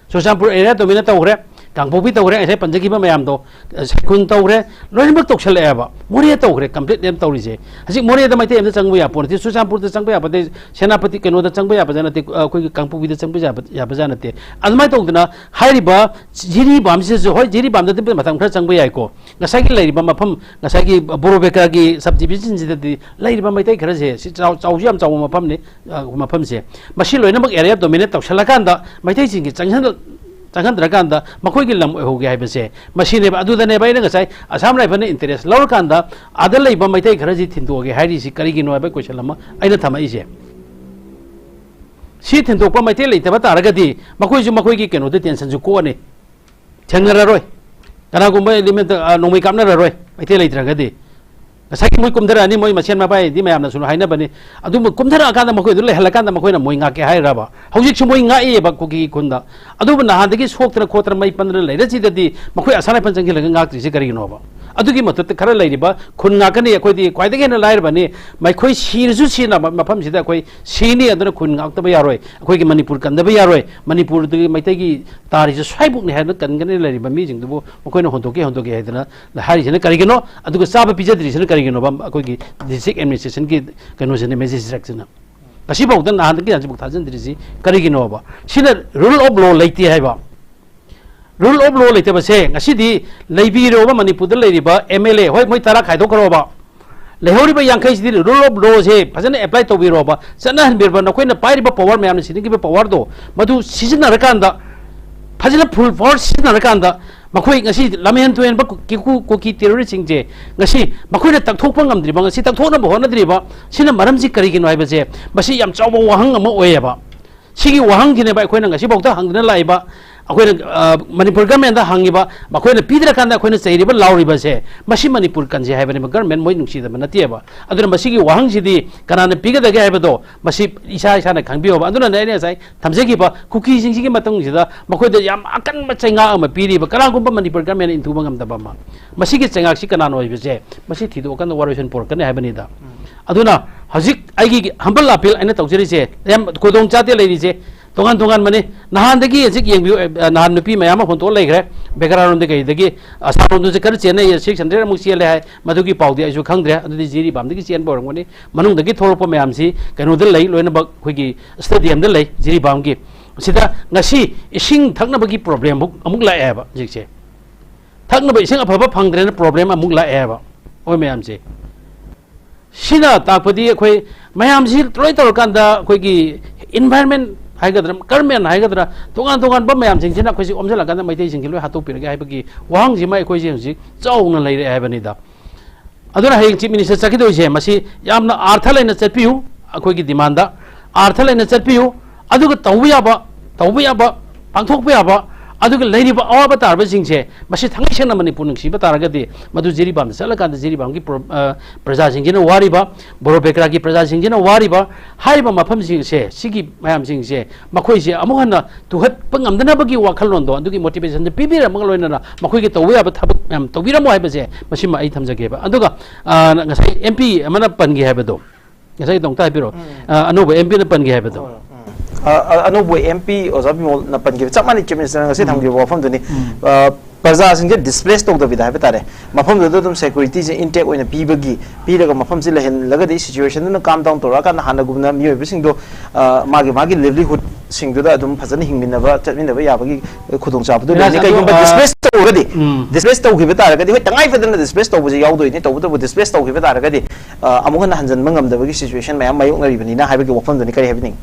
ꯆꯨꯔꯆꯥꯟꯄꯨꯔ ꯑꯦꯔꯤꯌꯥ ꯗꯣꯃꯤꯅꯦꯠ ꯇꯧꯈ꯭ꯔꯦ꯫ ꯀꯥꯡꯄꯣꯛꯄꯤ ꯇꯧꯈ꯭ꯔꯦ, ꯉꯁꯥꯏ ꯄꯟꯖꯈꯤꯕ ꯃꯌꯥꯝꯗꯣ, ꯑ, ꯁꯥꯏꯈꯨꯟ ꯇꯧꯈ꯭ꯔꯦ, ꯂꯣꯏꯅꯃꯛ ꯇꯧꯁꯜꯂꯛꯑꯦꯕ꯫ ꯃꯣꯔꯦ ꯇꯧꯈ꯭ꯔꯦ, complete ꯂꯣꯏꯅ ꯇꯧꯔꯤꯁꯦ꯫ ꯍꯧꯖꯤꯛ ꯃꯣꯔꯦꯗ ꯃꯩꯇꯩ ꯑꯝꯇ ꯆꯪꯕ ꯌꯥꯄꯣꯠ ꯅꯠꯇꯦ, ꯆꯨꯔꯆꯥꯟꯄꯨꯔꯗ ꯆꯪꯕ ꯌꯥꯄꯣꯠ ꯅꯠꯇꯦ, ꯁꯦꯅꯥꯄꯇꯤ, ꯀꯩꯅꯣꯗ ꯆꯪꯕ ꯌꯥꯕꯖꯥꯠ ꯅꯠꯇꯦ, ꯑ, ꯑꯩꯈꯣꯏꯒꯤ ꯀꯥꯡꯄꯣꯛꯄꯤꯗ ꯆꯪꯕ ꯌꯥꯕ, ꯌꯥꯕꯖꯥꯠ ꯅꯠꯇꯦ꯫ ꯑꯗꯨꯃꯥꯏꯅ ꯇꯧꯗꯅ ꯍꯥꯏꯔꯤꯕ ꯖꯤꯔꯤꯕꯥꯝꯁꯤꯗꯁꯨ, ꯍꯣꯏ, ꯖꯤꯔꯤꯕꯥꯝꯗꯗꯤ ꯃꯇꯝ ꯈꯔ ꯆꯪꯕ ꯌꯥꯏꯀꯣ, ꯉꯁꯥꯏꯒꯤ ꯂꯩꯔꯤꯕ ꯃꯐꯝ, ꯉꯁꯥꯏꯒꯤ ꯕꯣꯔꯣꯕꯦꯀꯥꯒꯤ subdivision ꯁꯤꯗꯗꯤ ꯂꯩꯔꯤꯕ ꯃꯩꯇꯩ ꯈꯔꯁꯦ, ꯁꯤ ꯆꯥꯎ-, ꯆꯥꯎꯁꯨ ꯌꯥꯝ ꯆꯥꯎꯕ ꯃꯐꯝꯅꯤ, ꯑ, ꯃꯐꯝꯁꯦ, ꯃꯁꯤ ꯂꯣꯏꯅꯃꯛ area dominate ꯇꯧꯁꯜꯂꯀꯥꯟꯗ ꯃꯩꯇꯩꯁꯤꯡꯒꯤ ꯆꯪꯁꯤꯟ-, ꯆꯪꯍꯟꯗ꯭ꯔꯀꯥꯟꯗ ꯃꯈꯣꯏꯒꯤ ꯂꯝ ꯑꯣꯏꯍꯧꯒꯦ ꯍꯥꯏꯕꯁꯦ ꯃꯁꯤꯅꯦꯕ꯫ ꯑꯗꯨꯗꯅꯦꯕ ꯑꯩꯅ ꯉꯁꯥꯏ Assam Rifle ꯅ interest ꯂꯧꯔꯀꯥꯟꯗ ꯑꯥꯗ ꯂꯩꯕ ꯃꯩꯇꯩ ꯈꯔꯁꯤ ꯊꯤꯟꯗꯣꯛꯑꯒꯦ ꯍꯥꯏꯔꯤꯁꯤ ꯀꯔꯤꯒꯤꯅꯣ ꯍꯥꯏꯕ question ꯑꯃ ꯑꯩꯅ ꯊꯝꯃꯛꯏꯁꯦ꯫ ꯁꯤ ꯊꯤꯟꯗꯣꯛꯄ ꯃꯩꯇꯩ ꯂꯩꯇꯕ ꯇꯥꯔꯒꯗꯤ ꯃꯈꯣꯏꯁꯨ ꯃꯈꯣꯏꯒꯤ ꯀꯩꯅꯣꯗ tension ꯁꯨ ꯀꯣꯛꯑꯅꯤ, ꯊꯦꯡꯅꯔꯔꯣꯏ, ꯀꯅꯥꯒꯨꯝꯕ element, ꯑ, ꯅꯣꯡꯃꯩ ꯀꯥꯞꯅꯔꯔꯣꯏ ꯃꯩꯇꯩ ꯂꯩꯇ꯭ꯔꯒꯗꯤ꯫ ꯉꯁꯥꯏꯒꯤ ꯃꯣꯏ ꯀꯨꯝꯊꯔꯛꯑꯅꯤ, ꯃꯣꯏ ꯃꯁꯦꯟ ꯃꯄꯥꯏꯗꯤ ꯃꯌꯥꯝꯅꯁꯨ ꯍꯥꯏꯅꯕꯅꯤ꯫ ꯑꯗꯨꯕꯨ ꯀꯨꯝꯊꯔꯛꯑꯀꯥꯟꯗ ꯃꯈꯣꯏꯗꯨ ꯂꯩꯍꯜꯂꯀꯥꯟꯗ ꯃꯈꯣꯏꯅ ꯃꯣꯏ ꯉꯥꯛꯀꯦ ꯍꯥꯏꯔꯕ? ꯍꯧꯖꯤꯛꯁꯨ ꯃꯣꯏ ꯉꯥꯛꯏꯑꯕ ꯀꯨꯀꯤ ꯈꯨꯟꯗ꯫ ꯑꯗꯨꯕꯨ ꯅꯍꯥꯟꯗꯒꯤ ꯁꯣꯛꯇꯅ ꯈꯣꯠꯇꯅ ꯃꯩ ꯄꯟꯗꯅ ꯂꯩꯔꯁꯤꯗꯗꯤ ꯃꯈꯣꯏ Assam Rifle ꯆꯪꯁꯤꯜꯂꯒ ꯉꯥꯛꯇ꯭ꯔꯤꯁꯤ ꯀꯔꯤꯒꯤꯅꯣꯕ? ꯑꯗꯨꯒꯤ ꯃꯊꯛꯇ ꯈꯔ ꯂꯩꯔꯤꯕ ꯈꯨꯟ ꯉꯥꯛꯀꯅꯤ, ꯑꯩꯈꯣꯏꯗꯤ ꯈ꯭ꯋꯥꯏꯗꯒꯤ ꯍꯦꯟꯅ ꯂꯥꯏꯔꯕꯅꯤ, ꯃꯈꯣꯏ ꯁꯤꯔꯁꯨ ꯁꯤꯅꯕ ꯃꯐꯝꯁꯤꯗ ꯑꯩꯈꯣꯏ ꯁꯤꯅꯤ, ꯑꯗꯨꯅ ꯈꯨꯟ ꯉꯥꯛꯇꯕ ꯌꯥꯔꯣꯏ, ꯑꯩꯈꯣꯏꯒꯤ ꯃꯅꯤꯄꯨꯔ ꯀꯟꯗꯕ ꯌꯥꯔꯣꯏ, ꯃꯅꯤꯄꯨꯔꯗꯒꯤ ꯃꯩꯇꯩꯒꯤ ꯇꯥꯔꯤꯁꯦ ꯁ꯭ꯋꯥꯏꯕꯨꯛꯅꯤ ꯍꯥꯏꯗꯅ ꯀꯟꯒꯅꯤ ꯂꯩꯔꯤꯕ ꯃꯤꯁꯤꯡꯗꯨꯕꯨ ꯃꯈꯣꯏꯅ ꯍꯣꯟꯗꯣꯛꯀꯦ, ꯍꯣꯟꯗꯣꯛꯀꯦ ꯍꯥꯏꯗꯅ ꯍꯥꯏꯔꯤꯁꯤꯅ ꯀꯔꯤꯒꯤꯅꯣ? ꯑꯗꯨꯒ ꯆꯥꯕ ꯄꯤꯖꯗ꯭ꯔꯤꯁꯤꯅ ꯀꯔꯤꯒꯤꯅꯣꯕ? ꯑꯩꯈꯣꯏꯒꯤ district administration ꯒꯤ ꯀꯩꯅꯣꯁꯤꯅ, magistrate ꯁꯤꯅ ꯉꯁꯤꯐꯥꯎꯗ, ꯅꯍꯥꯟꯗꯒꯤ ꯍꯧꯖꯤꯛꯐꯥꯎ ꯊꯥꯖꯤꯟꯗ꯭ꯔꯤꯁꯤ ꯀꯔꯤꯒꯤꯅꯣꯕ? ꯁꯤꯅ rule of law ꯂꯩꯇꯦ ꯍꯥꯏꯕ꯫ Rule of law ꯂꯩꯇꯕꯁꯦ ꯉꯁꯤꯗꯤ ꯂꯩꯕꯤꯔꯣꯕ, ꯃꯅꯤꯄꯨꯔꯗ ꯂꯩꯔꯤꯕ M L A, ꯍꯣꯏ, ꯃꯣꯏ ꯇꯔꯥ ꯈꯥꯏꯗꯣꯛꯈ꯭ꯔꯣꯕ, ꯂꯩꯍꯧꯔꯤꯕ ꯌꯥꯡꯈꯩꯁꯤꯗꯤ rule of law ꯁꯦ ꯐꯖꯅ apply ꯇꯧꯕꯤꯔꯣꯕ, ꯆꯠꯅꯍꯟꯕꯤꯔꯕ꯫ ꯅꯈꯣꯏꯅ ꯄꯥꯏꯔꯤꯕ power ꯃꯌꯥꯝꯅ ꯁꯤꯖꯤꯟꯅꯈꯤꯕ power ꯗꯣ, ꯃꯗꯨ ꯁꯤꯖꯤꯟꯅꯔꯀꯥꯟꯗ, ꯐꯖꯅ full power ꯁꯤꯖꯤꯟꯅꯔꯀꯥꯟꯗ, ꯃꯈꯣꯏ ꯉꯁꯤ ꯂꯝꯍꯦꯟ ꯇꯨꯍꯦꯟꯕ ꯀꯨꯀꯤ, ꯀꯨꯀꯤ terrorist ꯁꯤꯡꯁꯦ ꯉꯁꯤ ꯃꯈꯣꯏꯅ ꯇꯛꯊꯣꯛꯄ ꯉꯝꯗ꯭ꯔꯤꯕ, ꯉꯁꯤ ꯇꯛꯊꯣꯛꯅꯕ ꯍꯣꯠꯅꯗ꯭ꯔꯤꯕ, ꯁꯤꯅ ꯃꯔꯝꯁꯤ ꯀꯔꯤꯒꯤꯅꯣ ꯍꯥꯏꯕꯁꯦ, ꯃꯁꯤ ꯌꯥꯝ ꯆꯥꯎꯕ ꯋꯥꯍꯪ ꯑꯃ ꯑꯣꯏꯌꯦꯕ꯫ ꯁꯤꯒꯤ ꯋꯥꯍꯪꯁꯤꯅꯦꯕ ꯑꯩꯈꯣꯏꯅ ꯉꯁꯤꯐꯥꯎꯗ ꯍꯪꯗꯅ ꯂꯥꯛꯏꯕ꯫ ꯑꯩꯈꯣꯏꯅ, ꯑ, ꯃꯅꯤꯄꯨꯔ government ꯗ ꯍꯪꯉꯤꯕ, ꯃꯈꯣꯏꯅ ꯄꯤꯗ꯭ꯔꯀꯥꯟꯗ ꯑꯩꯈꯣꯏꯅ ꯆꯩꯔꯤꯕ, ꯂꯥꯎꯔꯤꯕꯁꯦ, ꯃꯁꯤ ꯃꯅꯤꯄꯨꯔ ꯀꯟꯁꯦ ꯍꯥꯏꯕꯅꯦꯕ, government ꯃꯣꯏ ꯅꯨꯡꯁꯤꯗꯕ ꯅꯠꯇꯦꯕ꯫ ꯑꯗꯨꯅ ꯃꯁꯤꯒꯤ ꯋꯥꯍꯪꯁꯤꯗꯤ ꯀꯅꯥꯅ ꯄꯤꯒꯗꯒꯦ ꯍꯥꯏꯕꯗꯣ ꯃꯁꯤ ꯏꯁꯥ ꯏꯁꯥꯅ ꯈꯪꯕꯤꯌꯣꯕ꯫ ꯑꯗꯨꯅꯅꯦ ꯑꯩꯅ ꯉꯁꯥꯏ ꯊꯝꯖꯈꯤꯕ ꯀꯨꯀꯤꯁꯤꯡꯁꯤꯒꯤ ꯃꯇꯨꯡꯁꯤꯗ ꯃꯈꯣꯏꯗ ꯌꯥꯝ ꯑꯀꯟꯕ ꯆꯩꯉꯥꯛ ꯑꯃ ꯄꯤꯔꯤꯕ, ꯀꯅꯥꯒꯨꯝꯕ ꯃꯅꯤꯄꯨꯔ government ꯅ ꯏꯟꯊꯨꯕ ꯉꯝꯗꯕ ꯑꯃ꯫ ꯃꯁꯤꯒꯤ ꯆꯩꯉꯥꯛꯁꯤ ꯀꯅꯥꯅꯣ ꯍꯥꯏꯕꯁꯦ ꯃꯁꯤ ꯊꯤꯗꯣꯛꯑꯀꯥꯟꯗ ꯋꯥꯔꯣꯏꯁꯤꯟ ꯄꯨꯔꯛꯀꯅꯤ ꯍꯥꯏꯕꯅꯤꯗ꯫ ꯑꯗꯨꯅ ꯍꯧꯖꯤꯛ ꯑꯩꯒꯤ humble appeal ꯑꯩꯅ ꯇꯧꯖꯔꯤꯁꯦ, ꯌꯥꯝ ꯈꯨꯗꯣꯡ ꯆꯥꯗꯦ ꯂꯩꯔꯤꯁꯦ, ꯇꯣꯉꯥꯟ ꯇꯣꯉꯥꯟꯕꯅꯤ꯫ ꯅꯍꯥꯟꯗꯒꯤ ꯍꯧꯖꯤꯛ ꯌꯦꯡꯕꯤꯌꯨ, ꯑ, ꯅꯍꯥꯟ ꯅꯨꯄꯤ ꯃꯌꯥꯝ ꯑꯃ ꯍꯣꯟꯇꯣꯛꯑ ꯂꯩꯈ꯭ꯔꯦ, ꯕꯦꯒ꯭ꯔꯥꯎꯟꯗ ꯀꯩꯗꯒꯤ꯫ ꯑꯁꯥꯝꯂꯣꯝꯗꯁꯨ ꯈꯔ ꯆꯦꯟꯅꯩ, ꯁꯤꯛꯁ ꯍꯟꯗ꯭ꯔꯦꯗ ꯑꯃꯨꯛ ꯆꯦꯜꯂꯦ ꯍꯥꯏ, ꯃꯗꯨꯒꯤ ꯄꯥꯎꯗꯤ ꯑꯩꯁꯨ ꯈꯪꯗ꯭ꯔꯦ꯫ ꯑꯗꯨꯗꯤ ꯖꯤꯔꯤꯕꯥꯝꯗꯒꯤ ꯆꯦꯟꯕ ꯑꯣꯏꯔꯝꯒꯅꯤ꯫ ꯃꯅꯨꯡꯗꯒꯤ ꯊꯣꯛꯂꯛꯄ ꯃꯌꯥꯝꯁꯤ ꯀꯩꯅꯣꯗ ꯂꯩ, ꯂꯣꯏꯅꯃꯛ ꯑꯩꯈꯣꯏꯒꯤ ꯁ꯭ꯇꯦꯗꯤꯌꯝꯗ ꯂꯩ, ꯖꯤꯔꯤꯕꯥꯝꯒꯤ꯫ ꯁꯤꯗ ꯉꯁꯤ ꯏꯁꯤꯡ ꯊꯛꯅꯕꯒꯤ ꯄ꯭ꯔꯣꯕ꯭ꯂꯦꯝ ꯑꯃꯨꯛ, ꯑꯃꯨꯛ ꯂꯥꯛꯑꯦ ꯍꯥꯏꯕ ꯍꯧꯖꯤꯛꯁꯦ꯫ ꯊꯛꯅꯕ ꯏꯁꯤꯡ ꯑꯐꯕ ꯐꯪꯗ꯭ꯔꯦꯅ ꯄ꯭ꯔꯣꯕ꯭ꯂꯦꯝ ꯑꯃꯨꯛ ꯂꯥꯛꯑꯦ ꯍꯥꯏꯕ, ꯑꯩꯈꯣꯏ ꯃꯌꯥꯝꯁꯦ꯫ ꯁꯤꯅ ꯇꯥꯛꯄꯗꯤ ꯑꯩꯈꯣꯏ ꯃꯌꯥꯝꯁꯤ ꯂꯣꯏ ꯇꯧꯔꯀꯥꯟꯗ ꯑꯩꯈꯣꯏꯒꯤ ꯏꯟꯚꯥꯏꯔꯟꯃꯦꯟ ꯍꯥꯏꯒꯗ꯭ꯔꯥ, ꯒꯔꯃꯦꯟ ꯍꯥꯏꯒꯗ꯭ꯔꯥ, ꯇꯣꯉꯥꯟ ꯇꯣꯉꯥꯟꯕ ꯃꯌꯥꯝꯁꯤꯡꯁꯤꯅ ꯑꯩꯈꯣꯏꯁꯤ ꯑꯣꯝꯁꯤꯜꯂꯀꯥꯟꯗ ꯃꯩꯇꯩꯁꯤꯡꯁꯤ ꯂꯣꯏ ꯍꯥꯠꯇꯣꯛꯄꯤꯔꯒꯦ ꯍꯥꯏꯕꯒꯤ ꯋꯥꯍꯪꯁꯤꯃ ꯑꯩꯈꯣꯏꯁꯦ ꯍꯧꯖꯤꯛ ꯆꯥꯎꯅ ꯂꯩꯔꯦ ꯍꯥꯏꯕꯅꯤꯗ꯫ ꯑꯗꯨꯅ ꯍꯌꯦꯡ ꯆꯤꯐ ꯃꯤꯅꯤꯁꯇꯔ ꯆꯠꯈꯤꯗꯣꯏꯁꯦ, ꯃꯁꯤ ꯌꯥꯝꯅ ꯑꯥꯔꯊ ꯂꯩꯅ ꯆꯠꯄꯤꯌꯨ, ꯑꯩꯈꯣꯏꯒꯤ ꯗꯤꯃꯥꯟꯗ ꯑꯥꯔꯊ ꯂꯩꯅ ꯆꯠꯄꯤꯌꯨ꯫ ꯑꯗꯨꯒ ꯇꯧꯕ ꯌꯥꯕ, ꯇꯧꯕ ꯌꯥꯕ, ꯄꯥꯡꯊꯣꯛꯄ ꯌꯥꯕ, ꯑꯗꯨꯒ ꯂꯩꯔꯤꯕ ꯑꯋꯥꯕ ꯇꯥꯔꯕꯁꯤꯡꯁꯦ ꯃꯁꯤ ꯊꯥꯡꯒꯩ ꯁꯦꯡꯅ ꯃꯅꯤꯄꯨꯔ ꯅꯨꯡꯁꯤꯕ ꯇꯥꯔꯒꯗꯤ, ꯃꯗꯨ ꯖꯤꯔꯤꯕꯥꯝꯗ ꯆꯠꯂꯀꯥꯟꯗ ꯖꯤꯔꯤꯕꯥꯝꯒꯤ ꯄ꯭ꯔꯣ-, ꯑ, ꯄ꯭ꯔꯖꯥꯁꯤꯡꯁꯤꯅ ꯋꯥꯔꯤꯕ, ꯕꯣꯔꯣ ꯕꯦꯀ꯭ꯔꯥꯒꯤ ꯄ꯭ꯔꯖꯥꯁꯤꯡꯁꯤꯅ ꯋꯥꯔꯤꯕ, ꯍꯥꯏꯔꯤꯕ ꯃꯐꯝꯁꯤꯡꯁꯦ, ꯁꯤꯒꯤ ꯃꯌꯥꯝꯁꯤꯡꯁꯦ ꯃꯈꯣꯏꯁꯦ ꯑꯃꯨꯛ ꯍꯟꯅ ꯇꯨꯍꯠꯄ ꯉꯝꯗꯅꯕꯒꯤ ꯋꯥꯈꯜꯂꯣꯟꯗꯣ, ꯑꯗꯨꯒꯤ ꯃꯣꯇꯤꯚꯦꯁꯟꯗꯣ ꯄꯤꯕꯤꯔꯝꯃꯒ ꯂꯣꯏꯅꯅ ꯃꯈꯣꯏꯒꯤ ꯇꯧꯕ ꯌꯥꯕ ꯊꯕꯛ ꯃꯌꯥꯝ ꯇꯧꯕꯤꯔꯝꯃꯣ ꯍꯥꯏꯕꯁꯦ ꯃꯁꯤꯃ ꯑꯩ ꯊꯝꯖꯒꯦꯕ꯫ ꯑꯗꯨꯒ, ꯑ, ꯉꯁꯥꯏ ꯑꯦꯝ ꯄꯤ ꯑꯃꯅ ꯄꯟꯒꯦ ꯍꯥꯏꯕꯗꯣ, ꯉꯁꯥꯏꯒꯤꯗꯣ ꯑꯃꯨꯛꯇ ꯍꯥꯏꯕꯤꯔꯛꯑꯣ꯫ ꯎꯝ꯫ ꯑ, ꯑꯅꯧꯕ ꯑꯦꯝ ꯄꯤꯅ ꯄꯟꯒꯦ ꯍꯥꯏꯕꯗꯣ꯫ ꯍꯣꯏ, ꯎꯝ꯫ ꯑ, ꯑ, ꯑꯅꯧꯕ ꯑꯦꯝ ꯄꯤ ꯑꯣꯖꯥ ꯕꯤꯃꯣꯜꯅ ꯄꯟꯈꯤꯕ ꯆꯞ ꯃꯥꯟꯅꯩ, ꯆꯤꯐ ꯃꯤꯅꯤꯁꯇꯔꯅ ꯉꯁꯤ ꯎꯝ꯫ ꯊꯝꯈꯤꯕ ꯋꯥꯐꯝꯗꯨꯅꯤ꯫ ꯎꯝ꯫ ꯑ, ꯄ꯭ꯔꯖꯥꯁꯤꯡꯁꯦ ꯗꯤꯁꯄ꯭ꯂꯦꯁ ꯇꯧꯗꯕꯤꯗ ꯍꯥꯏꯕ ꯇꯥꯔꯦ, ꯃꯐꯝꯗꯨꯗ ꯑꯗꯨꯝ ꯁꯦꯀ꯭ꯌꯨꯔꯤꯇꯤꯁꯦ ꯏꯟꯇꯦꯛ ꯑꯣꯏꯅ ꯄꯤꯕꯒꯤ, ꯄꯤꯔꯒ ꯃꯐꯝꯁꯤ ꯂꯩꯍꯜꯂꯒꯗꯤ ꯁꯤꯆꯨꯋꯦꯁꯟꯗꯨꯅ ꯀꯥꯝ ꯗꯥꯎꯟ ꯇꯧꯔꯛꯑꯀꯥꯟꯗ ꯍꯥꯟꯅꯒꯨꯝꯅ ꯃꯤꯑꯣꯏꯕꯁꯤꯡꯗꯣ, ꯑ, ꯃꯥꯒꯤ, ꯃꯥꯒꯤ ꯂꯤꯚꯂꯤꯍꯨꯗꯁꯤꯡꯗꯨꯗ ꯑꯗꯨꯝ ꯐꯖꯅ ꯍꯤꯡꯃꯤꯟꯅꯕ, ꯆꯠꯃꯤꯟꯅꯕ ꯌꯥꯕꯒꯤ ꯈꯨꯗꯣꯡꯆꯥꯕꯗꯨ ꯂꯩꯅꯤ꯫ ꯔꯥꯖ, ꯑꯗꯨ, ꯀꯩꯒꯨꯝꯕ ꯑ, ꯗꯤꯁꯄ꯭ꯂꯦꯁ ꯇꯧꯔꯒꯗꯤ, ꯎꯝ꯫ ꯗꯤꯁꯄ꯭ꯂꯦꯁ ꯇꯧꯈꯤꯕ ꯇꯥꯔꯒꯗꯤ, ꯍꯣꯏ, ꯇꯉꯥꯏ ꯐꯗꯅ ꯗꯤꯁꯄ꯭ꯂꯦꯁ ꯇꯧꯕꯁꯦ ꯌꯥꯎꯗꯣꯏꯅꯤ꯫ ꯇꯧꯕꯇꯕꯨ ꯗꯤꯁꯄ꯭ꯂꯦꯁ ꯇꯧꯈꯤꯕ ꯇꯥꯔꯒꯗꯤ, ꯑ, ꯑꯃꯨꯛ ꯍꯟꯅ ꯍꯟꯖꯤꯟꯕ ꯉꯝꯗꯕꯒꯤ ꯁꯤꯆꯨꯋꯦꯁꯟ ꯃꯌꯥꯝ ꯃꯥꯌꯣꯛꯅꯔꯤꯕꯅꯤꯅ ꯍꯥꯏꯕꯒꯤ ꯋꯥꯐꯝꯗꯨꯅꯤ꯫ ꯀꯔꯤ ꯍꯥꯏꯕꯤꯅꯤꯡꯉꯤ?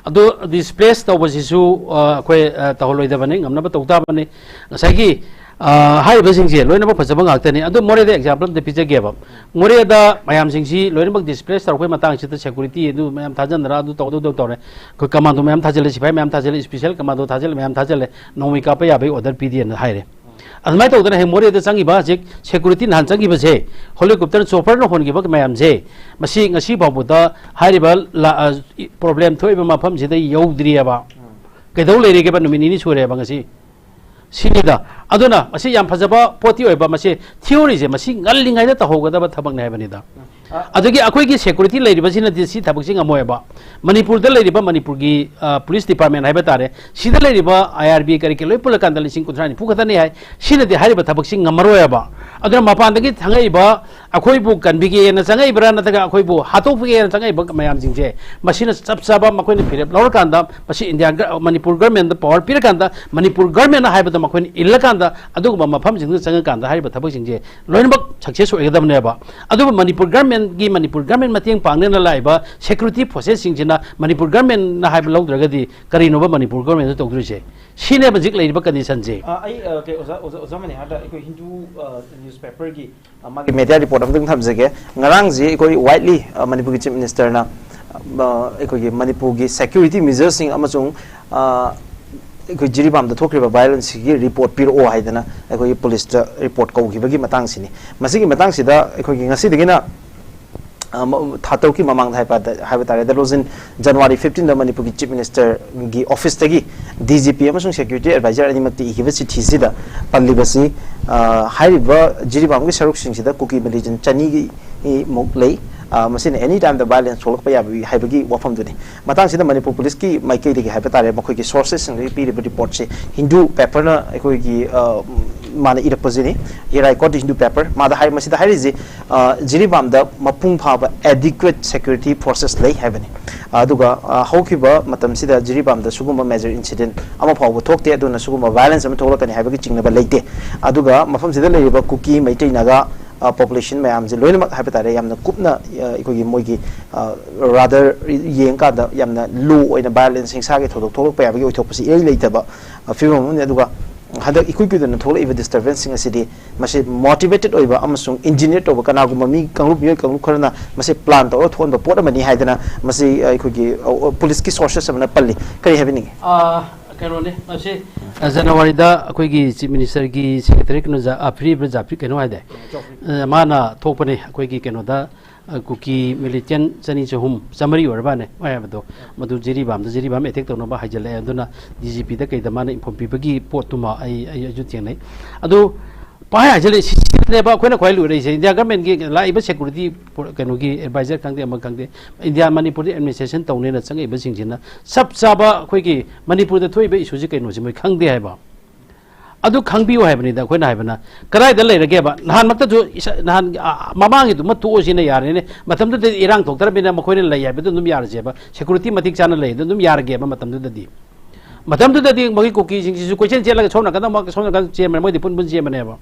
ꯑꯗꯨ ꯗꯤꯁꯄ꯭ꯂꯦꯁ ꯇꯧꯕꯁꯤꯁꯨ, ꯑ, ꯑꯩꯈꯣꯏ, ꯑ, ꯇꯧꯍꯜꯂꯣꯏꯗꯕꯅꯤ, ꯉꯝꯅꯕ ꯇꯧ ꯇꯥꯕꯅꯤ꯫ ꯉꯁꯥꯏꯒꯤ, ꯑ, ꯍꯥꯏꯔꯤꯕꯁꯤꯡꯁꯦ ꯂꯣꯏꯅꯃꯛ ꯐꯖꯕ ꯉꯥꯛꯇꯅꯤ꯫ ꯑꯗꯨ ꯃꯣꯔꯦꯗ ꯑꯦꯛꯖꯥꯝꯄꯜ ꯑꯝꯇ ꯄꯤꯖꯒꯦꯕ꯫ ꯃꯣꯔꯦꯗ ꯃꯌꯥꯝꯁꯤꯡꯁꯤ ꯂꯣꯏꯅꯃꯛ ꯗꯤꯁꯄ꯭ꯂꯦꯁ ꯇꯧꯔꯛꯄꯩ ꯃꯇꯥꯡꯁꯤꯗ ꯁꯦꯀ꯭ꯌꯨꯔꯤꯇꯤ ꯑꯗꯨ ꯃꯌꯥꯝ ꯊꯥꯖꯟꯗꯅ ꯑꯗꯨ ꯇꯧ, ꯑꯗꯨ ꯇꯧ ꯇꯧꯔꯦ꯫ ꯑꯩꯈꯣꯏ ꯀꯃꯥꯟꯗꯣ ꯃꯌꯥꯝ ꯊꯥꯖꯤꯜꯂꯦ, ꯁꯤꯐꯥꯏ ꯃꯌꯥꯝ ꯊꯥꯖꯤꯜꯂꯦ, ꯏꯁꯄꯤꯁꯦꯜ ꯀꯃꯥꯟꯗꯣ ꯊꯥꯖꯤꯜꯂꯦ, ꯃꯌꯥꯝ ꯊꯥꯖꯤꯜꯂꯦ, ꯅꯣꯡꯃꯩ ꯀꯥꯞꯄ ꯌꯥꯕꯒꯤ ꯑꯣꯔꯗꯔ ꯄꯤꯗꯦꯅ ꯍꯥꯏꯔꯦ꯫ ꯑꯗꯨꯃꯥꯏꯅ ꯇꯧꯗꯅ ꯍꯌꯦꯡ ꯃꯣꯔꯦꯗ ꯆꯪꯉꯤꯕ ꯍꯧꯖꯤꯛ ꯁꯦꯀ꯭ꯌꯨꯔꯤꯇꯤ ꯅꯍꯥꯟ ꯆꯪꯈꯤꯕꯁꯦ, ꯍꯦꯂꯤꯀꯣꯞꯇꯔ ꯆꯣꯄꯔꯅ ꯍꯣꯟꯈꯤꯕ ꯃꯌꯥꯝꯁꯦ, ꯃꯁꯤ ꯉꯁꯤ ꯐꯥꯎꯕꯗ ꯍꯥꯏꯔꯤꯕ ꯂ-, ꯑ, ꯄ꯭ꯔꯣꯕ꯭ꯂꯦꯝ ꯊꯣꯛꯏꯕ ꯃꯐꯝꯁꯤꯗ ꯌꯧꯗ꯭ꯔꯤꯑꯕ꯫ ꯀꯩꯗꯧ ꯂꯩꯔꯤꯒꯦꯕ? ꯅꯨꯃꯤꯠ ꯅꯤꯅꯤ ꯁꯨꯔꯦꯕ ꯉꯁꯤ꯫ ꯁꯤꯅꯤꯗ꯫ ꯑꯗꯨꯅ ꯃꯁꯤ ꯌꯥꯝ ꯐꯖꯕ ꯄꯣꯠꯇꯤ ꯑꯣꯏꯕ, ꯃꯁꯤ ꯊꯤꯑꯣꯔꯤꯁꯦ ꯃꯁꯤ ꯉꯜꯂꯤꯉꯩꯗ ꯇꯧꯍꯧꯒꯗꯕ ꯊꯕꯛꯅꯤ ꯍꯥꯏꯕꯅꯤꯗ꯫ ꯑꯗꯒꯤ ꯑꯩꯈꯣꯏꯒꯤ ꯁꯦꯀ꯭ꯌꯨꯔꯤꯇꯤ ꯂꯩꯔꯤꯕꯁꯤꯅꯗꯤ ꯁꯤ ꯊꯕꯛꯁꯤ ꯉꯝꯃꯣꯏꯕ꯫ ꯃꯅꯤꯄꯨꯔꯗ ꯂꯩꯔꯤꯕ ꯃꯅꯤꯄꯨꯔꯒꯤ, ꯑ, ꯄꯨꯂꯤꯁ ꯗꯤꯄꯥꯔꯠꯃꯦꯟ ꯍꯥꯏꯕ ꯇꯥꯔꯦ, ꯁꯤꯗ ꯂꯩꯔꯤꯕ ꯑꯥꯏ ꯑꯥꯔ ꯕꯤ ꯀꯔꯤ ꯀꯔꯤ ꯂꯣꯏ ꯄꯨꯜꯂꯀꯥꯟꯗ ꯂꯤꯁꯤꯡ ꯀꯨꯟꯊ꯭ꯔꯥ ꯅꯤꯐꯨ ꯈꯛꯇꯅꯤ ꯍꯥꯏ꯫ ꯁꯤꯅꯗꯤ ꯍꯥꯏꯔꯤꯕ ꯊꯕꯛꯁꯤ ꯉꯝꯃꯔꯣꯏꯕ꯫ ꯑꯗꯨꯅ ꯃꯄꯥꯟꯗꯒꯤ ꯆꯪꯉꯛꯏꯕ ꯑꯩꯈꯣꯏꯕꯨ ꯀꯟꯕꯤꯒꯦꯅ ꯆꯪꯉꯛꯏꯕ꯭ꯔꯥ ꯅꯠꯇ꯭ꯔꯒ ꯑꯩꯈꯣꯏꯕꯨ ꯍꯥꯠꯇꯣꯛꯄꯤꯒꯦꯅ ꯆꯪꯉꯛꯏꯕ ꯃꯌꯥꯝꯁꯤꯡꯁꯦ, ꯃꯁꯤꯅ ꯆꯞ ꯆꯥꯕ ꯃꯈꯣꯏꯅ ꯐꯤꯔꯦꯞ ꯂꯧꯔꯀꯥꯟꯗ, ꯃꯁꯤ ꯏꯟꯗꯤꯌꯥ ꯒ-, ꯃꯅꯤꯄꯨꯔ ꯒꯔꯃꯦꯟꯗ ꯄꯋꯥꯔ ꯄꯤꯔꯀꯥꯟꯗ, ꯃꯅꯤꯄꯨꯔ ꯒꯔꯃꯦꯟꯅ ꯍꯥꯏꯕꯗ ꯃꯈꯣꯏꯅ ꯏꯜꯂꯀꯥꯟꯗ, ꯑꯗꯨꯒꯨꯝꯕ ꯃꯐꯝꯁꯤꯡꯗꯨꯗ ꯆꯪꯉꯀꯥꯟꯗ ꯍꯥꯏꯔꯤꯕ ꯊꯕꯛꯁꯤꯡꯁꯦ ꯂꯣꯏꯅꯃꯛ ꯁꯛꯁꯦꯁ ꯑꯣꯏꯒꯗꯕꯅꯦꯕ꯫ ꯑꯗꯨꯕꯨ ꯃꯅꯤꯄꯨꯔ ꯒꯔꯃꯦꯟꯒꯤ, ꯃꯅꯤꯄꯨꯔ ꯒꯔꯃꯦꯟ ꯃꯇꯦꯡ ꯄꯥꯡꯅꯦꯅ ꯂꯥꯛꯏꯕ ꯁꯦꯀ꯭ꯌꯨꯔꯤꯇꯤ ꯐꯣꯔꯁꯦꯁꯁꯤꯡꯁꯤꯅ ꯃꯅꯤꯄꯨꯔ ꯒꯔꯃꯦꯟꯅ ꯍꯥꯏꯕ ꯂꯧꯗ꯭ꯔꯒꯗꯤ ꯀꯔꯤꯅꯣꯕ ꯃꯅꯤꯄꯨꯔ ꯒꯔꯃꯦꯟꯅ ꯇꯧꯗꯣꯏꯁꯦ? ꯁꯤꯅꯦꯕ ꯍꯧꯖꯤꯛ ꯂꯩꯔꯤꯕ ꯀꯟꯗꯤꯁꯟꯁꯦ꯫ ꯑ, ꯑꯩ, ꯑ, ꯀꯩ, ꯑꯣꯖꯥ, ꯑꯣꯖꯥ, ꯑꯣꯖꯥ ꯃꯅꯤꯍꯥꯔꯗ ꯑꯩꯈꯣꯏ ꯍꯤꯟꯗꯨ, ꯑ, ꯅ꯭ꯌꯨꯁꯄꯦꯄꯔꯒꯤ, ꯑ, ꯃꯥꯒꯤ ꯃꯦꯗꯤꯌꯥ ꯔꯤꯄꯣꯔꯠ ꯑꯃꯇꯪ ꯊꯝꯖꯒꯦ꯫ ꯉꯔꯥꯡꯁꯦ ꯑꯩꯈꯣꯏ ꯋꯥꯏꯠꯂꯤ, ꯑ, ꯃꯅꯤꯄꯨꯔꯒꯤ ꯆꯤꯐ ꯃꯤꯅꯤꯁꯇꯔꯅ, ꯑ, ꯑꯩꯈꯣꯏꯒꯤ ꯃꯅꯤꯄꯨꯔꯒꯤ ꯁꯦꯀ꯭ꯌꯨꯔꯤꯇꯤ ꯃꯤꯖꯔꯁꯤꯡ ꯑꯃꯁꯨꯡ, ꯑ, ꯑꯩꯈꯣꯏ ꯖꯤꯔꯤꯕꯥꯝꯗ ꯊꯣꯛꯈ꯭ꯔꯤꯕ ꯚꯥꯏꯑꯣꯂꯦꯟꯁꯁꯤꯒꯤ ꯔꯤꯄꯣꯔꯠ ꯄꯤꯔꯛꯑꯣ ꯍꯥꯏꯗꯅ ꯑꯩꯈꯣꯏꯒꯤ ꯄꯨꯂꯤꯁꯇ ꯔꯤꯄꯣꯔꯠ ꯀꯧꯈꯤꯕꯒꯤ ꯃꯇꯥꯡꯁꯤꯅꯤ꯫ ꯃꯁꯤꯒꯤ ꯃꯇꯥꯡꯁꯤꯗ ꯑꯩꯈꯣꯏꯒꯤ ꯉꯁꯤꯗꯒꯤꯅ, ꯑ, ꯃ-, ꯊꯥ ꯇꯔꯨꯛꯀꯤ ꯃꯃꯥꯡꯗ ꯍꯥꯏꯕ ꯇꯥ-, ꯍꯥꯏꯕ ꯇꯥꯔꯦ, that was in January fifteenꯗ ꯃꯅꯤꯄꯨꯔꯒꯤ ꯆꯤꯐ ꯃꯤꯅꯤꯁꯇꯔꯒꯤ ꯑꯣꯐꯤꯁꯇꯒꯤ ꯗꯤ ꯖꯤ ꯄꯤ ꯑꯃꯁꯨꯡ ꯁꯦꯀ꯭ꯌꯨꯔꯤꯇꯤ ꯑꯦꯗꯚꯥꯏꯖꯔ ꯑꯅꯤꯃꯛꯇ ꯏꯈꯤꯕ ꯆꯤꯊꯤꯁꯤꯗ ꯄꯜꯂꯤꯕꯁꯤ, ꯑ, ꯍꯥꯏꯔꯤꯕ ꯖꯤꯔꯤꯕꯥꯝꯒꯤ ꯁꯔꯨꯛꯁꯤꯡꯁꯤꯗ ꯀꯨꯀꯤ ꯃꯤꯂꯤꯖꯟ ꯆꯅꯤꯒꯤ ꯃꯨꯛ ꯂꯩ꯫ ꯑ, ꯃꯁꯤꯅ ꯑꯦꯅꯤ ꯇꯥꯏꯝꯗ ꯚꯥꯏꯑꯣꯂꯦꯟꯁ ꯊꯣꯛꯂꯛꯄ ꯌꯥꯕ ꯍꯥꯏꯕꯒꯤ ꯋꯥꯐꯝꯗꯨꯅꯤ꯫ ꯃꯇꯥꯡꯁꯤꯗ ꯃꯅꯤꯄꯨꯔ ꯄꯨꯂꯤꯁꯀꯤ ꯃꯥꯏꯀꯩꯗꯒꯤ ꯍꯥꯏꯕ ꯇꯥꯔꯦ, ꯃꯈꯣꯏꯒꯤ ꯁꯣꯔꯁꯦꯁꯁꯤꯡꯗꯒꯤ ꯄꯤꯔꯤꯕ ꯔꯤꯄꯣꯔꯠꯁꯤ ꯍꯤꯟꯗꯨ ꯄꯦꯄꯔꯅ ꯑꯩꯈꯣꯏꯒꯤ, ꯑ, ꯃꯥꯅ ꯏꯔꯛꯄꯁꯤꯅꯤ, ꯍꯤꯔꯥꯏ ꯀꯣꯠ ꯍꯤꯟꯗꯨ ꯄꯦꯄꯔ꯫ ꯃꯥꯗ ꯍꯥꯏ, ꯃꯁꯤꯗ ꯍꯥꯏꯔꯤꯁꯤ, ꯑ, ꯖꯤꯔꯤꯕꯥꯝꯗ ꯃꯄꯨꯡ ꯐꯥꯕ adequate security forces ꯂꯩ ꯍꯥꯏꯕꯅꯤ꯫ ꯑꯗꯨꯒ, ꯑ, ꯍꯧꯈꯤꯕ ꯃꯇꯝꯁꯤꯗ ꯖꯤꯔꯤꯕꯥꯝꯗ ꯁꯤꯒꯨꯝꯕ ꯃꯦꯖꯔ ꯏꯟꯁꯤꯗꯦꯟ ꯑꯃ ꯐꯥꯎꯕ ꯊꯣꯛꯇꯦ, ꯑꯗꯨꯅ ꯁꯤꯒꯨꯝꯕ ꯚꯥꯏꯑꯣꯂꯦꯟꯁ ꯑꯃ ꯊꯣꯛꯂꯛꯀꯅꯤ ꯍꯥꯏꯕꯒꯤ ꯆꯤꯡꯅꯕ ꯂꯩꯇꯦ꯫ ꯑꯗꯨꯒ ꯃꯐꯝꯁꯤꯗ ꯂꯩꯔꯤꯕ ꯀꯨꯀꯤ, ꯃꯩꯇꯩ, ꯅꯥꯒꯥ, ꯑ, ꯄꯣꯄꯨꯂꯦꯁꯟ ꯃꯌꯥꯝꯁꯦ ꯂꯣꯏꯅꯃꯛ ꯍꯥꯏꯕ ꯇꯥꯔꯦ, ꯌꯥꯝꯅ ꯀꯨꯞꯅ, ꯑ, ꯑꯩꯈꯣꯏꯒꯤ ꯃꯣꯏꯒꯤ, ꯑ, ꯔꯥꯗꯔ ꯌꯦꯡꯀꯥꯟꯗ ꯌꯥꯝꯅ ꯂꯣ ꯑꯣꯏꯅ ꯚꯥꯏꯑꯣꯂꯦꯟꯁ, ꯍꯤꯡꯁꯥꯒꯤ ꯊꯧꯗꯣꯛ ꯊꯣꯛꯂꯛꯄ ꯌꯥꯕꯒꯤ ꯑꯣꯏꯊꯣꯛꯄꯁꯤ ꯏꯔꯩ ꯂꯩꯇꯕ, ꯑ, ꯐꯤꯕꯝ ꯑꯃꯅꯤ꯫ ꯑꯗꯨꯒ ꯍꯟꯗꯛ ꯏꯀꯨꯏ ꯀꯨꯏꯗꯅ ꯊꯣꯛꯂꯛꯏꯕ ꯗꯤꯁꯇꯔꯕꯦꯟꯁꯁꯤꯡ ꯑꯁꯤꯗꯤ ꯃꯁꯤ ꯃꯣꯇꯤꯚꯦꯇꯦꯠ ꯑꯣꯏꯕ ꯑꯃꯁꯨꯡ ꯏꯟꯖꯤꯅꯤꯌꯔ ꯇꯧꯕ ꯀꯅꯥꯒꯨꯝꯕ ꯃꯤ ꯀꯥꯡꯂꯨꯞ, ꯃꯤꯑꯣꯏ ꯀꯥꯡꯂꯨꯞ ꯈꯔꯅ ꯃꯁꯤ ꯄ꯭ꯂꯥꯟ ꯇꯧꯔꯒ ꯊꯣꯛꯍꯟꯕ ꯄꯣꯠ ꯑꯃꯅꯤ ꯍꯥꯏꯗꯅ ꯃꯁꯤ ꯑꯩꯈꯣꯏꯒꯤ, ꯑ, ꯑ, ꯄꯨꯂꯤꯁꯀꯤ ꯁꯣꯔꯁꯦꯁ ꯑꯃꯅ ꯄꯜꯂꯤ꯫ ꯀꯔꯤ ꯍꯥꯏꯕꯤꯅꯤꯡꯉꯤ? ꯑ, ꯀꯩꯅꯣꯅꯦ, ꯃꯁꯤ, ꯑ, ꯖꯅꯋꯥꯔꯤꯗ ꯑꯩꯈꯣꯏꯒꯤ ꯆꯤꯐ ꯃꯤꯅꯤꯁꯇꯔꯒꯤ ꯁꯦꯀ꯭ꯔꯦꯇꯔꯤ ꯀꯩꯅꯣ ꯖꯥ-, ꯑ, ꯐ꯭ꯔꯤꯕ꯭ꯔ ꯖꯥꯐ꯭ꯔꯤ ꯀꯩꯅꯣ ꯍꯥꯏꯗꯥꯏ? ꯑ, ꯃꯥꯅ ꯊꯣꯛꯄꯅꯦ ꯑꯩꯈꯣꯏꯒꯤ ꯀꯩꯅꯣꯗ, ꯑ, ꯀꯨꯀꯤ ꯃꯤꯂꯤꯇꯦꯟ ꯆꯅꯤ ꯆꯍꯨꯝ ꯆꯥꯃꯔꯤ ꯑꯣꯏꯔꯕꯅꯦ ꯃꯣꯏ ꯍꯥꯏꯕꯗꯣ꯫ ꯃꯗꯨ ꯖꯤꯔꯤꯕꯥꯝꯗ, ꯖꯤꯔꯤꯕꯥꯝ ꯑꯦꯇꯦꯛ ꯇꯧꯅꯕ ꯍꯥꯏꯖꯤꯜꯂꯛꯑꯦ꯫ ꯑꯗꯨꯅ ꯗꯤ ꯖꯤ ꯄꯤꯗ ꯀꯩꯗ ꯃꯥꯅ ꯏꯟꯐꯣꯝ ꯄꯤꯕꯒꯤ ꯄꯣꯠꯇꯨꯃ ꯑꯩ, ꯑꯩ, ꯑꯩꯁꯨ ꯊꯦꯡꯅꯩ꯫ ꯑꯗꯨ ꯄꯥꯏ ꯍꯥꯏꯖꯤꯜꯂꯛꯑꯦ꯫ ꯁꯤꯅꯦꯕ ꯑꯩꯈꯣꯏꯅ ꯈ꯭ꯋꯥꯏ ꯂꯣꯏꯔꯛꯏꯁꯦ꯫ ꯏꯟꯗꯤꯌꯥ ꯒꯃꯦꯟꯒꯤ ꯂꯥꯛꯏꯕ ꯁꯦꯀ꯭ꯌꯨꯔꯤꯇꯤ ꯄꯣ-, ꯀꯩꯅꯣꯒꯤ ꯑꯦꯗꯚꯥꯏꯖꯔ ꯈꯪꯗꯦ, ꯑꯃ ꯈꯪꯗꯦ, ꯏꯟꯗꯤꯌꯥ ꯃꯅꯤꯄꯨꯔꯗ ꯑꯦꯗꯃꯤꯅꯤꯁꯇ꯭ꯔꯦꯁꯟ ꯇꯧꯅꯦꯅ ꯆꯪꯉꯛꯏꯕꯁꯤꯡꯁꯤꯅ ꯆꯞ ꯆꯥꯕ ꯑꯩꯈꯣꯏꯒꯤ ꯃꯅꯤꯄꯨꯔꯗ ꯊꯣꯛꯏꯕ ꯏꯁꯨꯁꯤ ꯀꯩꯅꯣꯁꯤ ꯃꯣꯏ ꯈꯪꯗꯦ ꯍꯥꯏꯕ꯫ ꯑꯗꯨ ꯈꯪꯕꯤꯌꯨ ꯍꯥꯏꯕꯅꯤꯗ ꯑꯩꯈꯣꯏꯅ ꯍꯥꯏꯕꯅ꯫ ꯀꯗꯥꯏꯗ ꯂꯩꯔꯒꯦꯕ? ꯅꯍꯥꯟꯃꯛꯇꯁꯨ ꯏꯁꯥ-, ꯅꯍꯥꯟ, ꯑ, ꯃꯃꯥꯡꯒꯤꯗꯨꯃ ꯇꯣꯛꯑꯁꯤꯅ ꯌꯥꯔꯦꯅꯦ꯫ ꯃꯇꯝꯗꯨꯗꯗꯤ ꯏꯔꯥꯡ ꯊꯣꯛꯇ꯭ꯔꯕꯅꯤꯅ ꯃꯈꯣꯏꯅ ꯂꯩ ꯍꯥꯏꯕꯗꯨ ꯑꯗꯨꯝ ꯌꯥꯔꯁꯦꯕ꯫ ꯁꯦꯀ꯭ꯌꯨꯔꯤꯇꯤ ꯃꯇꯤꯛ ꯆꯥꯅ ꯂꯩ, ꯑꯗꯨ ꯑꯗꯨꯝ ꯌꯥꯔꯒꯦꯕ ꯃꯇꯝꯗꯨꯗꯗꯤ꯫ ꯃꯇꯝꯗꯨꯗꯗꯤ ꯃꯣꯏꯒꯤ ꯀꯨꯀꯤꯁꯤꯡꯁꯤꯁꯨ ꯀꯣꯏꯆꯦꯟ ꯆꯦꯜꯂꯒ ꯁꯣꯝ ꯅꯥꯀꯟꯗ ꯑꯃꯨꯛ, ꯁꯣꯝ ꯅꯥꯀꯟꯗ ꯆꯦꯟꯕꯅꯦ, ꯃꯣꯏꯗꯤ ꯄꯨꯟ ꯄꯨꯟ ꯆꯦꯟꯕꯅꯦꯕ꯫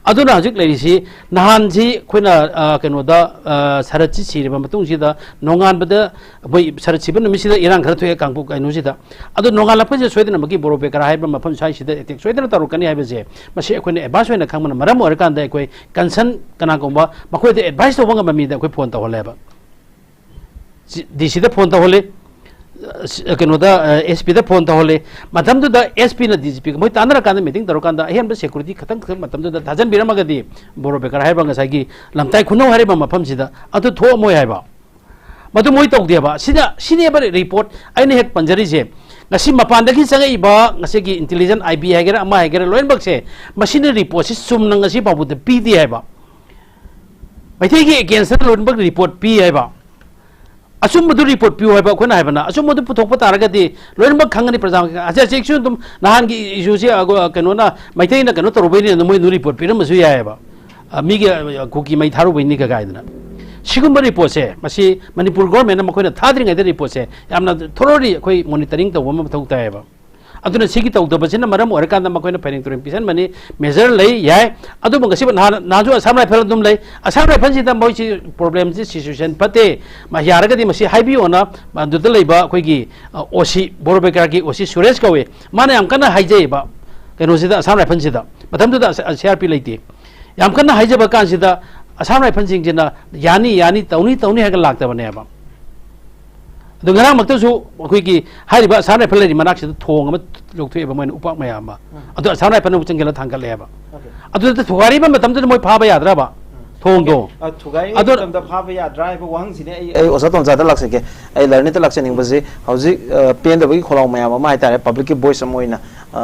ꯑꯗꯨꯅ ꯍꯧꯖꯤꯛ ꯂꯩꯔꯤꯁꯤ, ꯅꯍꯥꯟꯁꯤ ꯑꯩꯈꯣꯏꯅ, ꯑ, ꯀꯩꯅꯣꯗ, ꯑ, ꯁꯔꯠꯁꯤ ꯁꯤꯔꯕ ꯃꯇꯨꯡꯁꯤꯗ, ꯅꯣꯡꯉꯥꯟꯕꯗ ꯃꯣꯏ ꯁꯔꯠ ꯁꯤꯕ ꯅꯨꯃꯤꯠꯁꯤꯗ ꯏꯔꯥꯡ ꯈꯔ ꯊꯣꯛꯑꯦ ꯀꯥꯡꯄꯣꯛ ꯀꯩꯅꯣꯁꯤꯗ꯫ ꯑꯗꯣ ꯅꯣꯡꯉꯥꯜꯂꯛꯄꯁꯤꯗ ꯁꯣꯏꯗꯅꯃꯛꯀꯤ ꯕꯣꯔꯣ ꯕꯦꯀꯔ ꯍꯥꯏꯕ ꯃꯐꯝ ꯁ꯭ꯋꯥꯏꯁꯤꯗ ꯑꯦꯇꯦꯛ ꯁꯣꯏꯗꯅ ꯇꯧꯔꯛꯀꯅꯤ ꯍꯥꯏꯕꯁꯦ, ꯃꯁꯤ ꯑꯩꯈꯣꯏꯅ ꯑꯦꯗꯚꯥꯟꯁ ꯑꯣꯏꯅ ꯈꯪꯕꯅ ꯃꯔꯝ ꯑꯣꯏꯔꯀꯥꯟꯗ ꯑꯩꯈꯣꯏ ꯀꯟꯁꯔꯟ ꯀꯅꯥꯒꯨꯝꯕ ꯃꯈꯣꯏꯗ ꯑꯦꯗꯚꯥꯏꯁ ꯇꯧꯕ ꯉꯝꯕ ꯃꯤꯗ ꯑꯩꯈꯣꯏ ꯐꯣꯟ ꯇꯧꯍꯜꯂꯦꯕ꯫ ꯁꯤ-, ꯗꯤ ꯁꯤꯗ ꯐꯣꯟ ꯇꯧꯍꯜꯂꯤ, ꯑ, ꯁꯤ-, ꯀꯩꯅꯣꯗ, ꯑ, ꯑꯦꯁ ꯄꯤꯗ ꯐꯣꯟ ꯇꯧꯍꯜꯂꯤ꯫ ꯃꯇꯝꯗꯨꯗ ꯑꯦꯁ ꯄꯤꯅ ꯗꯤ ꯖꯤ ꯄꯤꯒ ꯃꯣꯏ ꯇꯥꯟꯅꯔꯀꯥꯟꯗ, ꯃꯤꯇꯤꯡ ꯇꯧꯔꯀꯥꯟꯗ ꯑꯍꯦꯟꯕ ꯁꯦꯀ꯭ꯌꯨꯔꯤꯇꯤ ꯈꯇꯪ, ꯈꯇꯪ ꯃꯇꯝꯗꯨꯗ ꯊꯥꯖꯟꯕꯤꯔꯝꯃꯒꯗꯤ ꯕꯣꯔꯣ ꯕꯦꯀꯔ ꯍꯥꯏꯕ ꯉꯁꯥꯏꯒꯤ ꯂꯝꯇꯥꯏ ꯈꯨꯅꯧ ꯍꯥꯏꯔꯤꯕ ꯃꯐꯝꯁꯤꯗ ꯑꯗꯨ ꯊꯣꯛꯑꯝꯃꯣꯏ ꯍꯥꯏꯕ꯫ ꯃꯗꯨ ꯃꯣꯏ ꯇꯧꯗꯦꯕ꯫ ꯁꯤꯅ, ꯁꯤꯅꯦꯕ ꯔꯤꯄꯣꯔꯠ ꯑꯩꯅ ꯍꯦꯛ ꯄꯟꯖꯔꯤꯁꯦ꯫ ꯉꯁꯤ ꯃꯄꯥꯟꯗꯒꯤ ꯆꯪꯉꯛꯏꯕ ꯉꯁꯤꯒꯤ ꯏꯟꯇꯦꯂꯤꯖꯦꯟ ꯑꯥꯏ ꯕꯤ ꯍꯥꯏꯒꯦꯔꯥ ꯑꯃ ꯍꯥꯏꯒꯦꯔꯥ, ꯂꯣꯏꯅꯃꯛꯁꯦ ꯃꯁꯤꯅ ꯔꯤꯄꯣꯔꯠꯁꯤ ꯆꯨꯝꯅ ꯉꯁꯤ ꯐꯥꯎꯕꯗ ꯄꯤꯗꯦ ꯍꯥꯏꯕ꯫ ꯃꯩꯇꯩꯒꯤ ꯑꯦꯒꯦꯟꯁꯇ ꯂꯣꯏꯅꯃꯛ ꯔꯤꯄꯣꯔꯠ ꯄꯤ ꯍꯥꯏꯕ꯫ ꯑꯆꯨꯝꯕꯗꯨ ꯔꯤꯄꯣꯔꯠ ꯄꯤꯌꯨ ꯍꯥꯏꯕ ꯑꯩꯈꯣꯏꯅ ꯍꯥꯏꯕꯅ꯫ ꯑꯆꯨꯝꯕꯗꯨ ꯄꯨꯊꯣꯛꯄ ꯇꯥꯔꯒꯗꯤ ꯂꯣꯏꯅꯃꯛ ꯈꯪꯒꯅꯤ ꯄ꯭ꯔꯖꯥ꯫ ꯍꯧꯖꯤꯛ ꯍꯧꯖꯤꯛꯁꯨ ꯑꯗꯨꯝ ꯅꯍꯥꯟꯒꯤ ꯏꯁꯨꯁꯤ, ꯑ, ꯀꯩꯅꯣꯅ, ꯃꯩꯇꯩꯅ ꯀꯩꯅꯣ ꯇꯧꯔꯨꯕꯩꯅꯤ, ꯑꯗꯨ ꯃꯣꯏ ꯑꯗꯨꯝ ꯔꯤꯄꯣꯔꯠ ꯄꯤꯔꯝꯕꯁꯨ ꯌꯥꯏꯑꯕ꯫ ꯑ, ꯃꯤꯒꯤ, ꯑ, ꯀꯨꯀꯤ ꯃꯩ ꯊꯥꯔꯨꯕꯩꯅꯤ ꯀ ꯀꯥꯏꯗꯅ꯫ ꯁꯤꯒꯨꯝꯕ ꯔꯤꯄꯣꯔꯠꯁꯦ, ꯃꯁꯤ ꯃꯅꯤꯄꯨꯔ ꯒꯣꯔꯃꯦꯟꯅ ꯃꯈꯣꯏꯅ ꯊꯥꯗ꯭ꯔꯤꯉꯩꯗ ꯔꯤꯄꯣꯔꯠꯁꯦ ꯌꯥꯝꯅ ꯊꯣꯔꯣꯂꯤ ꯑꯩꯈꯣꯏ ꯃꯣꯅꯤꯇꯔꯤꯡ ꯇꯧꯕ ꯑꯃ ꯃꯊꯧ ꯇꯥꯏꯌꯦꯕ꯫ ꯑꯗꯨꯅ ꯁꯤꯒꯤ ꯇꯧꯗꯕꯁꯤꯅ ꯃꯔꯝ ꯑꯣꯏꯔꯀꯥꯟꯗ ꯃꯈꯣꯏꯅ ꯐꯩꯔꯦꯡ ꯇꯨꯔꯦꯡ ꯄꯤꯁꯟꯕꯅꯤ꯫ ꯃꯦꯖꯔ ꯂꯩ, ꯌꯥꯏ꯫ ꯑꯗꯨꯕꯨ ꯉꯁꯤꯕꯨ ꯅꯍꯥꯟ, ꯅꯍꯥꯟꯁꯨ ꯑꯁꯥꯝ ꯔꯥꯏꯐꯜ ꯑꯗꯨꯝ ꯂꯩ꯫ ꯑꯁꯥꯝ ꯔꯥꯏꯐꯜꯁꯤꯗ ꯃꯣꯏꯁꯤ ꯄ꯭ꯔꯣꯕ꯭ꯂꯦꯝꯁꯤ, ꯁꯤꯆꯨꯋꯦꯁꯟ ꯐꯠꯇꯦ, ꯃ-, ꯌꯥꯔꯒꯗꯤ ꯃꯁꯤ ꯍꯥꯏꯕꯤꯌꯣꯅ ꯑꯗꯨꯗ ꯂꯩꯕ ꯑꯩꯈꯣꯏꯒꯤ, ꯑ, ꯑꯣ ꯁꯤ, ꯕꯣꯔꯣ ꯕꯦꯀꯔꯒꯤ ꯑꯣ ꯁꯤ ꯁꯨꯔꯦꯁ ꯀꯧꯏ꯫ ꯃꯥꯅ ꯌꯥꯝ ꯀꯟꯅ ꯍꯥꯏꯖꯩꯌꯦꯕ ꯀꯩꯅꯣꯁꯤꯗ, ꯑꯁꯥꯝ ꯔꯥꯏꯐꯜꯁꯤꯗ꯫ ꯃꯇꯝꯗꯨꯗ ꯁꯤ ꯑꯥꯔ ꯄꯤ ꯂꯩꯇꯦ꯫ ꯌꯥꯝ ꯀꯟꯅ ꯍꯥꯏꯖꯕ ꯀꯥꯟꯁꯤꯗ ꯑꯁꯥꯝ ꯔꯥꯏꯐꯜꯁꯤꯡꯁꯤꯅ ꯌꯥꯅꯤ, ꯌꯥꯅꯤ, ꯇꯧꯅꯤ, ꯇꯧꯅꯤ ꯍꯥꯏꯔꯒ ꯂꯥꯛꯇꯕꯅꯦꯕ꯫ ꯑꯗꯣ ꯉꯔꯥꯡꯃꯛꯇꯁꯨ ꯑꯩꯈꯣꯏꯒꯤ ꯍꯥꯏꯔꯤꯕ ꯑꯁꯥꯝ ꯔꯥꯏꯐꯜ ꯂꯩꯔꯤ ꯃꯅꯥꯛꯁꯤꯗ ꯊꯣꯡ ꯑꯃ ꯂꯧꯊꯣꯛꯑꯦꯕ ꯃꯣꯏꯅ ꯎꯄꯥꯛ ꯃꯌꯥꯝ ꯑꯃ꯫ ꯎꯝ꯫ ꯑꯗꯣ ꯑꯁꯥꯝ ꯔꯥꯏꯐꯜꯅ ꯑꯃꯨꯛ ꯆꯪꯁꯤꯜꯂ ꯊꯥꯡꯒꯠꯂꯛꯑꯦꯕ꯫ ꯑꯣꯀꯦ꯫ ꯑꯗꯨꯗ ꯊꯨꯒꯥꯏꯔꯤꯕ ꯃꯇꯝꯗꯨꯗ ꯃꯣꯏ ꯐꯥꯕ ꯌꯥꯗ꯭ꯔꯕ? ꯎꯝ꯫ ꯊꯣꯡꯗꯣ꯫ ꯑ, ꯊꯨꯒꯥꯏꯔꯤꯉꯩ ꯑꯗꯣ ꯃꯇꯝꯗ ꯐꯥꯕ ꯌꯥꯗ꯭ꯔꯥ ꯍꯥꯏꯕ ꯋꯥꯍꯪꯁꯤꯅꯦ ꯑꯩ ꯑꯩ ꯑꯣꯖꯥ ꯇꯣꯟꯖꯥꯗ ꯂꯥꯛꯆꯒꯦ꯫ ꯑꯩ ꯂꯔꯅꯤꯠꯇ ꯂꯥꯛꯆꯅꯤꯡꯕꯁꯤ ꯍꯧꯖꯤꯛ ꯑ, ꯄꯦꯟꯗꯕꯒꯤ ꯈꯣꯜꯂꯥꯎ ꯃꯌꯥꯝ ꯑꯃ ꯍꯥꯏꯇꯥꯔꯦ, ꯄꯕ꯭ꯂꯤꯛꯀꯤ ꯚꯣꯏꯁ ꯑꯃ ꯑꯣꯏꯅ,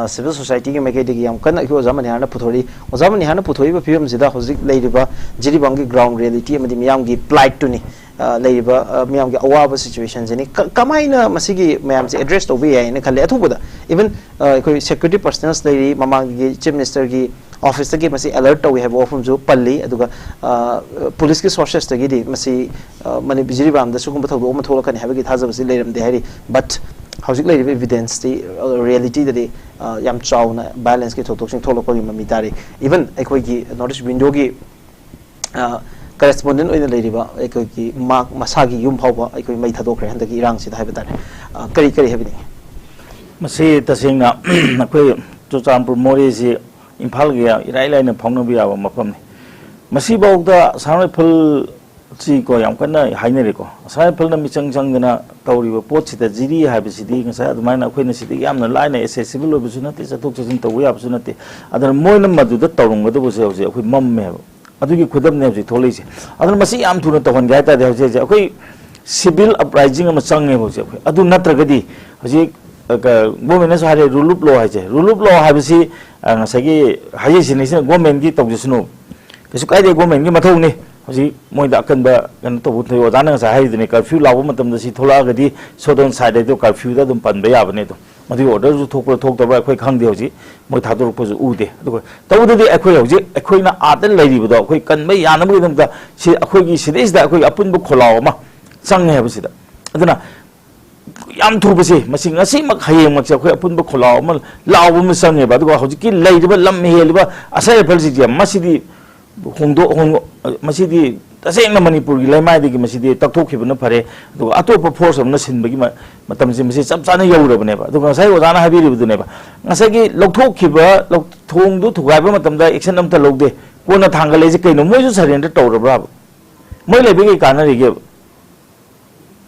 ꯁꯤꯚꯤꯜ ꯁꯣꯁꯥꯏꯇꯤꯒꯤ ꯃꯥꯏꯀꯩꯗꯒꯤ ꯌꯥꯝ ꯀꯟꯅ ꯑꯩꯈꯣꯏ ꯑꯣꯖꯥ ꯃꯅꯤꯍꯥꯔꯅ ꯄꯨꯊꯣꯔꯛꯏ꯫ ꯑꯣꯖꯥ ꯃꯅꯤꯍꯥꯔꯅ ꯄꯨꯊꯣꯔꯛꯏꯕ ꯐꯤꯕꯝꯁꯤꯗ ꯍꯧꯖꯤꯛ ꯂꯩꯔꯤꯕ ꯖꯤꯔꯤꯕꯥꯝꯒꯤ ꯒ꯭ꯔꯥꯎꯟ ꯔꯤꯌꯦꯂꯤꯇꯤ ꯑꯃꯗꯤ ꯃꯤꯌꯥꯝꯒꯤ ꯄ꯭ꯂꯥꯏꯠꯇꯨꯅꯤ, ꯑ, ꯂꯩꯔꯤꯕ ꯑ, ꯃꯤꯌꯥꯝꯒꯤ ꯑꯋꯥꯕ ꯁꯤꯆꯨꯋꯦꯁꯟꯁꯤꯅꯤ꯫ ꯀ- ꯀꯃꯥꯏꯅ ꯃꯁꯤꯒꯤ ꯃꯌꯥꯝꯁꯦ ꯑꯦꯗ꯭ꯔꯦꯁ ꯇꯧꯕ ꯌꯥꯏ ꯍꯥꯏꯅ ꯈꯜꯂꯦ? ꯑꯊꯨꯕꯗ ꯏꯚꯟ ꯑꯩꯈꯣꯏ ꯁꯦꯀ꯭ꯌꯨꯔꯤꯇꯤ ꯄꯔꯁꯅꯦꯜꯁ ꯂꯩꯔꯤ, ꯃꯃꯥꯡꯒꯤ ꯆꯤꯐ ꯃꯤꯅꯤꯁꯇꯔꯒꯤ ꯑꯣꯐꯤꯁꯇꯒꯤ ꯃꯁꯤ ꯑꯦꯂꯔꯠ ꯇꯧꯏ ꯍꯥꯏꯕ ꯋꯥꯐꯝꯁꯨ ꯄꯜꯂꯤ꯫ ꯑꯗꯨꯒ ꯑ, ꯄꯨꯂꯤꯁꯀꯤ ꯁꯣꯔꯁꯦꯁꯇꯒꯤꯗꯤ ꯃꯁꯤ ꯑ, ꯃꯅꯤ- ꯖꯤꯔꯤꯕꯥꯝꯗ ꯁꯤꯒꯨꯝꯕ ꯊꯧꯗꯣꯛ ꯑꯃ ꯊꯣꯛꯂꯛꯀꯅꯤ ꯍꯥꯏꯕꯒꯤ ꯊꯥꯖꯕꯁꯤ ꯂꯩꯔꯝꯗꯦ ꯍꯥꯏꯔꯤ꯫ ꯕꯠ ꯍꯧꯖꯤꯛ ꯂꯩꯔꯤꯕ ꯏꯚꯤꯗꯦꯟꯁꯇꯤ, ꯔꯤꯌꯦꯂꯤꯇꯤꯗꯗꯤ ꯌꯥꯝ ꯆꯥꯎꯅ ꯚꯥꯏꯑꯣꯂꯦꯟꯁꯀꯤ ꯊꯧꯗꯣꯛꯁꯤꯡ ꯊꯣꯛꯂꯛꯄꯒꯤ ꯃꯃꯤ ꯇꯥꯔꯤ꯫ ꯏꯚꯟ ꯑꯩꯈꯣꯏꯒꯤ ꯅꯣꯔꯠ ꯏꯁ ꯋꯤꯟꯗꯣꯒꯤ ꯀꯔꯦꯁꯄꯣꯟꯗꯦꯟ ꯑꯣꯏꯅ ꯂꯩꯔꯤꯕ ꯑꯩꯈꯣꯏꯒꯤ ꯃꯥ ꯃꯁꯥꯒꯤ ꯌꯨꯝ ꯐꯥꯎꯕ ꯑꯩꯈꯣꯏ ꯃꯩ ꯊꯥꯗꯣꯛꯈ꯭ꯔꯦ ꯍꯟꯗꯛꯀꯤ ꯏꯔꯥꯡꯁꯤꯗ ꯍꯥꯏꯕ ꯇꯥꯔꯦ꯫ ꯑ, ꯀꯔꯤ ꯀꯔꯤ ꯍꯥꯏꯕꯤꯅꯤꯡꯉꯤ? ꯃꯁꯤ ꯇꯁꯦꯡꯅ ꯑꯩꯈꯣꯏ ꯆꯨꯔꯆꯥꯟꯄꯨꯔ ꯃꯣꯔꯦꯁꯤ ꯏꯝꯐꯥꯜꯒ ꯏꯔꯥꯏ ꯂꯥꯏꯅ ꯐꯥꯎꯅꯕ ꯌꯥꯕ ꯃꯐꯝꯅꯤ꯫ ꯃꯁꯤꯐꯥꯎꯗ ꯑꯁꯥꯝ ꯔꯥꯏꯐꯜꯁꯤ ꯀꯣ ꯌꯥꯝ ꯀꯟꯅ ꯍꯥꯏꯅꯔꯦꯀꯣ꯫ ꯑꯁꯥꯝ ꯔꯥꯏꯐꯜꯅ ꯃꯤꯆꯪ ꯆꯪꯗꯅ ꯇꯧꯔꯤꯕ ꯄꯣꯠꯁꯤꯗ ꯖꯤꯔꯤ ꯍꯥꯏꯕꯁꯤꯗꯤ ꯉꯁꯥꯏ ꯑꯗꯨꯃꯥꯏꯅ ꯑꯩꯈꯣꯏꯅ ꯁꯤꯗꯒꯤ ꯌꯥꯝꯅ ꯂꯥꯏꯅ ꯑꯦꯁꯦꯁꯤꯕꯜ ꯑꯣꯏꯕꯁꯨ ꯅꯠꯇꯦ, ꯆꯠꯊꯣꯛ ꯆꯠꯁꯤꯟ ꯇꯧꯕ ꯌꯥꯕꯁꯨ ꯅꯠꯇꯦ꯫ ꯑꯗꯨꯅ ꯃꯣꯏꯅ ꯃꯗꯨꯗ ꯇꯧꯔꯝꯒꯗꯕꯁꯦ ꯍꯧꯖꯤꯛ ꯑꯩꯈꯣꯏ ꯃꯝꯃꯦꯕ꯫ ꯑꯗꯨꯒꯤ ꯈꯨꯗꯝꯅꯦ ꯍꯧꯖꯤꯛ ꯊꯣꯛꯂꯛꯏꯁꯦ꯫ ꯑꯗꯨꯅ ꯃꯁꯤ ꯌꯥꯝ ꯊꯨꯅ ꯇꯧꯍꯟꯒꯦ ꯍꯥꯏ ꯇꯥꯔꯗꯤ ꯍꯧꯖꯤꯛ ꯍꯧꯖꯤꯛ ꯑꯩꯈꯣꯏ ꯁꯤꯚꯤꯜ ꯑꯞꯔꯥꯏꯖꯤꯡ ꯑꯃ ꯆꯪꯉꯦꯕ ꯍꯧꯖꯤꯛ ꯑꯩꯈꯣꯏ꯫ ꯑꯗꯨ ꯅꯠꯇ꯭ꯔꯒꯗꯤ ꯍꯧꯖꯤꯛ ꯒꯣꯔꯃꯦꯟꯅꯁꯨ ꯍꯥꯏꯔꯦ, ꯔꯨꯜ ꯑꯣꯐ ꯂꯣ ꯍꯥꯏꯁꯦ꯫ ꯔꯨꯜ ꯑꯣꯐ ꯂꯣ ꯍꯥꯏꯕꯁꯤ ꯑ, ꯉꯁꯥꯏꯒꯤ ꯍꯥꯏꯖꯔꯤꯁꯤꯅ ꯒꯣꯔꯃꯦꯟꯒꯤ ꯇꯧꯖꯁꯅꯨ, ꯀꯩꯁꯨ ꯀꯥꯏꯗꯦ, ꯒꯣꯔꯃꯦꯟꯒꯤ ꯃꯊꯧꯅꯤ꯫ ꯍꯧꯖꯤꯛ ꯃꯣꯏꯗ ꯑꯀꯟꯕ ꯀꯩꯅꯣ ꯇꯧꯕ ꯊꯣꯛꯏ꯫ ꯑꯣꯖꯥꯅ ꯉꯁꯥꯏ ꯍꯥꯏꯔꯤꯗꯨꯅꯤ, ꯀꯔꯐ꯭ꯌꯨ ꯂꯥꯎꯕ ꯃꯇꯝꯗ ꯁꯤ ꯊꯣꯛꯂꯛꯑꯒꯗꯤ ꯁꯣꯗꯣꯟ ꯁꯥꯏꯠ ꯍꯥꯏꯗꯣ ꯀꯔꯐ꯭ꯌꯨꯗ ꯑꯗꯨꯝ ꯄꯟꯕ ꯌꯥꯕꯅꯦ꯫ ꯑꯗꯣ ꯃꯗꯨꯒꯤ ꯑꯣꯔꯗꯔꯁꯨ ꯊꯣꯛꯄ꯭ꯔꯥ ꯊꯣꯛꯇꯕ꯭ꯔꯥ ꯑꯩꯈꯣꯏ ꯈꯪꯗꯦ꯫ ꯍꯧꯖꯤꯛ ꯃꯣꯏ ꯊꯥꯗꯣꯔꯛꯄꯁꯨ ꯎꯗꯦ꯫ ꯑꯗꯨꯒ ꯇꯧꯕꯗꯗꯤ ꯑꯩꯈꯣꯏ ꯍꯧꯖꯤꯛ ꯑꯩꯈꯣꯏꯅ ꯑꯥꯗ ꯂꯩꯔꯤꯕꯗꯣ ꯑꯩꯈꯣꯏ ꯀꯟꯕ ꯌꯥꯅꯕꯒꯤꯗꯃꯛꯇ ꯁꯤ ꯑꯩꯈꯣꯏꯒꯤ ꯁꯤꯗꯩꯁꯤꯗ ꯑꯩꯈꯣꯏꯒꯤ ꯑꯄꯨꯟꯕ ꯈꯣꯜꯂꯥꯎ ꯑꯃ ꯆꯪꯉꯦ ꯍꯥꯏꯕꯁꯤꯗ꯫ ꯑꯗꯨꯅ ꯌꯥꯝ ꯊꯨꯕꯁꯦ, ꯃꯁꯤ ꯉꯁꯤꯃꯛ ꯍꯌꯦꯡꯃꯛꯁꯦ ꯑꯩꯈꯣꯏ ꯑꯄꯨꯟꯕ ꯈꯣꯜꯂꯥꯎ ꯑꯃ ꯂꯥꯎꯕ ꯑꯃ ꯆꯪꯉꯦꯕ꯫ ꯑꯗꯨꯒ ꯍꯧꯖꯤꯛꯀꯤ ꯂꯩꯔꯤꯕ ꯂꯝ ꯍꯦꯜꯂꯤꯕ ꯑꯁꯥꯝ ꯔꯥꯏꯐꯜꯁꯤꯡꯁꯦ ꯃꯁꯤꯗꯤ ꯍꯣꯡꯗꯣꯛ ꯍꯣꯡ- ꯃꯁꯤꯗꯤ ꯇꯁꯦꯡꯅ ꯃꯅꯤꯄꯨꯔꯒꯤ ꯂꯩꯃꯥꯏꯗꯒꯤ ꯃꯁꯤꯗꯤ ꯇꯛꯊꯣꯛꯈꯤꯕꯅ ꯐꯔꯦ꯫ ꯑꯗꯨꯒ ꯑꯇꯣꯞꯄ ꯐꯣꯔꯁ ꯑꯃꯅ ꯁꯤꯟꯕꯒꯤ ꯃ- ꯃꯇꯝꯁꯦ ꯃꯁꯤ ꯆꯞ ꯆꯥꯅ ꯌꯧꯔꯕꯅꯦꯕ꯫ ꯑꯗꯨꯒ ꯉꯁꯥꯏ ꯑꯣꯖꯥꯅ ꯍꯥꯏꯕꯤꯔꯤꯕꯗꯨꯅꯦꯕ, ꯉꯁꯥꯏꯒꯤ ꯂꯧꯊꯣꯛꯈꯤꯕ ꯂꯧ- ꯊꯣꯡꯗꯨ ꯊꯨꯒꯥꯏꯕ ꯃꯇꯝꯗ ꯑꯦꯛꯁꯟ ꯑꯝꯇ ꯂꯧꯗꯦ, ꯀꯣꯟꯅ ꯊꯥꯡꯒꯠꯂꯛꯏꯁꯦ ꯀꯩꯅꯣ? ꯃꯣꯏꯁꯨ ꯁꯔꯦꯟꯗꯔ ꯇꯧꯔꯕ꯭ꯔꯥꯕ? ꯃꯣꯏ ꯂꯩꯕ ꯀꯩ ꯀꯥꯟꯅꯔꯤꯒꯦꯕ?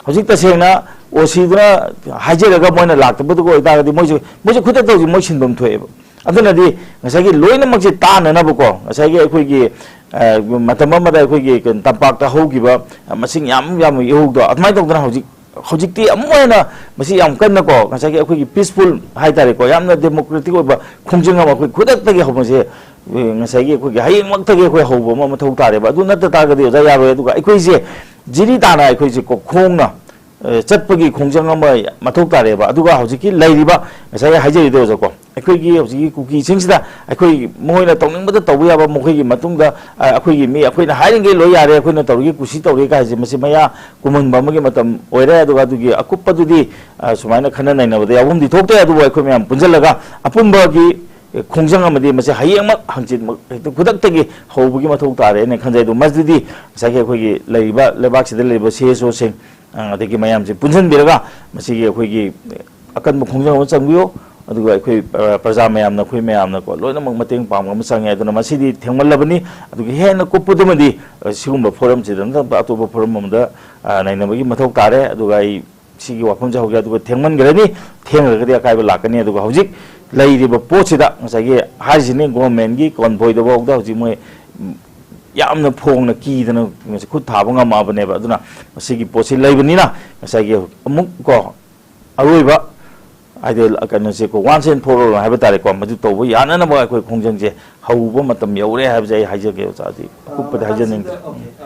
ꯍꯧꯖꯤꯛ ꯇꯁꯦꯡꯅ ꯑꯣ ꯁꯤꯗꯨꯅ ꯍꯥꯏꯖꯔꯒ ꯃꯣꯏꯅ ꯂꯥꯛꯇꯕꯗꯨꯒ ꯑꯣꯏꯇꯥꯔꯒꯗꯤ ꯃꯣꯏꯁꯨ ꯃꯣꯏꯁꯨ ꯈꯨꯗꯛꯇ ꯍꯧꯖꯤꯛ ꯃꯣꯏ ꯁꯤꯟꯐꯝ ꯊꯣꯛꯑꯦꯕ꯫ ꯑꯗꯨꯅꯗꯤ ꯉꯁꯥꯏꯒꯤ ꯂꯣꯏꯅꯃꯛꯁꯦ ꯇꯥꯅꯅꯕꯀꯣ, ꯉꯁꯥꯏꯒꯤ ꯑꯩꯈꯣꯏꯒꯤ ꯑ, ꯃꯇꯝ ꯑꯃꯗ ꯑꯩꯈꯣꯏꯒꯤ ꯀꯩꯅꯣ, ꯇꯝꯄꯥꯛꯇ ꯍꯧꯈꯤꯕ, ꯑ, ꯃꯁꯤꯡ ꯌꯥꯝ ꯌꯥꯝꯕ ꯏꯍꯧꯗꯣ, ꯑꯗꯨꯃꯥꯏꯅ ꯇꯧꯗꯅ ꯍꯧꯖꯤꯛ, ꯍꯧꯖꯤꯛꯇꯤ ꯑꯃꯨꯛ ꯍꯦꯟꯅ ꯃꯁꯤ ꯌꯥꯝ ꯀꯟꯅꯀꯣ, ꯉꯁꯥꯏꯒꯤ ꯑꯩꯈꯣꯏꯒꯤ peaceful ꯍꯥꯏꯇꯥꯔꯦꯀꯣ, ꯌꯥꯝꯅ democratic ꯑꯣꯏꯕ ꯈꯣꯡꯖꯪ ꯑꯃ ꯑꯩꯈꯣꯏ ꯈꯨꯗꯛꯇꯒꯤ ꯍꯧꯕꯁꯦ, ꯑ, ꯉꯁꯥꯏꯒꯤ ꯑꯩꯈꯣꯏꯒꯤ ꯍꯌꯦꯡꯃꯛꯇꯒꯤ ꯑꯩꯈꯣꯏ ꯍꯧꯕ ꯑꯃ ꯃꯊꯧ ꯇꯥꯔꯦꯕ꯫ ꯑꯗꯨ ꯅꯠꯇ ꯇꯥꯔꯒꯗꯤ ꯑꯣꯖꯥ ꯌꯥꯔꯣꯏ꯫ ꯑꯗꯨꯒ ꯑꯩꯈꯣꯏꯁꯦ ꯖꯤꯔꯤ ꯇꯥꯅ ꯑꯩꯈꯣꯏꯁꯦ ꯀꯣ-, ꯈꯣꯡꯅ ꯑ, ꯆꯠꯄꯒꯤ ꯈꯣꯡꯖꯪ ꯑꯃ ꯃꯊꯧ ꯇꯥꯔꯦꯕ꯫ ꯑꯗꯨꯒ ꯍꯧꯖꯤꯛꯀꯤ ꯂꯩꯔꯤꯕ, ꯉꯁꯥꯏ ꯍꯥꯏꯖꯔꯤꯗꯣ ꯑꯣꯖꯥꯀꯣ, ꯑꯩꯈꯣꯏꯒꯤ ꯍꯧꯖꯤꯛꯀꯤ ꯀꯨꯀꯤꯁꯤꯡꯁꯤꯗ ꯑꯩꯈꯣꯏ ꯃꯈꯣꯏꯅ ꯇꯧꯅꯤꯡꯕꯗ ꯇꯧꯕ ꯌꯥꯕ, ꯃꯈꯣꯏꯒꯤ ꯃꯇꯨꯡꯗ, ꯑ, ꯑꯩꯈꯣꯏꯒꯤ ꯃꯤ, ꯑꯩꯈꯣꯏꯅ ꯍꯥꯏꯔꯤꯉꯩ ꯂꯣꯏ ꯌꯥꯔꯦ, ꯑꯩꯈꯣꯏꯅ ꯇꯧꯔꯤꯒꯦ, ꯀꯨꯁꯤ ꯇꯧꯔꯦ ꯀꯥꯏꯁꯦ, ꯃꯁꯤ ꯃꯌꯥ ꯀꯨꯝꯍꯟꯕ ꯑꯃꯒꯤ ꯃꯇꯝ ꯑꯣꯏꯔꯦ꯫ ꯑꯗꯨꯒ ꯑꯗꯨꯒꯤ ꯑꯀꯨꯞꯄꯗꯨꯗꯤ, ꯑ, ꯁꯨꯃꯥꯏꯅ ꯈꯟꯅ ꯅꯩꯅꯕꯗ ꯌꯥꯎꯐꯝꯗꯤ ꯊꯣꯛꯇꯦ꯫ ꯑꯗꯨꯕꯨ ꯑꯩꯈꯣꯏ ꯃꯌꯥꯝ ꯄꯨꯟꯁꯤꯜꯂꯒ ꯑꯄꯨꯟꯕꯒꯤ ꯈꯣꯡꯖꯪ ꯑꯃꯗꯤ ꯃꯁꯤ ꯍꯌꯦꯡꯃꯛ ꯍꯪꯆꯤꯠꯃꯛ ꯍꯦꯛꯇ ꯈꯨꯗꯛꯇꯒꯤ ꯍꯧꯕꯒꯤ ꯃꯊꯧ ꯇꯥꯔꯦꯅ ꯈꯟꯖꯩ꯫ ꯑꯗꯨ ꯃꯁꯤꯗꯤ ꯉꯁꯥꯏꯒꯤ ꯑꯩꯈꯣꯏꯒꯤ ꯂꯩꯔꯤꯕ ꯂꯩꯕꯥꯛꯁꯤꯗ ꯂꯩꯔꯤꯕ ꯁꯤ ꯑꯦꯁ ꯑꯣꯁꯤꯡ, ꯑ, ꯑꯗꯒꯤ ꯃꯌꯥꯝꯁꯦ ꯄꯨꯟꯁꯤꯟꯕꯤꯔꯒ ꯃꯁꯤꯒꯤ ꯑꯩꯈꯣꯏꯒꯤ ꯑꯀꯟꯕ ꯈꯣꯡꯖꯪ ꯑꯃ ꯆꯪꯕꯤꯌꯨ꯫ ꯑꯗꯨꯒ ꯑꯩꯈꯣꯏ, ꯑ, ꯄ꯭ꯔꯖꯥ ꯃꯌꯥꯝꯅ, ꯑꯩꯈꯣꯏ ꯃꯌꯥꯝꯅꯀꯣ, ꯂꯣꯏꯅꯃꯛ ꯃꯇꯦꯡ ꯄꯥꯡꯕ ꯑꯃ ꯆꯪꯉꯦ꯫ ꯑꯗꯨꯅ ꯃꯁꯤꯗꯤ ꯊꯦꯡꯃꯜꯂꯕꯅꯤ꯫ ꯑꯗꯨꯒ ꯍꯦꯟꯅ ꯀꯨꯞꯄꯗꯨꯃꯗꯤ, ꯑ, ꯁꯤꯒꯨꯝꯕ ꯐꯣꯔꯝꯁꯤꯗ ꯅꯠꯇꯕ ꯑꯇꯣꯞꯄ ꯐꯣꯔꯝ ꯑꯃꯗ, ꯑ, ꯅꯩꯅꯕꯒꯤ ꯃꯊꯧ ꯇꯥꯔꯦ꯫ ꯑꯗꯨꯒ ꯑꯩ ꯁꯤꯒꯤ ꯋꯥꯐꯝꯁꯦ ꯍꯧꯒꯦ꯫ ꯑꯗꯨꯒ ꯊꯦꯡꯃꯟꯈ꯭ꯔꯅꯤ, ꯊꯦꯡꯈ꯭ꯔꯒꯗꯤ ꯑꯀꯥꯏꯕ ꯂꯥꯛꯀꯅꯤ꯫ ꯑꯗꯨꯒ ꯍꯧꯖꯤꯛ ꯂꯩꯔꯤꯕ ꯄꯣꯠꯁꯤꯗ ꯉꯁꯥꯏꯒꯤ ꯍꯥꯏꯔꯤꯁꯤꯅꯤ, ꯒꯣꯔꯃꯦꯟꯒꯤ ꯀꯣꯟꯚꯣꯏꯗꯐꯥꯎꯗ ꯍꯧꯖꯤꯛ ꯃꯣꯏ ꯌꯥꯝꯅ ꯐꯣꯡꯅ ꯀꯤꯗꯅ ꯉꯁꯤ ꯈꯨꯠ ꯊꯥꯕ ꯉꯝꯃꯛꯑꯕꯅꯦꯕ꯫ ꯑꯗꯨꯅ ꯃꯁꯤꯒꯤ ꯄꯣꯠꯁꯤ ꯂꯩꯕꯅꯤꯅ ꯉꯁꯥꯏꯒꯤ ꯑꯃꯨꯛ ꯀꯣ ꯑꯔꯣꯏꯕ ꯍꯥꯏꯗꯤ ꯀꯩꯅꯣꯁꯦ ꯀꯣ, once and for all ꯍꯥꯏꯕ ꯇꯥꯔꯦꯀꯣ, ꯃꯗꯨ ꯇꯧꯕ ꯌꯥꯅꯅꯕ ꯑꯩꯈꯣꯏ ꯈꯣꯡꯖꯪꯁꯦ ꯍꯧꯕ ꯃꯇꯝ ꯌꯧꯔꯦ ꯍꯥꯏꯕꯁꯦ ꯑꯩ ꯍꯥꯏꯖꯒꯦ ꯑꯣꯖꯥ꯫ ꯑꯗꯨ ꯑꯀꯨꯞꯄꯗꯤ ꯍꯥꯏꯖꯅꯤꯡꯗ꯭ꯔꯦ꯫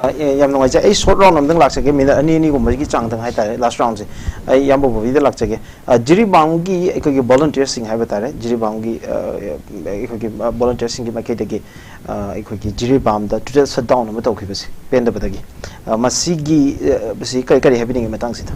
ꯑ, ꯑꯦ, ꯌꯥꯝ ꯅꯨꯡꯉꯥꯏꯖꯩ꯫ ꯑꯩ short round ꯑꯃꯗꯪ ꯂꯥꯛꯆꯒꯦ, ꯃꯤꯅꯠ ꯑꯅꯤ ꯑꯅꯤꯒꯨꯝꯕꯒꯤ ꯆꯥꯡꯗꯪ ꯍꯥꯏꯇꯥꯔꯦ, last roundꯁꯦ꯫ ꯑꯩ ꯏꯌꯥꯝꯕ ꯕꯣꯕꯤꯗ ꯂꯥꯛꯆꯒꯦ꯫ ꯑ, ꯖꯤꯔꯤꯕꯥꯝꯒꯤ ꯑꯩꯈꯣꯏꯒꯤ volunteerꯁꯤꯡ ꯍꯥꯏꯕ ꯇꯥꯔꯦ, ꯖꯤꯔꯤꯕꯥꯝꯒꯤ, ꯑ, ꯑꯩꯈꯣꯏꯒꯤ, ꯑ, volunteerꯁꯤꯡꯒꯤ ꯃꯥꯏꯀꯩꯗꯒꯤ, ꯑ, ꯑꯩꯈꯣꯏꯒꯤ ꯖꯤꯔꯤꯕꯥꯝꯗ total shutdown ꯑꯃ ꯇꯧꯈꯤꯕꯁꯤ ꯄꯦꯟꯗꯕꯗꯒꯤ, ꯑ, ꯃꯁꯤꯒꯤ, ꯑ, ꯃꯁꯤ ꯀꯔꯤ, ꯀꯔꯤ ꯍꯥꯏꯕꯤꯅꯤꯡꯉꯤ ꯃꯇꯥꯡꯁꯤꯗ?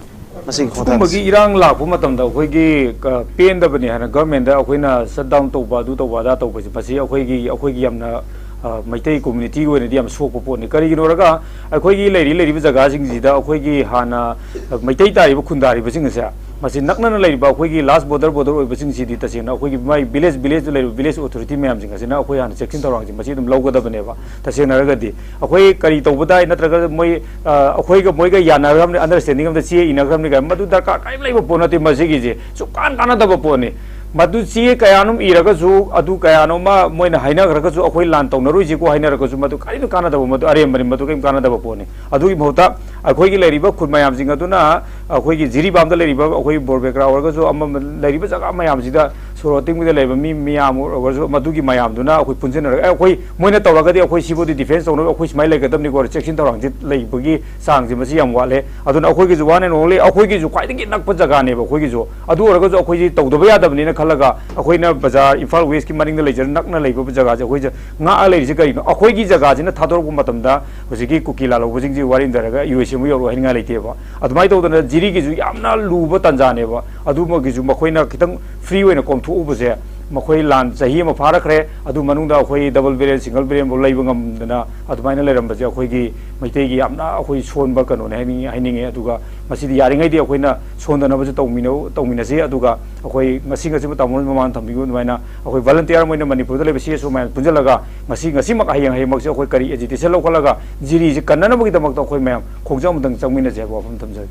ꯃꯁꯤꯒꯤ ꯈꯣꯡꯊꯥꯡ ꯁꯤꯒꯨꯝꯕꯒꯤ ꯑꯁꯤ꯫ ꯏꯔꯥꯡ ꯂꯥꯛꯄ ꯃꯇꯝꯗ ꯑꯩꯈꯣꯏꯒꯤ, ꯑ, ꯄꯦꯟꯗꯕꯅꯤ ꯍꯥꯏꯅ governmentꯗ ꯑꯩꯈꯣꯏꯅ shutdown ꯇꯧꯕ, ꯑꯗꯨ ꯇꯧꯕ, ꯑꯗꯥ ꯇꯧꯕꯁꯦ, ꯃꯁꯤ ꯑꯩꯈꯣꯏꯒꯤ, ꯑꯩꯈꯣꯏꯒꯤ ꯌꯥꯝꯅ, ꯑ, ꯃꯩꯇꯩ communityꯒꯤ ꯑꯣꯏꯅꯗꯤ ꯌꯥꯝ ꯁꯣꯛꯄ ꯄꯣꯠꯅꯤ꯫ ꯀꯔꯤꯒꯤꯅꯣ ꯍꯥꯏꯔꯒ, ꯑꯩꯈꯣꯏꯒꯤ ꯂꯩꯔꯤ, ꯂꯩꯔꯤꯕ ꯖꯒꯥꯁꯤꯡꯁꯤꯗ ꯑꯩꯈꯣꯏꯒꯤ ꯍꯥꯟꯅ, ꯑ, ꯃꯩꯇꯩ ꯇꯥꯔꯤꯕ, ꯈꯨꯟꯗꯥꯔꯤꯕꯁꯤꯡ ꯑꯁꯦ, ꯃꯁꯤ ꯅꯛꯅꯅ ꯂꯩꯔꯤꯕ ꯑꯩꯈꯣꯏꯒꯤ last border, border ꯑꯣꯏꯕꯁꯤꯡꯁꯤꯗꯤ ꯇꯁꯦꯡꯅ ꯑꯩꯈꯣꯏꯒꯤ ꯃꯥꯏ village, villageꯇ ꯂꯩꯔꯤꯕ village authorityꯃꯌꯥꯝꯁꯤꯡ ꯑꯁꯤꯅ ꯑꯩꯈꯣꯏ ꯍꯥꯟꯅ ꯆꯦꯛꯁꯤꯟ ꯊꯧꯔꯥꯡꯁꯦ ꯃꯁꯤ ꯑꯗꯨꯝ ꯂꯧꯒꯗꯕꯅꯦꯕ꯫ ꯇꯁꯦꯡꯅ ꯍꯥꯏꯔꯒꯗꯤ ꯑꯩꯈꯣꯏ ꯀꯔꯤ ꯇꯧꯕ ꯇꯥꯏ, ꯅꯠꯇ꯭ꯔꯒ ꯃꯣꯏ, ꯑ, ꯑꯩꯈꯣꯏꯒ ꯃꯣꯏꯒ ꯌꯥꯅꯔꯒ understanding ꯑꯃꯗ ꯆꯦ ꯏꯅꯈ꯭ꯔꯕꯅꯤ ꯀꯥꯏꯅ, ꯃꯗꯨ ꯗꯔꯀꯥꯔ ꯀꯔꯤꯝ ꯂꯩꯕ ꯄꯣꯠ ꯅꯠꯇꯦ꯫ ꯃꯁꯤꯒꯤꯁꯦ ꯁꯨꯛꯀꯥꯟ ꯀꯥꯟꯅꯗꯕ ꯄꯣꯠꯅꯤ꯫ ꯃꯗꯨ ꯆꯦ ꯀꯌꯥꯅꯣꯝ ꯏꯔꯒꯁꯨ, ꯑꯗꯨ ꯀꯌꯥꯅꯣꯝꯃ ꯃꯣꯏꯅ ꯍꯥꯏꯅꯈ꯭ꯔꯒꯁꯨ, ꯑꯩꯈꯣꯏ ꯂꯥꯟ ꯇꯧꯅꯔꯣꯏꯁꯤꯀꯣ ꯍꯥꯏꯅꯔꯒꯁꯨ, ꯃꯗꯨ ꯀꯔꯤꯝꯇ ꯀꯥꯟꯅꯗꯕ, ꯃꯗꯨ ꯑꯔꯦꯝꯕꯅꯤ, ꯃꯗꯨ ꯀꯔꯤꯝ ꯀꯥꯟꯅꯗꯕ ꯄꯣꯠꯅꯤ꯫ ꯑꯗꯨꯒꯤ ꯃꯍꯨꯠꯇ ꯑꯩꯈꯣꯏꯒꯤ ꯂꯩꯔꯤꯕ ꯈꯨꯟ ꯃꯌꯥꯝꯁꯤꯡ ꯑꯗꯨꯅ, ꯑꯩꯈꯣꯏꯒꯤ ꯖꯤꯔꯤꯕꯥꯝꯗ ꯂꯩꯔꯤꯕ, ꯑꯩꯈꯣꯏ ꯕꯣꯔꯕꯦꯀ꯭ꯔꯥ ꯑꯣꯏꯔꯒꯁꯨ, ꯑꯃ ꯂꯩꯔꯤꯕ ꯖꯒꯥ ꯃꯌꯥꯝꯁꯤꯗ, ꯁꯣꯔꯣꯛ ꯑꯇꯤꯡꯕꯗ ꯂꯩꯕ ꯃꯤ ꯃꯌꯥꯝ ꯑꯣꯏꯔꯒꯁꯨ, ꯃꯗꯨꯒꯤ ꯃꯌꯥꯝꯗꯨꯅ ꯑꯩꯈꯣꯏ ꯄꯨꯟꯁꯤꯟꯅꯔꯒ, ꯑꯦ, ꯑꯩꯈꯣꯏ ꯃꯣꯏꯅ ꯇꯧꯔꯒꯗꯤ ꯑꯩꯈꯣꯏ ꯁꯤꯕꯨꯗꯤ ꯗꯤꯐꯦꯟꯁ ꯇꯧꯅꯕ, ꯑꯩꯈꯣꯏ ꯁꯨꯃꯥꯏꯅ ꯂꯩꯒꯗꯕꯅꯤꯀꯣ, ꯆꯦꯛꯁꯤꯟ ꯊꯧꯔꯥꯡꯁꯤ ꯂꯩꯕꯒꯤ ꯆꯥꯡꯁꯤ ꯃꯁꯤ ꯌꯥꯝ ꯋꯥꯠꯂꯦ꯫ ꯑꯗꯨꯅ ꯑꯩꯈꯣꯏꯒꯤꯁꯨ one and only, ꯑꯩꯈꯣꯏꯒꯤꯁꯨ ꯈ꯭ꯋꯥꯏꯗꯒꯤ ꯅꯛꯄ ꯖꯒꯥꯅꯦꯕ ꯑꯩꯈꯣꯏꯒꯤꯁꯨ꯫ ꯑꯗꯨ ꯑꯣꯏꯔꯒꯁꯨ ꯑꯩꯈꯣꯏꯁꯤ ꯇꯧꯗꯕ ꯌꯥꯗꯕꯅꯤꯅ ꯈꯜꯂꯒ, ꯑꯩꯈꯣꯏꯅ ꯕꯖꯥꯔ, ꯏꯝꯐꯥꯜ ꯋꯦꯁꯀꯤ ꯃꯅꯤꯡꯗ ꯂꯩꯖꯔ ꯅꯛꯅ ꯂꯩꯕ ꯖꯒꯥꯁꯦ ꯑꯩꯈꯣꯏꯁꯦ ꯉꯥꯛꯑ ꯂꯩꯔꯤꯁꯦ ꯀꯔꯤꯅꯣ? ꯑꯩꯈꯣꯏꯒꯤ ꯖꯒꯥꯁꯤꯅ ꯊꯥꯗꯣꯔꯛꯄ ꯃꯇꯝꯗ ꯍꯧꯖꯤꯛꯀꯤ ꯀꯨꯀꯤ ꯂꯥꯜꯍꯧꯕꯁꯤꯡꯁꯤ ꯋꯥꯔꯦꯡꯊꯔꯒ ꯏꯔꯣꯏꯁꯦꯝꯕ ꯌꯧꯔꯛꯑꯣ ꯍꯥꯏꯅꯤꯡꯉꯥꯏ ꯂꯩꯇꯦꯕ꯫ ꯑꯗꯨꯃꯥꯏꯅ ꯇꯧꯗꯅ ꯖꯤꯔꯤꯒꯤꯁꯨ ꯌꯥꯝꯅ ꯂꯨꯕ ꯇꯥꯟꯖꯥꯅꯦꯕ꯫ ꯑꯗꯨꯃꯒꯤꯁꯨ ꯃꯈꯣꯏꯅ ꯈꯤꯇꯪ ꯐ꯭ꯔꯤ ꯑꯣꯏꯅ ꯀꯣꯝꯊꯣꯛꯎꯕꯁꯦ, ꯃꯈꯣꯏ ꯂꯥꯟ ꯆꯍꯤ ꯑꯃ ꯐꯥꯔꯛꯈ꯭ꯔꯦ, ꯑꯗꯨ ꯃꯅꯨꯡꯗ ꯑꯩꯈꯣꯏ ꯗꯕꯜ ꯕꯦꯔꯦꯟ, ꯁꯤꯡꯒꯜ ꯕꯦꯔꯦꯟꯐꯥꯎ ꯂꯩꯕ ꯉꯝꯗꯅ ꯑꯗꯨꯃꯥꯏꯅ ꯂꯩꯔꯝꯕꯁꯦ ꯑꯩꯈꯣꯏꯒꯤ ꯃꯩꯇꯩꯒꯤ ꯌꯥꯝꯅ ꯑꯩꯈꯣꯏ ꯁꯣꯟꯕ ꯀꯩꯅꯣꯅꯦ ꯍꯥꯏꯅꯤꯡꯉꯤ, ꯍꯥꯏꯅꯤꯡꯉꯤ꯫ ꯑꯗꯨꯒ ꯃꯁꯤꯗꯤ ꯌꯥꯔꯤꯉꯩꯗꯤ ꯑꯩꯈꯣꯏꯅ ꯁꯣꯟꯗꯅꯕꯁꯨ ꯇꯧꯃꯤꯟꯅꯧ-, ꯇꯧꯃꯤꯟꯅꯁꯤ꯫ ꯑꯗꯨꯒ ꯑꯩꯈꯣꯏ ꯉꯁꯤ, ꯉꯁꯤꯕꯨ ꯇꯥꯃꯣ ꯃꯃꯥꯡꯗ ꯊꯝꯕꯤꯈꯤꯕ ꯑꯗꯨꯃꯥꯏꯅ ꯑꯩꯈꯣꯏ ꯚꯣꯂꯟꯇꯤꯌꯔ ꯑꯃ ꯑꯣꯏꯅ ꯃꯅꯤꯄꯨꯔꯗ ꯂꯩꯕ ꯁꯤ ꯑꯦꯁ ꯑꯣ ꯃꯌꯥꯝ ꯄꯨꯟꯁꯤꯜꯂꯒ ꯉꯁꯤ, ꯉꯁꯤꯃꯛ, ꯍꯌꯦꯡ, ꯍꯌꯦꯡꯃꯛꯁꯦ ꯑꯩꯈꯣꯏ ꯀꯔꯤ ꯑꯦꯖꯤꯇꯦꯁꯟ ꯂꯧꯈꯠꯂꯒ ꯖꯤꯔꯤꯁꯦ ꯀꯟꯅꯅꯕꯒꯤꯗꯃꯛꯇ ꯑꯩꯈꯣꯏ ꯃꯌꯥꯝ ꯈꯣꯡꯖꯪ ꯑꯃꯇꯪ ꯆꯪꯃꯤꯟꯅꯁꯦ ꯍꯥꯏꯕ ꯋꯥꯐꯝ ꯊꯝꯖꯒꯦ꯫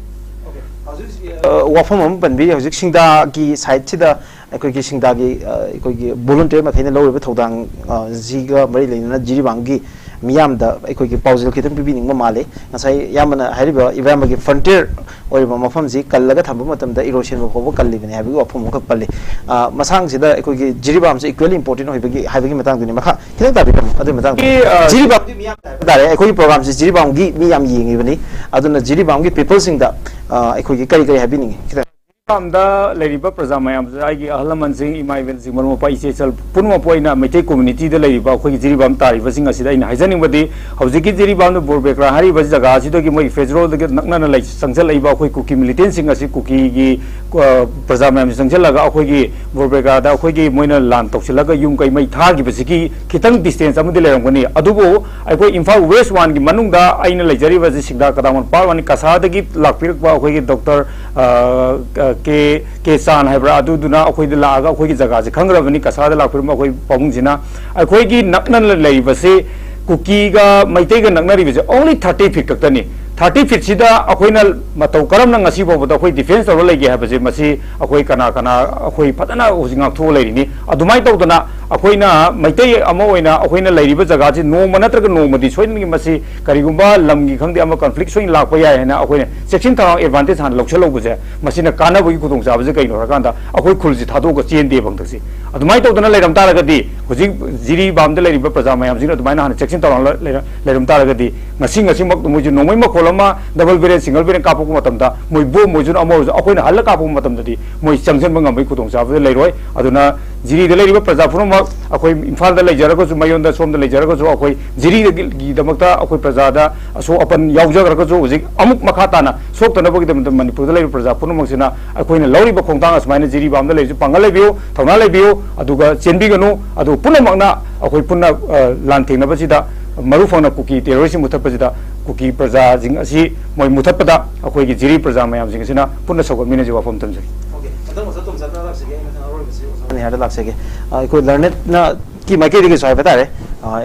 ꯑ, ꯋꯥꯐꯝ ꯑꯃ ꯄꯟꯕꯤꯔꯤ꯫ ꯍꯧꯖꯤꯛ ꯁꯤꯡꯗꯥꯒꯤ ꯁꯥꯏꯠꯁꯤꯗ ꯑꯩꯈꯣꯏꯒꯤ ꯁꯤꯡꯗꯥꯒꯤ, ꯑ, ꯑꯩꯈꯣꯏꯒꯤ ꯚꯣꯂꯨꯟꯇꯤꯌꯔ ꯃꯈꯩꯅ ꯂꯧꯔꯤꯕ ꯊꯧꯗꯥꯡ, ꯑ, ꯁꯤꯒ ꯃꯔꯤ ꯂꯩꯅꯅ ꯖꯤꯔꯤꯕꯥꯝꯒꯤ ꯃꯤꯌꯥꯝꯗ ꯑꯩꯈꯣꯏꯒꯤ ꯄꯥꯎꯖꯦꯜ ꯈꯤꯇꯪ ꯄꯤꯕꯤꯅꯤꯡꯕ ꯃꯥꯜꯂꯤ꯫ ꯉꯁꯥꯏ ꯏꯌꯥꯝꯕꯅ ꯍꯥꯏꯔꯤꯕ ꯏꯕ꯭ꯔꯥꯝꯕꯒꯤ ꯐ꯭ꯔꯟꯇꯤꯌꯔ ꯑꯣꯏꯔꯤꯕ ꯃꯐꯝꯁꯤ ꯀꯜꯂꯒ ꯊꯝꯕ ꯃꯇꯝꯗ ꯏꯔꯣꯏ ꯁꯦꯝꯕ ꯐꯥꯎꯕ ꯀꯜꯂꯤꯕꯅꯤ ꯍꯥꯏꯕꯒꯤ ꯋꯥꯐꯝ ꯑꯃꯈꯛ ꯄꯜꯂꯤ꯫ ꯑ, ꯃꯁꯥꯡꯁꯤꯗ ꯑꯩꯈꯣꯏꯒꯤ ꯖꯤꯔꯤꯕꯥꯝꯁꯦ equally important ꯑꯣꯏꯕꯒꯤ, ꯍꯥꯏꯕꯒꯤ ꯃꯇꯥꯡꯗꯨꯅꯤ꯫ ꯃꯈꯥ ꯈꯤꯇꯪ ꯇꯥꯕꯤꯔꯝꯃꯨ ꯑꯗꯨꯒꯤ ꯃꯇꯥꯡꯗ꯫ ꯖꯤꯔꯤꯕꯥꯝꯒꯤ ꯃꯤꯌꯥꯝ ꯍꯥꯏꯕ ꯇꯥꯔꯦ, ꯑꯩꯈꯣꯏꯒꯤ ꯄ꯭ꯔꯣꯒ꯭ꯔꯥꯝꯁꯤ ꯖꯤꯔꯤꯕꯥꯝꯒꯤ ꯃꯤ ꯌꯥꯝ ꯌꯦꯡꯉꯤꯕꯅꯤ꯫ ꯑꯗꯨꯅ ꯖꯤꯔꯤꯕꯥꯝꯒꯤ ꯄꯤꯄꯜꯁꯤꯡꯗ, ꯑ, ꯑꯩꯈꯣꯏꯒꯤ ꯀꯔꯤ ꯀꯔꯤ ꯍꯥꯏꯕꯤꯅꯤꯡꯉꯤ? ꯈꯤꯇꯪ꯫ ꯖꯤꯔꯤꯕꯥꯝꯗ ꯂꯩꯔꯤꯕ ꯄ꯭ꯔꯖꯥ ꯃꯌꯥꯝꯁꯦ, ꯑꯩꯒꯤ ꯑꯍꯜ ꯂꯃꯟꯁꯤꯡ, ꯏꯃꯥ ꯏꯕꯦꯜꯁꯤꯡ, ꯃꯔꯨꯞ ꯃꯄꯥꯡ, ꯏꯆꯦ ꯏꯆꯜ ꯄꯨꯝꯅꯃꯛꯄꯨ ꯑꯩꯅ ꯃꯩꯇꯩ ꯀꯝꯃ꯭ꯌꯨꯅꯤꯇꯤꯗ ꯂꯩꯔꯤꯕ ꯑꯩꯈꯣꯏꯒꯤ ꯖꯤꯔꯤꯕꯥꯝ ꯇꯥꯔꯤꯕꯁꯤꯡ ꯑꯁꯤꯗ ꯑꯩꯅ ꯍꯥꯏꯖꯅꯤꯡꯕꯗꯤ, ꯍꯧꯖꯤꯛꯀꯤ ꯖꯤꯔꯤꯕꯥꯝꯗ ꯕꯣꯔꯕꯦꯀ꯭ꯔꯥ ꯍꯥꯏꯔꯤꯕ ꯖꯒꯥ ꯑꯁꯤꯗꯒꯤ ꯃꯣꯏ ꯐꯦꯖꯔꯣꯜꯗꯒꯤ ꯅꯛꯅꯅ ꯂꯩ-, ꯆꯪꯁꯤꯜꯂꯛꯏꯕ ꯑꯩꯈꯣꯏ ꯀꯨꯀꯤ ꯃꯤꯂꯤꯇꯦꯟꯁꯤꯡ ꯑꯁꯤ, ꯀꯨꯀꯤꯒꯤ, ꯑ, ꯄ꯭ꯔꯖꯥ ꯃꯌꯥꯝꯁꯤ ꯆꯪꯁꯤꯜꯂꯒ ꯑꯩꯈꯣꯏꯒꯤ ꯕꯣꯔꯕꯦꯀ꯭ꯔꯥꯗ ꯑꯩꯈꯣꯏꯒꯤ ꯃꯣꯏꯅ ꯂꯥꯟ ꯇꯧꯁꯤꯜꯂꯒ ꯌꯨꯝ ꯀꯩ ꯃꯩ ꯊꯥꯈꯤꯕꯁꯤꯒꯤ ꯈꯤꯇꯪ ꯗꯤꯁꯇꯦꯟꯁ ꯑꯃꯗꯤ ꯂꯩꯔꯝꯒꯅꯤ꯫ ꯑꯗꯨꯕꯨ ꯑꯩꯈꯣꯏ ꯏꯝꯐꯥꯜ ꯋꯦꯁ ꯋꯥꯟꯒꯤ ꯃꯅꯨꯡꯗ ꯑꯩꯅ ꯂꯩꯖꯔꯤꯕꯁꯤ ꯁꯤꯡꯗꯥ ꯀꯗꯥꯃꯣꯟ ꯄꯥꯔꯠ ꯋꯥꯟꯅꯤ꯫ ꯀꯁꯥꯔꯗꯒꯤ ꯂꯥꯛꯄꯤꯔꯛꯄ ꯑꯩꯈꯣꯏꯒꯤ ꯗꯣꯛꯇꯔ, ꯑ, ꯀꯦ, ꯀꯦ ꯆꯥꯟ ꯍꯥꯏꯕ꯭ꯔꯥ, ꯑꯗꯨꯗꯨꯅ ꯑꯩꯈꯣꯏꯗ ꯂꯥꯛꯑꯒ ꯑꯩꯈꯣꯏꯒꯤ ꯖꯒꯥꯁꯦ ꯈꯪꯈ꯭ꯔꯕꯅꯤ꯫ ꯀꯁꯥꯔꯗ ꯂꯥꯛꯄꯤꯔꯝꯕ ꯑꯩꯈꯣꯏ ꯄꯥꯕꯨꯡꯁꯤꯅ ꯑꯩꯈꯣꯏꯒꯤ ꯅꯛꯅ ꯂꯩꯔꯤꯕꯁꯤ ꯀꯨꯀꯤꯒ ꯃꯩꯇꯩꯒ ꯅꯛꯅꯔꯤꯕꯁꯦ only thirty feet ꯈꯛꯇꯅꯤ꯫ ꯊꯥꯔꯇꯤ ꯐꯤꯠꯁꯤꯗ ꯑꯩꯈꯣꯏꯅ ꯃꯇꯧ ꯀꯔꯝꯅ ꯉꯁꯤ ꯐꯥꯎꯕꯗ ꯑꯩꯈꯣꯏ ꯗꯤꯐꯦꯟꯁ ꯇꯧꯔ ꯂꯩꯒꯦ ꯍꯥꯏꯕꯁꯦ, ꯃꯁꯤ ꯑꯩꯈꯣꯏ ꯀꯅꯥ ꯀꯅꯥ ꯑꯩꯈꯣꯏ ꯐꯖꯅ ꯍꯧꯖꯤꯛ ꯉꯥꯛꯊꯣꯛꯑ ꯂꯩꯔꯤꯅꯤ꯫ ꯑꯗꯨꯃꯥꯏꯅ ꯇꯧꯗꯅ ꯑꯩꯈꯣꯏꯅ ꯃꯩꯇꯩ ꯑꯃ ꯑꯣꯏꯅ ꯑꯩꯈꯣꯏꯅ ꯂꯩꯔꯤꯕ ꯖꯒꯥꯁꯤ ꯅꯣꯡꯃ ꯅꯠꯇ꯭ꯔꯒ ꯅꯣꯡꯃꯗꯤ ꯁꯣꯏꯗꯅꯒꯤ ꯃꯁꯤ ꯀꯔꯤꯒꯨꯝꯕ ꯂꯝꯒꯤ ꯈꯪꯗꯦ, ꯑꯃ ꯀꯟꯐ꯭ꯂꯤꯛ ꯁꯣꯏꯅ ꯂꯥꯛꯄ ꯌꯥꯏ ꯍꯥꯏꯅ ꯑꯩꯈꯣꯏꯅ ꯆꯦꯛꯁꯤꯟ ꯊꯧꯔꯥꯡ, ꯑꯦꯗꯚꯥꯟꯇꯦꯖ ꯍꯥꯟꯅ ꯂꯧꯁꯤꯜꯍꯧꯕꯁꯦ, ꯃꯁꯤꯅ ꯀꯥꯟꯅꯕꯒꯤ ꯈꯨꯗꯣꯡꯆꯥꯕꯁꯦ ꯀꯩꯅꯣ ꯍꯥꯏꯔꯀꯥꯟꯗ, ꯑꯩꯈꯣꯏ ꯈꯨꯜꯁꯤ ꯊꯥꯗꯣꯛꯑꯒ ꯆꯦꯟꯗꯦꯕ ꯍꯟꯗꯛꯁꯤ꯫ ꯑꯗꯨꯃꯥꯏꯅ ꯇꯧꯗꯅ ꯂꯩꯔꯝ ꯇꯥꯔꯒꯗꯤ, ꯍꯧꯖꯤꯛ ꯖꯤꯔꯤꯕꯥꯝꯗ ꯂꯩꯔꯤꯕ ꯄ꯭ꯔꯖꯥ ꯃꯌꯥꯝꯁꯤꯅ ꯑꯗꯨꯃꯥꯏꯅ ꯍꯥꯟꯅ ꯆꯦꯛꯁꯤꯟ ꯊꯧꯔꯥꯡ ꯂ-, ꯂꯩꯔ-, ꯂꯩꯔꯝ ꯇꯥꯔꯒꯗꯤ, ꯉꯁꯤ ꯉꯁꯤꯃꯛ ꯃꯣꯏꯁꯨ ꯅꯣꯡꯃꯩ ꯃꯈꯣꯜ ꯑꯃ, ꯗꯕꯜ ꯕꯦꯔꯦꯜ, ꯁꯤꯡꯒꯜ ꯕꯦꯔꯦꯜ ꯀꯥꯞꯄꯛꯄ ꯃꯇꯝꯗ, ꯃꯣꯏ ꯕꯣꯝ ꯑꯣꯏꯁꯅꯨ, ꯑꯃ ꯑꯣꯏꯁꯅꯨ, ꯑꯩꯈꯣꯏꯅ ꯍꯜꯂ ꯀꯥꯞꯄꯛꯄ ꯃꯇꯝꯗꯗꯤ ꯃꯣꯏ ꯆꯪꯁꯤꯟꯕ ꯉꯝꯕꯒꯤ ꯈꯨꯗꯣꯡꯆꯥꯕꯗꯨ ꯂꯩꯔꯣꯏ꯫ ꯑꯗꯨꯅ ꯖꯤꯔꯤꯗ ꯂꯩꯔꯤꯕ ꯄ꯭ꯔꯖꯥ ꯄꯨꯝꯅꯃꯛ, ꯑꯩꯈꯣꯏ ꯏꯝꯐꯥꯜꯗ ꯂꯩꯖꯔꯒꯁꯨ, ꯃꯌꯣꯟꯗ ꯁꯣꯝꯗ ꯂꯩꯖꯔꯒꯁꯨ, ꯑꯩꯈꯣꯏ ꯖꯤꯔꯤꯒꯤꯗꯃꯛꯇ ꯑꯩꯈꯣꯏ ꯄ꯭ꯔꯖꯥꯗ ꯑꯁꯣꯛ ꯑꯄꯟ ꯌꯥꯎꯖꯈ꯭ꯔꯒꯁꯨ, ꯍꯧꯖꯤꯛ ꯑꯃꯨꯛ ꯃꯈꯥ ꯇꯥꯅ ꯁꯣꯛꯇꯅꯕꯒꯤꯗꯃꯛꯇ ꯃꯅꯤꯄꯨꯔꯗ ꯂꯩꯔꯤꯕ ꯄ꯭ꯔꯖꯥ ꯄꯨꯝꯅꯃꯛꯁꯤꯅ ꯑꯩꯈꯣꯏꯅ ꯂꯧꯔꯤꯕ ꯈꯣꯡꯊꯥꯡ ꯑꯁꯨꯃꯥꯏꯅ ꯖꯤꯔꯤꯕꯥꯝꯗ ꯂꯩꯔꯤꯁꯨ ꯄꯥꯡꯒꯜ ꯂꯩꯕꯤꯌꯨ, ꯊꯧꯅꯥ ꯂꯩꯕꯤꯌꯨ, ꯑꯗꯨꯒ ꯆꯦꯟꯕꯤꯒꯅꯨ꯫ ꯑꯗꯨ ꯄꯨꯝꯅꯃꯛꯅ ꯑꯩꯈꯣꯏ ꯄꯨꯟꯅ, ꯑ, ꯂꯥꯟꯊꯦꯡꯅꯕꯁꯤꯗ, ꯃꯔꯨ ꯐꯪꯅ ꯀꯨꯀꯤ ꯇꯦꯔꯣꯔꯤꯁꯁꯤꯡ ꯃꯨꯊꯠꯄꯁꯤꯗ ꯀꯨꯀꯤ ꯄ꯭ꯔꯖꯥꯁꯤꯡ ꯑꯁꯤ ꯃꯣꯏ ꯃꯨꯊꯠꯄꯗ ꯑꯩꯈꯣꯏꯒꯤ ꯖꯤꯔꯤ ꯄ꯭ꯔꯖꯥ ꯃꯌꯥꯝꯁꯤꯡ ꯑꯁꯤꯅ ꯄꯨꯟꯅ ꯁꯧꯒꯠꯃꯤꯟꯅꯁꯤ꯫ ꯋꯥꯐꯝ ꯊꯝꯖꯒꯦ꯫ ꯑꯣꯀꯦ, ꯃꯊꯪ ꯑꯣꯖꯥ ꯇꯣꯝꯆꯥꯟꯗ ꯂꯥꯛꯆꯒꯦ꯫ ꯑꯩ ꯃꯊꯪ ꯑꯔꯣꯏꯕꯁꯤ ꯑꯣꯖꯥ ꯅꯤꯍꯥꯔꯗ ꯂꯥꯛꯆꯒꯦ꯫ ꯑ, ꯑꯩꯈꯣꯏ ꯂꯔꯅꯦꯠꯅ ꯀꯤ ꯃꯥꯏꯀꯩꯗꯒꯤꯁꯨ ꯍꯥꯏꯕ ꯇꯥꯔꯦ,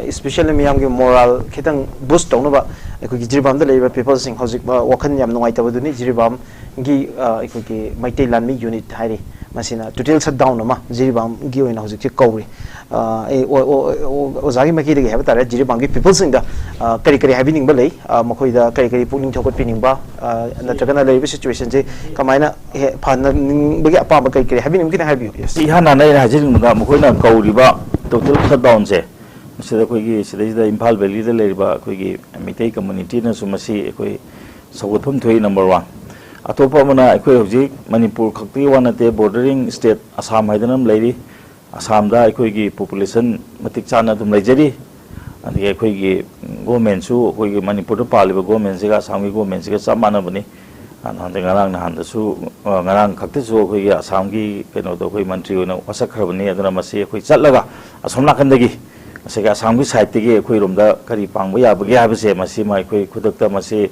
ꯏꯁꯄꯤꯁꯦꯜꯂꯤ ꯃꯤꯌꯥꯝꯒꯤ ꯃꯣꯔꯥꯜ ꯈꯤꯇꯪ ꯕꯨꯁ ꯇꯧꯅꯕ ꯑꯩꯈꯣꯏꯒꯤ ꯖꯤꯔꯤꯕꯥꯝꯗ ꯂꯩꯔꯤꯕ ꯄꯤꯄꯜꯁꯤꯡ ꯍꯧꯖꯤꯛ, ꯑ, ꯋꯥꯈꯜ ꯌꯥꯝ ꯅꯨꯡꯉꯥꯏꯇꯕꯗꯨꯅꯤ꯫ ꯖꯤꯔꯤꯕꯥꯝꯒꯤ, ꯑ, ꯑꯩꯈꯣꯏꯒꯤ ꯃꯩꯇꯩ ꯂꯥꯟꯃꯤ ꯌꯨꯅꯤꯠ ꯍꯥꯏꯔꯤ, ꯃꯁꯤꯅ ꯇꯣꯇꯦꯜ ꯁꯠ ꯗꯥꯎꯟ ꯑꯃ ꯖꯤꯔꯤꯕꯥꯝꯒꯤ ꯑꯣꯏꯅ ꯍꯧꯖꯤꯛꯁꯦ ꯀꯧꯔꯤ꯫ ꯑ, ꯑꯩ, ꯑꯣ, ꯑꯣ, ꯑꯣ, ꯑꯣꯖꯥꯒꯤ ꯃꯥꯏꯀꯩꯗꯒꯤ ꯍꯥꯏꯕ ꯇꯥꯔꯦ, ꯖꯤꯔꯤꯕꯥꯝꯒꯤ ꯄꯤꯄꯜꯁꯤꯡꯗ, ꯑ, ꯀꯔꯤ ꯀꯔꯤ ꯍꯥꯏꯕꯤꯅꯤꯡꯕ ꯂꯩ? ꯑ, ꯃꯈꯣꯏꯗ ꯀꯔꯤ ꯀꯔꯤ ꯄꯨꯛꯅꯤꯡ ꯊꯧꯒꯠꯄꯤꯅꯤꯡꯕ, ꯑ, ꯅꯠꯇ꯭ꯔꯒꯅ ꯂꯩꯔꯤꯕ ꯁꯤꯆꯨꯋꯦꯁꯟꯁꯦ ꯀꯃꯥꯏꯅ ꯍꯦ-, ꯐꯍꯟꯅꯤꯡꯕꯒꯤ ꯑꯄꯥꯝꯕ ꯀꯔꯤ ꯀꯔꯤ ꯍꯥꯏꯕꯤꯅꯤꯡꯕ, ꯈꯤꯇꯪ ꯍꯥꯏꯕꯤꯌꯨ꯫ ꯌꯦꯁ꯫ ꯏꯍꯥꯟ ꯍꯥꯟꯅ ꯑꯩꯅ ꯍꯥꯏꯖꯅꯤꯡꯕꯗ, ꯃꯈꯣꯏꯅ ꯀꯧꯔꯤꯕ ꯇꯣꯇꯦꯜ ꯁꯠ ꯗꯥꯎꯟꯁꯦ, ꯃꯁꯤꯗ ꯑꯩꯈꯣꯏꯒꯤ ꯁꯤꯗꯩꯁꯤꯗ ꯏꯝꯐꯥꯜ ꯚꯦꯂꯤꯗ ꯂꯩꯔꯤꯕ ꯑꯩꯈꯣꯏꯒꯤ ꯃꯩꯇꯩ ꯀꯝꯃꯨꯅꯤꯇꯤꯅꯁꯨ ꯃꯁꯤ ꯑꯩꯈꯣꯏ ꯁꯧꯒꯠꯐꯝ ꯊꯣꯛꯏ, ꯅꯝꯕꯔ ꯋꯥꯟ꯫ ꯑꯇꯣꯞꯄ ꯑꯃꯅ, ꯑꯩꯈꯣꯏ ꯍꯧꯖꯤꯛ ꯃꯅꯤꯄꯨꯔ ꯈꯛꯇꯒꯤ ꯋꯥ ꯅꯠꯇꯦ, ꯕꯣꯔꯗꯔꯤꯡ ꯁ꯭ꯇꯦꯠ ꯑꯁꯥꯝ ꯍꯥꯏꯗꯅ ꯑꯃ ꯂꯩꯔꯤ꯫ ꯑꯁꯥꯝꯗ ꯑꯩꯈꯣꯏꯒꯤ ꯄꯣꯄꯨꯂꯦꯁꯟ ꯃꯇꯤꯛ ꯆꯥꯅ ꯑꯗꯨꯝ ꯂꯩꯖꯔꯤ꯫ ꯑꯗꯒꯤ ꯑꯩꯈꯣꯏꯒꯤ ꯒꯣꯔꯃꯦꯟꯁꯨ, ꯑꯩꯈꯣꯏꯒꯤ ꯃꯅꯤꯄꯨꯔꯗ ꯄꯥꯜꯂꯤꯕ ꯒꯣꯔꯃꯦꯟꯁꯤꯒ ꯑꯁꯥꯝꯒꯤ ꯒꯣꯔꯃꯦꯟꯁꯤꯒ ꯆꯞ ꯃꯥꯟꯅꯕꯅꯤ꯫ ꯑꯗꯣ ꯍꯟꯗꯛ ꯉꯔꯥꯡ ꯅꯍꯥꯟꯗꯁꯨ, ꯑ, ꯉꯔꯥꯡ ꯈꯛꯇꯁꯨ ꯑꯩꯈꯣꯏꯒꯤ ꯑꯁꯥꯝꯒꯤ ꯀꯩꯅꯣꯗꯣ ꯑꯩꯈꯣꯏ ꯃꯟꯇ꯭ꯔꯤ ꯑꯣꯏꯅ ꯋꯥꯁꯛꯈ꯭ꯔꯕꯅꯤ꯫ ꯑꯗꯨꯅ ꯃꯁꯤ ꯑꯩꯈꯣꯏ ꯆꯠꯂꯒ ꯑꯁꯣꯝ ꯅꯥꯀꯟꯗꯒꯤ ꯉꯁꯥꯏꯒꯤ ꯑꯁꯥꯝꯒꯤ ꯁꯥꯏꯠꯇꯒꯤ ꯑꯩꯈꯣꯏꯔꯣꯝꯗ ꯀꯔꯤ ꯄꯥꯡꯕ ꯌꯥꯕꯒꯦ ꯍꯥꯏꯕꯁꯦ, ꯃꯁꯤꯃ ꯑꯩꯈꯣꯏ ꯈꯨꯗꯛꯇ ꯃꯁꯤ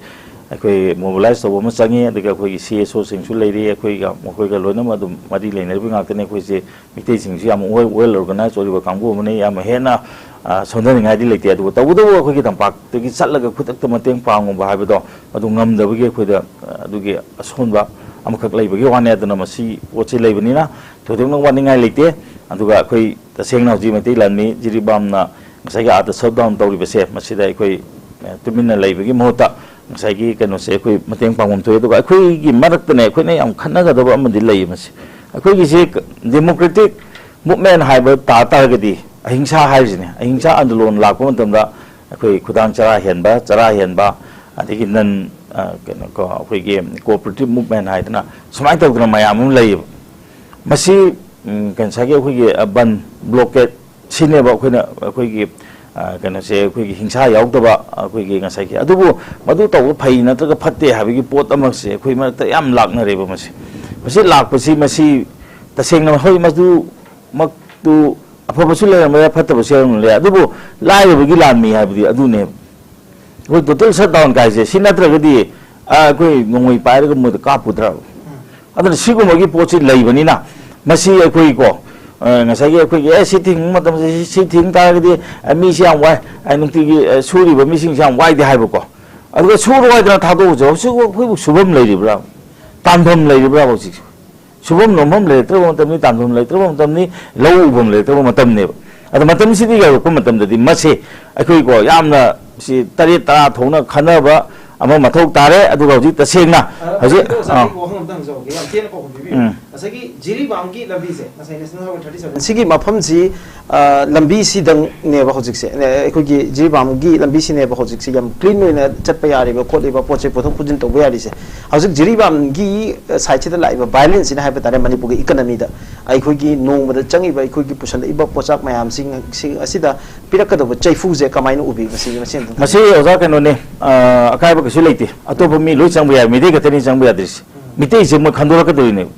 ꯑꯩꯈꯣꯏ ꯃꯣꯕꯤꯂꯥꯏꯁ ꯇꯧꯕ ꯑꯃ ꯆꯪꯉꯤ꯫ ꯑꯗꯨꯒ ꯑꯩꯈꯣꯏꯒꯤ ꯁꯤ ꯑꯦꯁ ꯑꯣꯁꯤꯡꯁꯨ ꯂꯩꯔꯤ, ꯑꯩꯈꯣꯏꯒ, ꯃꯈꯣꯏꯒ ꯂꯣꯏꯅꯃꯛ ꯑꯗꯨꯝ ꯃꯔꯤ ꯂꯩꯅꯔꯤꯕ ꯉꯥꯛꯇꯅꯤ꯫ ꯑꯩꯈꯣꯏꯁꯦ ꯃꯤꯇꯩꯁꯤꯡꯁꯨ ꯌꯥꯝ ꯋꯦꯜ, ꯋꯦꯜ ꯑꯣꯔꯒꯅꯥꯏꯖ ꯑꯣꯏꯔꯤꯕ ꯀꯥꯡꯕꯨ ꯑꯃꯅꯤ꯫ ꯌꯥꯝ ꯍꯦꯟꯅ ꯑ, ꯁꯣꯟꯊꯅꯤꯡꯉꯥꯏꯗꯤ ꯂꯩꯇꯦ꯫ ꯑꯗꯨꯒ ꯇꯧꯕꯇꯕꯨ ꯑꯩꯈꯣꯏꯒꯤ ꯇꯝꯄꯥꯛꯇꯒꯤ ꯆꯠꯂꯒ ꯈꯨꯗꯛꯇ ꯃꯇꯦꯡ ꯄꯥꯡꯉꯨꯕ ꯍꯥꯏꯕꯗꯣ ꯑꯗꯨ ꯉꯝꯗꯕꯒꯤ ꯑꯩꯈꯣꯏꯗ, ꯑ, ꯑꯗꯨꯒꯤ ꯑꯁꯣꯟꯕ ꯑꯃꯈꯛ ꯂꯩꯕꯒꯤ ꯋꯥꯅꯦ꯫ ꯑꯗꯨꯅ ꯃꯁꯤ ꯄꯣꯠꯁꯤ ꯂꯩꯕꯅꯤꯅ ꯊꯣꯏꯗꯣꯛꯅ ꯋꯥꯅꯤꯡꯉꯥꯏ ꯂꯩꯇꯦ꯫ ꯑꯗꯨꯒ ꯑꯩꯈꯣꯏ ꯇꯁꯦꯡꯅ ꯍꯧꯖꯤꯛ ꯃꯩꯇꯩ ꯂꯥꯟꯃꯤ ꯖꯤꯔꯤꯕꯥꯝꯅ ꯉꯁꯥꯏꯒꯤ ꯑꯥꯗ shutdown ꯇꯧꯔꯤꯕꯁꯦ, ꯃꯁꯤꯗ ꯑꯩꯈꯣꯏ, ꯑ, ꯇꯨꯃꯤꯟꯅ ꯂꯩꯕꯒꯤ ꯃꯍꯨꯠꯇ ꯉꯁꯥꯏꯒꯤ ꯀꯩꯅꯣꯁꯦ ꯑꯩꯈꯣꯏ ꯃꯇꯦꯡ ꯄꯥꯡꯐꯝ ꯊꯣꯛꯑꯦ꯫ ꯑꯗꯨꯒ ꯑꯩꯈꯣꯏꯒꯤ ꯃꯔꯛꯇꯅꯦ ꯑꯩꯈꯣꯏꯅ ꯌꯥꯝ ꯈꯟꯅꯒꯗꯕ ꯑꯃꯗꯤ ꯂꯩꯌꯦ꯫ ꯃꯁꯤ ꯑꯩꯈꯣꯏꯒꯤꯁꯦ democratic movement ꯍꯥꯏꯕ ꯇꯥ ꯇꯥꯔꯒꯗꯤ, ꯑꯍꯤꯡꯁꯥ ꯍꯥꯏꯔꯤꯁꯤꯅꯦ, ꯑꯍꯤꯡꯁꯥ ꯑꯟꯗꯣꯂꯣꯟ ꯂꯥꯛꯄ ꯃꯇꯝꯗ ꯑꯩꯈꯣꯏ ꯈꯨꯗꯥꯡ ꯆꯔꯥ ꯍꯦꯟꯕ, ꯆꯔꯥ ꯍꯦꯟꯕ, ꯑꯗꯒꯤ ꯅꯟ, ꯑ, ꯀꯩꯅꯣ ꯀꯣ, ꯑꯩꯈꯣꯏꯒꯤ cooperative movement ꯍꯥꯏꯗꯅ ꯁꯨꯃꯥꯏꯅ ꯇꯧꯗꯅ ꯃꯌꯥꯝ ꯑꯃ ꯂꯩꯌꯦꯕ꯫ ꯃꯁꯤ, ꯎꯝ, ꯉꯁꯥꯏꯒꯤ ꯑꯩꯈꯣꯏꯒꯤ, ꯑ, ꯕꯟ, blockade ꯁꯤꯅꯦꯕ ꯑꯩꯈꯣꯏꯅ, ꯑꯩꯈꯣꯏꯒꯤ, ꯑ, ꯀꯩꯅꯣꯁꯦ, ꯑꯩꯈꯣꯏꯒꯤ ꯍꯤꯡꯁꯥ ꯌꯥꯎꯗꯕ ꯑꯩꯈꯣꯏꯒꯤ ꯉꯁꯥꯏꯒꯤ꯫ ꯑꯗꯨꯕꯨ ꯃꯗꯨ ꯇꯧꯕ ꯐꯩ ꯅꯠꯇ꯭ꯔꯒ ꯐꯠꯇꯦ ꯍꯥꯏꯕꯒꯤ ꯄꯣꯠ ꯑꯃꯁꯦ ꯑꯩꯈꯣꯏ ꯃꯔꯛꯇ ꯌꯥꯝ ꯂꯥꯛꯅꯔꯦꯕ꯫ ꯃꯁꯤ, ꯃꯁꯤ ꯂꯥꯛꯄꯁꯤ, ꯃꯁꯤ ꯇꯁꯦꯡꯅ ꯍꯣꯏ, ꯃꯗꯨꯃꯛꯇꯨ ꯑꯐꯕꯁꯨ ꯂꯩꯔꯝꯕ ꯌꯥꯏ, ꯐꯠꯇꯕꯁꯨ ꯂꯩꯔꯝꯕ ꯌꯥꯏ꯫ ꯑꯗꯨꯕꯨ ꯂꯥꯏꯔꯕꯒꯤ ꯂꯥꯟꯃꯤ ꯍꯥꯏꯕꯗꯤ ꯑꯗꯨꯅꯦꯕ꯫ ꯑꯩꯈꯣꯏ total shutdown ꯀꯥꯏꯁꯦ ꯁꯤ ꯅꯠꯇ꯭ꯔꯒꯗꯤ, ꯑ, ꯑꯩꯈꯣꯏ ꯅꯣꯡꯃꯩ ꯄꯥꯏꯔꯒ ꯃꯣꯏꯗ ꯀꯥꯞꯄꯨꯗ꯭ꯔꯕ? ꯑꯗꯨꯅ ꯁꯤꯒꯨꯝꯕꯒꯤ ꯄꯣꯠꯁꯤ ꯂꯩꯕꯅꯤꯅ, ꯃꯁꯤ ꯑꯩꯈꯣꯏꯀꯣ, ꯑ, ꯉꯁꯥꯏꯒꯤ ꯑꯩꯈꯣꯏꯒꯤ, "ꯑꯦ, ꯁꯤ ꯊꯤꯡꯕ ꯃꯇꯝꯗ ꯁꯤ, ꯁꯤ ꯊꯤꯡ ꯇꯥꯔꯒꯗꯤ, ꯑ, ꯃꯤꯁꯤ ꯌꯥꯝ ꯋꯥꯏ, ꯑ, ꯅꯨꯡꯇꯤꯒꯤ, ꯑ, ꯁꯨꯔꯤꯕ ꯃꯤꯁꯤꯡꯁꯤ ꯌꯥꯝ ꯋꯥꯏꯗꯦ" ꯍꯥꯏꯕꯀꯣ꯫ ꯑꯗꯨꯒ ꯁꯨꯔꯣ ꯍꯥꯏꯗꯅ ꯊꯥꯗꯣꯛꯎꯁꯦ꯫ ꯍꯧꯖꯤꯛ ꯑꯩꯈꯣꯏꯕꯨ ꯁꯨꯐꯝ ꯂꯩꯔꯤꯕ꯭ꯔꯥ? ꯇꯥꯟꯐꯝ ꯂꯩꯔꯤꯕ꯭ꯔꯥ ꯍꯧꯖꯤꯛꯁꯦ? ꯁꯨꯐꯝ ꯅꯣꯝꯐꯝ ꯂꯩꯔꯛꯇ꯭ꯔꯕ ꯃꯇꯝꯅꯤ, ꯇꯥꯟꯐꯝ ꯂꯩꯔꯛꯇ꯭ꯔꯕ ꯃꯇꯝꯅꯤ, ꯂꯧ ꯎꯐꯝ ꯂꯩꯔꯛꯇ꯭ꯔꯕ ꯃꯇꯝꯅꯦꯕ꯫ ꯑꯗꯣ ꯃꯇꯝꯁꯤꯗ ꯌꯧꯔꯛꯄ ꯃꯇꯝꯗꯗꯤ ꯃꯁꯦ ꯑꯩꯈꯣꯏꯀꯣ ꯌꯥꯝꯅ ꯁꯤ ꯇꯔꯦꯠ ꯇꯔꯥ ꯊꯣꯛꯅ ꯈꯟꯅꯕ ꯑꯃ ꯃꯊꯧ ꯇꯥꯔꯦ꯫ ꯑꯗꯨꯒ ꯍꯧꯖꯤꯛ ꯇꯁꯦꯡꯅ ꯑ, ꯍꯧꯖꯤꯛ, ꯄ꯭ꯔꯣꯐꯦꯁꯔ, ꯑ, ꯉꯁꯥꯏꯒꯤ ꯋꯥꯍꯪ ꯑꯝꯇ ꯍꯪꯖꯍꯧꯒꯦ, ꯌꯥꯝ ꯇꯦꯟꯅ ꯄꯥꯎꯈꯨꯝ ꯄꯤꯕꯤꯌꯨ꯫ ꯎꯝ꯫ ꯉꯁꯥꯏꯒꯤ ꯖꯤꯔꯤꯕꯥꯝꯒꯤ ꯂꯝꯕꯤꯁꯦ, ꯉꯁꯥꯏ National Highway thirty seven ꯁꯤꯒꯤ ꯃꯐꯝꯁꯤ, ꯑ, ꯂꯝꯕꯤꯁꯤꯗꯪꯅꯦꯕ ꯍꯧꯖꯤꯛꯁꯦ, ꯑ, ꯑꯩꯈꯣꯏꯒꯤ ꯖꯤꯔꯤꯕꯥꯝꯒꯤ ꯂꯝꯕꯤꯁꯤꯅꯦꯕ ꯍꯧꯖꯤꯛꯁꯦ ꯌꯥꯝ clean ꯑꯣꯏꯅ ꯆꯠꯄ ꯌꯥꯔꯤꯕ ꯈꯣꯠꯂꯤꯕ ꯄꯣꯠ ꯆꯩ ꯄꯨꯊꯣꯛ ꯄꯨꯁꯤꯟ ꯇꯧꯕ ꯌꯥꯔꯤꯁꯦ꯫ ꯍꯧꯖꯤꯛ ꯖꯤꯔꯤꯕꯥꯝꯒꯤ, ꯑ, side ꯁꯤꯗ ꯂꯥꯛꯏꯕ violence ꯁꯤꯅ ꯍꯥꯏꯕ ꯇꯥꯔꯦ, ꯃꯅꯤꯄꯨꯔꯒꯤ economy ꯗ ꯑꯩꯈꯣꯏꯒꯤ ꯅꯣꯡꯃꯗ ꯆꯪꯉꯤꯕ ꯑꯩꯈꯣꯏꯒꯤ ꯄꯨꯁꯜꯂꯛꯏꯕ ꯄꯣꯠꯆꯥꯛ ꯃꯌꯥꯝꯁꯤꯡ ꯁꯤꯡ ꯑꯁꯤꯗ ꯄꯤꯔꯛꯀꯗꯧꯕ ꯆꯩꯐꯨꯁꯦ ꯀꯃꯥꯏꯅ ꯎꯕꯤ? ꯃꯁꯤꯒꯤ ꯃꯁꯤ ꯑꯝꯇꯪ ꯃꯁꯤ, ꯑꯣꯖꯥ, ꯀꯩꯅꯣꯅꯦ, ꯑ, ꯑꯀꯥꯏꯕ ꯀꯩꯁꯨ ꯂꯩꯇꯦ꯫ ꯑꯇꯣꯞꯄ ꯃꯤ ꯂꯣꯏ ꯆꯪꯕ ꯌꯥꯏ, ꯃꯤꯇꯩ ꯈꯛꯇꯅꯤ ꯆꯪꯕ ꯌꯥꯗ꯭ꯔꯤꯁꯦ꯫ ꯃꯤꯇꯩꯁꯦ ꯃꯣꯏ ꯈꯟꯗꯣꯔꯛꯀꯗꯣꯔꯤꯅꯦꯕ꯫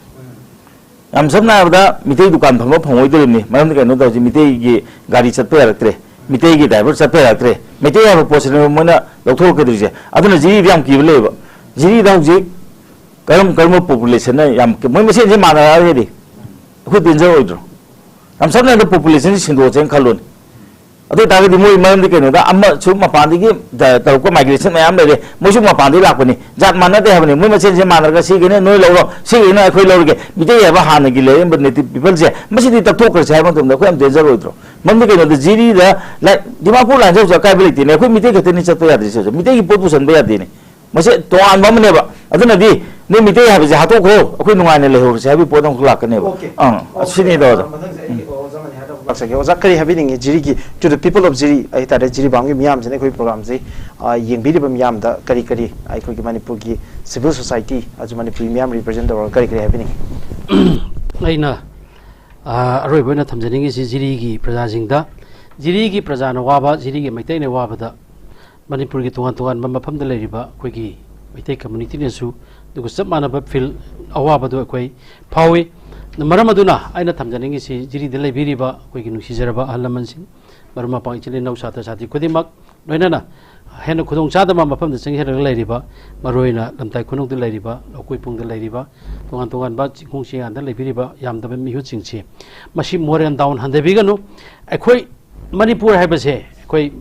ꯌꯥꯝ ꯁꯝꯅ ꯍꯥꯏꯔꯕꯗ, ꯃꯤꯇꯩ ꯗꯨꯀꯥꯟ ꯐꯝꯕ ꯐꯪꯉꯣꯏꯗꯣꯔꯤꯕꯅꯤ꯫ ꯃꯔꯝꯗꯤ ꯀꯩꯅꯣ ꯇꯧꯔꯤꯁꯦ, ꯃꯤꯇꯩꯒꯤ ꯒꯥꯔꯤ ꯆꯠꯄ ꯌꯥꯔꯛꯇ꯭ꯔꯦ, ꯃꯤꯇꯩꯒꯤ driver ꯆꯠꯄ ꯌꯥꯔꯛꯇ꯭ꯔꯦ, ꯃꯤꯇꯩ ꯍꯥꯏꯕ ꯄꯣꯠꯁꯤꯅꯦꯕ ꯃꯣꯏꯅ ꯂꯧꯊꯣꯛꯂꯛꯀꯗꯣꯏꯁꯦ꯫ ꯑꯗꯨꯅ ꯖꯤꯔꯤꯗ ꯌꯥꯝ ꯀꯤꯕ ꯂꯩꯌꯦꯕ꯫ ꯖꯤꯔꯤꯗ ꯍꯧꯖꯤꯛ ꯀꯔꯝ ꯀꯔꯝꯕ population ꯅ ꯌꯥꯝ, ꯃꯣꯏ ꯃꯁꯦꯟꯁꯦ ꯃꯥꯟꯅꯔꯛꯑꯒꯗꯤ ꯑꯩꯈꯣꯏ danger ꯑꯣꯏꯗ꯭ꯔꯣ? ꯌꯥꯝ ꯁꯝꯅ ꯍꯥꯏꯔꯕꯗ, population ꯁꯦ ꯁꯤꯟꯗꯣꯛꯑꯁꯦꯅ ꯈꯜꯂꯣꯅꯦ꯫ ꯑꯗꯨ ꯑꯣꯏꯇꯥꯔꯒꯗꯤ ꯃꯣꯏ ꯃꯔꯝꯗꯤ ꯀꯩꯅꯣꯗ ꯑꯃꯁꯨ ꯃꯄꯥꯟꯗꯒꯤ ꯇꯧꯔꯛꯄ ꯃꯥꯏꯒ꯭ꯔꯦꯁꯟ ꯃꯌꯥꯝ ꯂꯩꯔꯦ, ꯃꯣꯏꯁꯨ ꯃꯄꯥꯟꯗꯒꯤ ꯂꯥꯛꯄꯅꯤ, ꯖꯥꯠ ꯃꯥꯟꯅꯗꯦ ꯍꯥꯏꯕꯅꯤ꯫ ꯃꯣꯏ ꯃꯁꯦꯟꯁꯦ ꯃꯥꯟꯅꯔꯒ ꯁꯤꯒꯤꯅ ꯅꯣꯏ ꯂꯧꯔꯣ, ꯁꯤꯒꯤꯅ ꯑꯩꯈꯣꯏ ꯂꯧꯔꯒꯦ, ꯃꯤꯇꯩ ꯍꯥꯏꯕ ꯍꯥꯟꯅꯒꯤ ꯂꯩꯔꯝꯕ ꯅꯦꯇꯤꯚ ꯄꯤꯄꯜꯁꯦ ꯃꯁꯤꯗꯤ ꯇꯛꯊꯣꯛꯈ꯭ꯔꯁꯦ ꯍꯥꯏꯕ ꯃꯇꯝꯗ ꯑꯩꯈꯣꯏ ꯌꯥꯝ ꯗꯦꯟꯖꯔ ꯑꯣꯏꯗ꯭ꯔꯣ? ꯃꯔꯝꯗꯤ ꯀꯩꯅꯣꯗ ꯖꯤꯔꯤꯗ ꯗꯤꯃꯥꯄꯨꯔ ꯂꯥꯏꯟꯁꯦ ꯍꯧꯖꯤꯛ ꯑꯀꯥꯏꯕ ꯂꯩꯇꯦꯅꯦ꯫ ꯑꯩꯈꯣꯏ ꯃꯤꯇꯩ ꯈꯛꯇꯅꯤ ꯆꯠꯄ ꯌꯥꯗ꯭ꯔꯤꯁꯦ, ꯍꯧꯖꯤꯛ ꯃꯤꯇꯩꯒꯤ ꯄꯣꯠ ꯄꯨꯁꯟꯕ ꯌꯥꯗꯦꯅꯦ꯫ ꯃꯁꯤ ꯇꯣꯉꯥꯟꯕ ꯑꯃꯅꯦꯕ꯫ ꯑꯗꯨꯅꯗꯤ ꯅꯣꯏ ꯃꯤꯇꯩ ꯍꯥꯏꯕꯁꯦ ꯍꯥꯠꯇꯣꯛꯈ꯭ꯔꯣ, ꯑꯩꯈꯣꯏ ꯅꯨꯡꯉꯥꯏꯅ ꯂꯩꯍꯧꯔꯁꯦ ꯍꯥꯏꯕꯒꯤ ꯄꯣꯠ ꯑꯃꯈꯛ ꯂꯥꯛꯀꯅꯦꯕ꯫ ꯑꯣꯀꯦ꯫ ꯑꯪ, ꯑꯣꯀꯦ꯫ ꯑꯁꯤꯅꯤꯗ ꯑꯣꯖꯥ꯫ ꯃꯊꯪꯁꯦ ꯑꯩ ꯑꯣꯖꯥ ꯃꯅꯤ ꯍꯥꯏꯗ ꯑꯃꯨꯛ ꯂꯥꯛꯆꯒꯦ꯫ ꯑꯣꯖꯥ, ꯀꯔꯤ ꯍꯥꯏꯕꯤꯅꯤꯡꯉꯤ ꯖꯤꯔꯤꯒꯤ, to the people of ꯖꯤꯔꯤ ꯍꯥꯏꯇꯥꯔꯦ, ꯖꯤꯔꯤꯕꯥꯝꯒꯤ ꯃꯤꯌꯥꯝꯁꯤꯅ ꯑꯩꯈꯣꯏ ꯄ꯭ꯔꯣꯒ꯭ꯔꯥꯝꯁꯤ, ꯑ, ꯌꯦꯡꯕꯤꯔꯤꯕ ꯃꯤꯌꯥꯝꯗ ꯀꯔꯤ ꯀꯔꯤ ꯑꯩꯈꯣꯏꯒꯤ ꯃꯅꯤꯄꯨꯔꯒꯤ ꯁꯤꯚꯤꯜ ꯁꯣꯁꯥꯏꯇꯤ, ꯑꯗꯨ ꯃꯅꯤꯄꯨꯔꯤ ꯃꯤꯌꯥꯝ ꯔꯤꯄ꯭ꯔꯖꯦꯟ ꯇꯧꯔꯒ ꯀꯔꯤ ꯀꯔꯤ ꯍꯥꯏꯕꯤꯅꯤꯡꯉꯤ? ꯑꯩꯅ, ꯑ, ꯑꯔꯣꯏꯕ ꯑꯣꯏꯅ ꯊꯝꯖꯅꯤꯡꯉꯤꯁꯤ ꯖꯤꯔꯤꯒꯤ ꯄ꯭ꯔꯖꯥꯁꯤꯡꯗ, ꯖꯤꯔꯤꯒꯤ ꯄ꯭ꯔꯖꯥꯅ ꯋꯥꯕ, ꯖꯤꯔꯤꯒꯤ ꯃꯩꯇꯩꯅ ꯋꯥꯕꯗ ꯃꯅꯤꯄꯨꯔꯒꯤ ꯇꯣꯉꯥꯟ ꯇꯣꯉꯥꯟꯕ ꯃꯐꯝꯗ ꯂꯩꯔꯤꯕ ꯑꯩꯈꯣꯏꯒꯤ ꯃꯩꯇꯩ ꯀꯝꯃ꯭ꯌꯨꯅꯤꯇꯤꯅꯁꯨ ꯑꯗꯨꯒ ꯆꯞ ꯃꯥꯟꯅꯕ ꯐꯤꯜ, ꯑꯋꯥꯕꯗꯨ ꯑꯩꯈꯣꯏ ꯐꯥꯎꯏ꯫ ꯃꯔꯝ ꯑꯗꯨꯅ ꯑꯩꯅ ꯊꯝꯖꯅꯤꯡꯉꯤꯁꯤ ꯖꯤꯔꯤꯗ ꯂꯩꯕꯤꯔꯤꯕ ꯑꯩꯈꯣꯏꯒꯤ ꯅꯨꯡꯁꯤꯖꯔꯕ ꯑꯍꯜ ꯂꯃꯟꯁꯤꯡ, ꯃꯔꯨꯞ ꯃꯄꯥꯡ, ꯏꯆꯤꯜ ꯏꯅꯥꯎ, ꯁꯥꯇ꯭ꯔ ꯁꯥꯇ꯭ꯔꯤ ꯈꯨꯗꯤꯡꯃꯛ, ꯂꯣꯏꯅꯅ ꯍꯦꯟꯅ ꯈꯨꯗꯣꯡ ꯆꯥꯗꯕ ꯃꯐꯝꯗ ꯆꯪꯁꯤꯜꯂꯒ ꯂꯩꯔꯤꯕ, ꯃꯔꯨꯑꯣꯏꯅ ꯂꯝꯇꯥꯏ ꯈꯨꯅꯧꯗ ꯂꯩꯔꯤꯕ, ꯂꯧꯀꯣꯏ ꯄꯨꯡꯗ ꯂꯩꯔꯤꯕ, ꯇꯣꯉꯥꯟ ꯇꯣꯉꯥꯟꯕ ꯆꯤꯡꯈꯣꯡ ꯆꯤꯡꯌꯥꯟꯗ ꯂꯩꯕꯤꯔꯤꯕ ꯌꯥꯝꯗꯕ ꯃꯤꯍꯨꯠꯁꯤꯡꯁꯤ, ꯃꯁꯤ ꯃꯣꯔꯦꯜ ꯗꯥꯎꯟ ꯍꯟꯊꯕꯤꯒꯅꯨ꯫ ꯑꯩꯈꯣꯏ ꯃꯅꯤꯄꯨꯔ ꯍꯥꯏꯕꯁꯦ ꯑꯩꯈꯣꯏ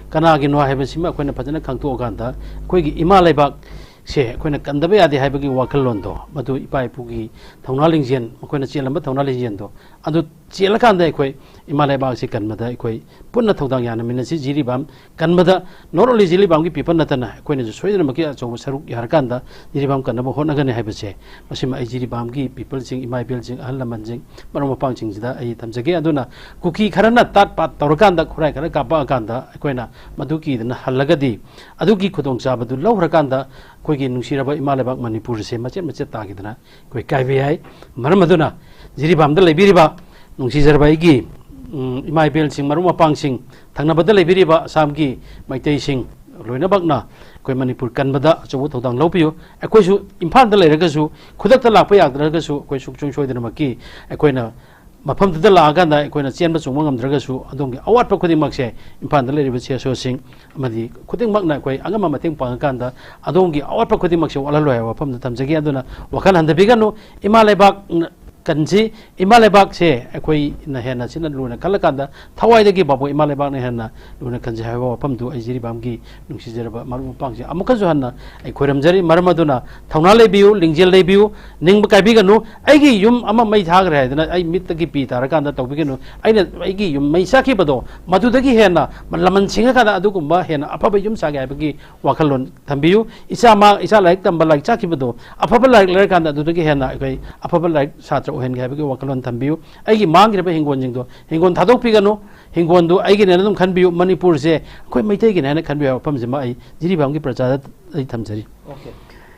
ꯀꯅꯥꯒꯤꯅꯣ ꯍꯥꯏꯕꯁꯤꯃ ꯑꯩꯈꯣꯏꯅ ꯐꯖꯅ ꯈꯪꯗꯣꯛꯑꯀꯥꯟꯗ, ꯑꯩꯈꯣꯏꯒꯤ ꯏꯃꯥ ꯂꯩꯕꯥꯛꯁꯦ ꯑꯩꯈꯣꯏꯅ ꯀꯟꯗꯕ ꯌꯥꯗꯦ ꯍꯥꯏꯕꯒꯤ ꯋꯥꯈꯜꯂꯣꯟꯗꯣ, ꯃꯗꯨ ꯏꯄꯥ ꯏꯄꯨꯒꯤ ꯊꯧꯅꯥ ꯂꯤꯡꯖꯦꯜ, ꯃꯈꯣꯏꯅ ꯆꯦꯜꯂꯝꯕ ꯊꯧꯅꯥ ꯂꯤꯡꯖꯦꯜꯗꯣ, ꯑꯗꯨ ꯆꯦꯜꯂꯀꯥꯟꯗ ꯑꯩꯈꯣꯏ ꯏꯃꯥ ꯂꯩꯕꯥꯛꯁꯤ ꯀꯟꯕꯗ ꯑꯩꯈꯣꯏ ꯄꯨꯟꯅ ꯊꯧꯗꯥꯡ ꯌꯥꯅꯃꯤꯟꯅꯁꯤ꯫ ꯖꯤꯔꯤꯕꯥꯝ ꯀꯟꯕꯗ not only ꯖꯤꯔꯤꯕꯥꯝꯒꯤ ꯄꯤꯄꯜ ꯅꯠꯇꯅ ꯑꯩꯈꯣꯏꯅꯁꯨ ꯁꯣꯏꯗꯅꯃꯛꯀꯤ ꯑꯆꯧꯕ ꯁꯔꯨꯛ ꯌꯥꯔꯀꯥꯟꯗ ꯖꯤꯔꯤꯕꯥꯝ ꯀꯟꯅꯕ ꯍꯣꯠꯅꯒꯅꯤ ꯍꯥꯏꯕꯁꯦ, ꯃꯁꯤꯃ ꯑꯩ ꯖꯤꯔꯤꯕꯥꯝꯒꯤ ꯄꯤꯄꯜꯁꯤꯡ, ꯏꯃꯥ ꯏꯕꯦꯜꯁꯤꯡ, ꯑꯍꯜ ꯂꯃꯟꯁꯤꯡ, ꯃꯔꯨꯞ ꯃꯄꯥꯡꯁꯤꯡꯁꯤꯗ ꯑꯩ ꯊꯝꯖꯒꯦ꯫ ꯑꯗꯨꯅ ꯀꯨꯀꯤ ꯈꯔꯅ ꯇꯥꯠ ꯄꯥꯠ ꯇꯧꯔꯀꯥꯟꯗ, ꯈꯨꯔꯥꯏ ꯈꯔ ꯀꯥꯞꯄꯛꯑꯀꯥꯟꯗ ꯑꯩꯈꯣꯏꯅ ꯃꯗꯨ ꯀꯤꯗꯅ ꯍꯜꯂꯒꯗꯤ, ꯑꯗꯨꯒꯤ ꯈꯨꯗꯣꯡꯆꯥꯕꯗꯨ ꯂꯧꯈ꯭ꯔꯀꯥꯟꯗ ꯑꯩꯈꯣꯏꯒꯤ ꯅꯨꯡꯁꯤꯔꯕ ꯏꯃꯥ ꯂꯩꯕꯥꯛ ꯃꯅꯤꯄꯨꯔꯁꯦ ꯃꯆꯦꯠ ꯃꯆꯦꯠ ꯇꯥꯈꯤꯗꯅ ꯑꯩꯈꯣꯏ ꯀꯥꯏꯕ ꯌꯥꯏ꯫ ꯃꯔꯝ ꯑꯗꯨꯅ ꯖꯤꯔꯤꯕꯥꯝꯗ ꯂꯩꯕꯤꯔꯤꯕ ꯅꯨꯡꯁꯤꯖꯔꯕ ꯑꯩꯒꯤ, ꯎꯝ, ꯏꯃꯥ ꯏꯕꯦꯜꯁꯤꯡ, ꯃꯔꯨꯞ ꯃꯄꯥꯡꯁꯤꯡ, ꯊꯪꯅꯕꯗ ꯂꯩꯕꯤꯔꯤꯕ ꯑꯁꯥꯝꯒꯤ ꯃꯩꯇꯩꯁꯤꯡ ꯂꯣꯏꯅꯃꯛꯅ ꯑꯩꯈꯣꯏ ꯃꯅꯤꯄꯨꯔ ꯀꯟꯕꯗ ꯑꯆꯧꯕ ꯊꯧꯗꯥꯡ ꯂꯧꯕꯤꯌꯨ꯫ ꯑꯩꯈꯣꯏꯁꯨ ꯏꯝꯐꯥꯜꯗ ꯂꯩꯔꯒꯁꯨ, ꯈꯨꯗꯛꯇ ꯂꯥꯛꯄ ꯌꯥꯗ꯭ꯔꯒꯁꯨ, ꯑꯩꯈꯣꯏ ꯁꯨꯡꯁꯣꯏ ꯁꯣꯏꯗꯅꯃꯛꯀꯤ ꯑꯩꯈꯣꯏꯅ ꯃꯐꯝꯗꯨꯗ ꯂꯥꯛꯑꯀꯥꯟꯗ ꯑꯩꯈꯣꯏꯅ ꯆꯦꯟꯕ ꯆꯣꯡꯕ ꯉꯝꯗ꯭ꯔꯒꯁꯨ, ꯑꯗꯣꯝꯒꯤ ꯑꯋꯥꯠꯄ ꯈꯨꯗꯤꯡꯃꯛꯁꯦ ꯏꯝꯐꯥꯜꯗ ꯂꯩꯔꯤꯕ ꯁꯤ ꯑꯦꯁ ꯑꯣꯁꯤꯡ ꯑꯃꯗꯤ ꯈꯨꯗꯤꯡꯃꯛꯅ ꯑꯩꯈꯣꯏ ꯑꯉꯝꯕ ꯃꯇꯦꯡ ꯄꯥꯡꯉꯀꯥꯟꯗ, ꯑꯗꯣꯝꯒꯤ ꯑꯋꯥꯠꯄ ꯈꯨꯗꯤꯡꯃꯛꯁꯦ ꯋꯥꯠꯍꯜꯂꯣꯏ ꯍꯥꯏꯕ ꯋꯥꯐꯝꯗ ꯊꯝꯖꯒꯦ꯫ ꯑꯗꯨꯅ ꯋꯥꯈꯜ ꯍꯟꯊꯕꯤꯒꯅꯨ꯫ ꯏꯃꯥ ꯂꯩꯕꯥꯛ ꯀꯟꯁꯤ꯫ ꯏꯃꯥ ꯂꯩꯕꯥꯛꯁꯦ ꯑꯩꯈꯣꯏꯅ ꯍꯦꯟꯅ ꯁꯤꯅ ꯂꯨꯅ ꯈꯜꯂꯀꯥꯟꯗ, ꯊꯋꯥꯏꯗꯒꯤ ꯕꯥꯕꯣꯛ ꯏꯃꯥ ꯂꯩꯕꯥꯛꯅ ꯍꯦꯟꯅ ꯂꯨꯅ ꯈꯟꯖꯩ ꯍꯥꯏꯕ ꯋꯥꯐꯝꯗꯨ ꯑꯩ ꯖꯤꯔꯤꯕꯥꯝꯒꯤ ꯅꯨꯡꯁꯤꯖꯔꯕ ꯃꯔꯨꯞ ꯃꯄꯥꯡꯁꯤꯡ ꯑꯃꯨꯛꯀꯁꯨ ꯍꯟꯅ ꯑꯩ ꯈꯣꯏꯔꯝꯖꯔꯤ꯫ ꯃꯔꯝ ꯑꯗꯨꯅ ꯊꯧꯅꯥ ꯂꯩꯕꯤꯌꯨ, ꯂꯤꯡꯖꯦꯜ ꯂꯩꯕꯤꯌꯨ, ꯅꯤꯡꯕ ꯀꯥꯏꯕꯤꯒꯅꯨ꯫ ꯑꯩꯒꯤ ꯌꯨꯝ ꯑꯃ ꯃꯩ ꯊꯥꯈ꯭ꯔꯦ ꯍꯥꯏꯗꯅ ꯑꯩ ꯃꯤꯠꯇꯒꯤ ꯄꯤ ꯇꯥꯔꯀꯥꯟꯗ ꯇꯧꯕꯤꯒꯅꯨ꯫ ꯑꯩꯅ ꯑꯩꯒꯤ ꯌꯨꯝ ꯃꯩ ꯆꯥꯛꯈꯤꯕꯗꯣ, ꯃꯗꯨꯗꯒꯤ ꯍꯦꯟꯅ ꯂꯃꯟ ꯁꯤꯡꯉꯀꯥꯟꯗ ꯑꯗꯨꯒꯨꯝꯕ ꯍꯦꯟꯅ ꯑꯐꯕ ꯌꯨꯝ ꯁꯥꯒꯦ ꯍꯥꯏꯕꯒꯤ ꯋꯥꯈꯜꯂꯣꯟ ꯊꯝꯕꯤꯌꯨ꯫ ꯏꯆꯥ ꯃꯥ-, ꯏꯆꯥ ꯂꯥꯏꯔꯤꯛ ꯇꯝꯕ, ꯂꯥꯏꯔꯤꯛ ꯆꯥꯛꯈꯤꯕꯗꯣ, ꯑꯐꯕ ꯂꯥꯏꯔꯤꯛ ꯂꯩꯔꯀꯥꯟꯗ ꯑꯗꯨꯗꯒꯤ ꯍꯦꯟꯅ ꯑꯩꯈꯣꯏ ꯑꯐꯕ ꯂꯥꯏꯔꯤꯛ ꯁꯥꯇ꯭ꯔ ꯑꯣꯏꯍꯟꯒꯦ ꯍꯥꯏꯕꯒꯤ ꯋꯥꯈꯜꯂꯣꯟ ꯊꯝꯕꯤꯌꯨ꯫ ꯑꯩꯒꯤ ꯃꯥꯡꯈ꯭ꯔꯤꯕ ꯍꯤꯡꯒꯣꯜꯁꯤꯡꯗꯣ, ꯍꯤꯡꯒꯣꯜ ꯊꯥꯗꯣꯛꯄꯤꯒꯅꯨ꯫ ꯍꯤꯡꯒꯣꯜꯗꯨ ꯑꯩꯒꯤꯅꯦꯅ ꯑꯗꯨꯝ ꯈꯟꯕꯤꯌꯨ꯫ ꯃꯅꯤꯄꯨꯔꯁꯦ ꯑꯩꯈꯣꯏ ꯃꯩꯇꯩꯒꯤꯅꯦ ꯍꯥꯏꯅ ꯈꯟꯕꯤꯌꯨ ꯍꯥꯏꯕ ꯋꯥꯐꯝꯁꯤꯃ ꯑꯩ ꯖꯤꯔꯤꯕꯥꯝꯒꯤ ꯄ꯭ꯔꯖꯥꯗ ꯑꯩ ꯊꯝꯖꯔꯤ꯫ ꯑꯣꯀꯦ꯫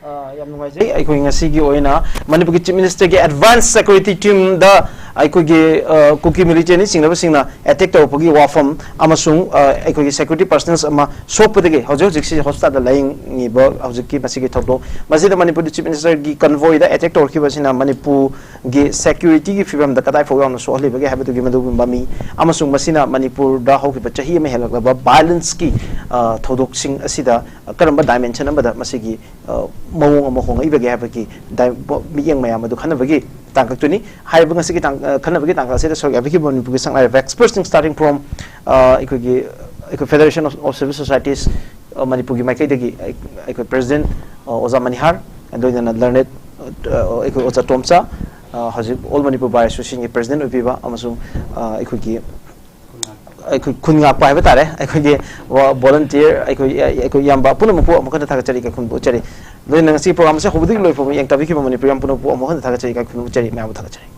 ꯑ, ꯌꯥꯝ ꯅꯨꯡꯉꯥꯏꯖꯩ꯫ ꯑꯩꯈꯣꯏ ꯉꯁꯤꯒꯤ ꯑꯣꯏꯅ ꯃꯅꯤꯄꯨꯔꯒꯤ Chief Minister ꯒꯤ advance security team ꯗ ꯑꯩꯈꯣꯏꯒꯤ, ꯑ, ꯀꯨꯀꯤ militant ꯁꯤꯡꯅꯕꯁꯤꯡꯅ attack ꯇꯧꯔꯛꯄꯒꯤ ꯋꯥꯐꯝ ꯑꯃꯁꯨꯡ, ꯑ, ꯑꯩꯈꯣꯏꯒꯤ security personnel ꯑꯃ ꯁꯣꯛꯄꯗꯒꯤ ꯍꯧꯖꯤꯛ ꯍꯧꯖꯤꯛꯁꯤ hospital ꯗ ꯂꯥꯌꯦꯡꯉꯤꯕ ꯍꯧꯖꯤꯛꯀꯤ ꯃꯁꯤꯒꯤ ꯊꯧꯗꯣꯛ, ꯃꯁꯤꯗ ꯃꯅꯤꯄꯨꯔꯒꯤ Chief Minister ꯒꯤ convoy ꯗ attack ꯇꯧꯔꯛꯈꯤꯕꯁꯤꯅ ꯃꯅꯤꯄꯨꯔꯒꯤ security ꯒꯤ ꯐꯤꯕꯝꯗ ꯀꯗꯥꯏ ꯐꯥꯎ ꯌꯥꯎꯅ ꯁꯣꯛꯍꯜꯂꯤꯕꯒꯦ ꯍꯥꯏꯕꯗꯨꯒꯤ ꯃꯗꯨꯒꯨꯝꯕ ꯃꯃꯤ, ꯑꯃꯁꯨꯡ ꯃꯁꯤꯅ ꯃꯅꯤꯄꯨꯔꯗ ꯍꯧꯈꯤꯕ ꯆꯍꯤ ꯑꯃ ꯍꯦꯜꯂꯛꯂꯕ violence ꯀꯤ, ꯑ, ꯊꯧꯗꯣꯛꯁꯤꯡ ꯑꯁꯤꯗ ꯀꯔꯝꯕ dimension ꯑꯃꯗ ꯃꯁꯤꯒꯤ, ꯑ, ꯃꯑꯣꯡ ꯑꯃ ꯍꯣꯡꯂꯛꯏꯕꯒꯦ ꯍꯥꯏꯕꯒꯤ ꯗꯥꯏ-, ꯕꯣ-, ꯃꯤꯠꯌꯦꯡ ꯃꯌꯥꯝ ꯑꯗꯨ ꯈꯟꯅꯕꯒꯤ ꯇꯥꯡꯀꯛꯇꯨꯅꯤ꯫ ꯍꯥꯏꯔꯤꯕ ꯉꯁꯤꯒꯤ ꯇꯥꯡ-, ꯑ, ꯈꯟꯅꯕꯒꯤ ꯇꯥꯡꯀꯛ ꯑꯁꯤꯗ ꯁꯔꯨꯛ ꯌꯥꯕꯤꯈꯤꯕ ꯃꯅꯤꯄꯨꯔꯒꯤ ꯁꯛꯅꯥꯏꯔꯕ expert ꯁꯤꯡ, starting from, ꯑ, ꯑꯩꯈꯣꯏꯒꯤ, ꯑꯩꯈꯣꯏ Federation of, of Civil Societies, ꯑ, ꯃꯅꯤꯄꯨꯔꯒꯤ ꯃꯥꯏꯀꯩꯗꯒꯤ ꯑꯩ-, ꯑꯩꯈꯣꯏ president, ꯑ, ꯑꯣꯖꯥ ꯃꯅꯤꯍꯥꯔ, ꯑꯗꯨ ꯂꯣꯏꯅꯅ learned, ꯑ, ꯑꯩꯈꯣꯏ ꯑꯣꯖꯥ ꯇꯣꯝꯆꯥ, ꯑ, ꯍꯧꯖꯤꯛ All Manipur Bar Association ꯒꯤ president ꯑꯣꯏꯕꯤꯕ, ꯑꯃꯁꯨꯡ, ꯑ, ꯑꯩꯈꯣꯏꯒꯤ ꯑꯩꯈꯣꯏ ꯈꯨꯟ ꯉꯥꯛꯄ ꯍꯥꯏꯕ ꯇꯥꯔꯦ, ꯑꯩꯈꯣꯏꯒꯤ ꯋꯥ-, volunteer, ꯑꯩꯈꯣꯏ, ꯑꯩꯈꯣꯏ ꯏꯌꯥꯝꯕ ꯄꯨꯝꯅꯃꯛꯄꯨ ꯑꯃꯨꯛ ꯍꯟꯅ ꯊꯥꯒꯠꯆꯔꯤ, ꯏꯀꯥꯏ ꯈꯨꯝꯅꯕ ꯎꯠꯆꯔꯤ꯫ ꯂꯣꯏꯅꯅ ꯉꯁꯤ program ꯑꯁꯦ ꯍꯧꯕꯗꯒꯤ ꯂꯣꯏꯐꯥꯎꯕ ꯌꯦꯡꯊꯕꯤꯈꯤꯕ ꯃꯅꯤꯄꯨꯔ ꯏꯌꯥꯝ ꯄꯨꯝꯅꯃꯛꯄꯨ ꯑꯃꯨꯛ ꯍꯟꯅ ꯊꯥꯒꯠꯆꯔꯤ, ꯏꯀꯥꯏ ꯈꯨꯝꯅꯕ ꯎꯠꯆꯔꯤ, ꯃꯌꯥꯝꯕꯨ ꯊꯥꯒꯠꯆꯔꯤ꯫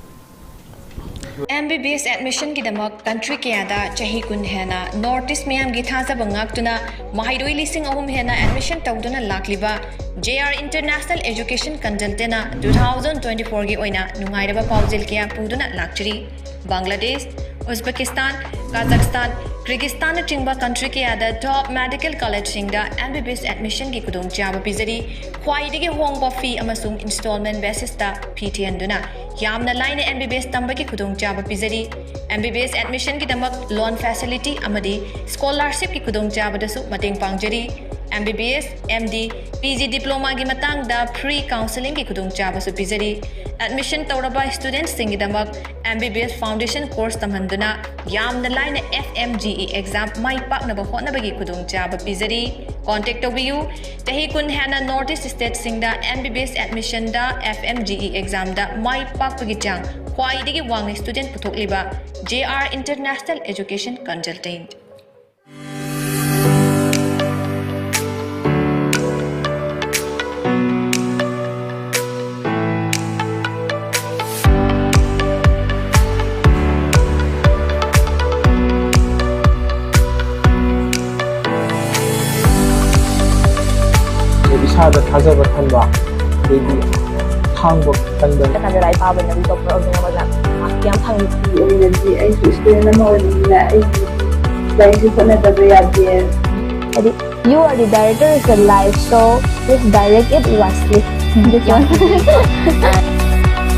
M B B S admission ꯒꯤꯗꯃꯛ country ꯀꯌꯥꯗ ꯆꯍꯤ ꯀꯨꯟ ꯍꯦꯟꯅ North East ꯃꯤꯌꯥꯝꯒꯤ ꯊꯥꯖꯕ ꯉꯥꯛꯇꯨꯅ ꯃꯍꯩꯔꯣꯏ ꯂꯤꯁꯤꯡ ꯑꯍꯨꯝ ꯍꯦꯟꯅ admission ꯇꯧꯗꯨꯅ ꯂꯥꯛꯂꯤꯕ J R International Education Consultant ꯅ two thousand twenty four ꯒꯤ ꯑꯣꯏꯅ ꯅꯨꯡꯉꯥꯏꯔꯕ ꯄꯥꯎꯖꯦꯜ ꯀꯌꯥ ꯄꯨꯗꯨꯅ ꯂꯥꯛꯆꯔꯤ꯫ ꯕꯪꯒ꯭ꯂꯥꯗꯦꯁ, ꯎꯖꯕꯦꯀꯤꯁꯇꯥꯟ, ꯀꯥꯖꯥꯛꯁꯇꯥꯟ, ꯀ꯭ꯔꯤꯒꯤꯁꯇꯥꯟꯅꯆꯤꯡꯕ country ꯀꯌꯥꯗ top medical college ꯁꯤꯡꯗ M B B S admission ꯒꯤ ꯈꯨꯗꯣꯡꯆꯥꯕ ꯄꯤꯖꯔꯤ꯫ ꯈ꯭ꯋꯥꯏꯗꯒꯤ ꯍꯣꯡꯕ fee ꯑꯃꯁꯨꯡ installment basis ꯇ fee ꯊꯤꯍꯟꯗꯨꯅ ꯌꯥꯝꯅ ꯂꯥꯏꯅ M B B S ꯇꯝꯕꯒꯤ ꯈꯨꯗꯣꯡꯆꯥꯕ ꯄꯤꯖꯔꯤ꯫ M B B S admission ꯒꯤꯗꯃꯛ loan facility ꯑꯃꯗꯤ scholarship ꯀꯤ ꯈꯨꯗꯣꯡꯆꯥꯕꯗꯁꯨ ꯃꯇꯦꯡ ꯄꯥꯡꯖꯔꯤ꯫ MBBS, MD, PG Diploma ꯒꯤ ꯃꯇꯥꯡꯗ free counselling ꯒꯤ ꯈꯨꯗꯣꯡꯆꯥꯕꯁꯨ ꯄꯤꯖꯔꯤ꯫ Admission ꯇꯧꯔꯕ student ꯁꯤꯡꯒꯤꯗꯃꯛ MBBS foundation course ꯇꯝꯍꯟꯗꯨꯅ ꯌꯥꯝꯅ ꯂꯥꯏꯅ FMGE exam ꯃꯥꯏ ꯄꯥꯛꯅꯕ ꯍꯣꯠꯅꯕꯒꯤ ꯈꯨꯗꯣꯡꯆꯥꯕ ꯄꯤꯖꯔꯤ꯫ Contact ꯇꯧꯕꯤꯌꯨ꯫ ꯆꯍꯤ ꯀꯨꯟ ꯍꯦꯟꯅ North East state ꯁꯤꯡꯗ MBBS admission ꯗ FMGE exam ꯗ ꯃꯥꯏ ꯄꯥꯛꯄꯒꯤ ꯆꯥꯡ ꯈ꯭ꯋꯥꯏꯗꯒꯤ ꯋꯥꯡꯅ student ꯄꯨꯊꯣꯛꯂꯤꯕ JR International Education Consultant꯫ ꯏꯁꯥꯗ ꯊꯥꯖꯕ ꯊꯝꯕ, ꯑꯗꯩꯗꯤ ꯈꯥꯡꯕ ꯀꯟꯕ꯫ ꯀꯥꯟꯗ ꯂꯥꯏꯔꯤꯛ ꯄꯥꯕꯅꯗꯤ doctor ꯑꯣꯏꯅꯤꯡꯉꯕꯅ ꯃꯥꯔꯛ ꯌꯥꯝ ꯐꯪꯉꯤ꯫ ꯑꯩꯒꯤ ꯑꯣꯏꯅꯗꯤ ꯑꯩꯁꯨ student ꯑꯃ ꯑꯣꯏꯕꯅꯤꯅ ꯑꯩꯒꯤ ꯂꯥꯏꯔꯤꯛꯁꯦ ꯍꯣꯠꯅꯗꯕ ꯌꯥꯗꯦ꯫ ꯍꯥꯏꯗꯤ, "You are the director of your life, so please direct it wisely." This one.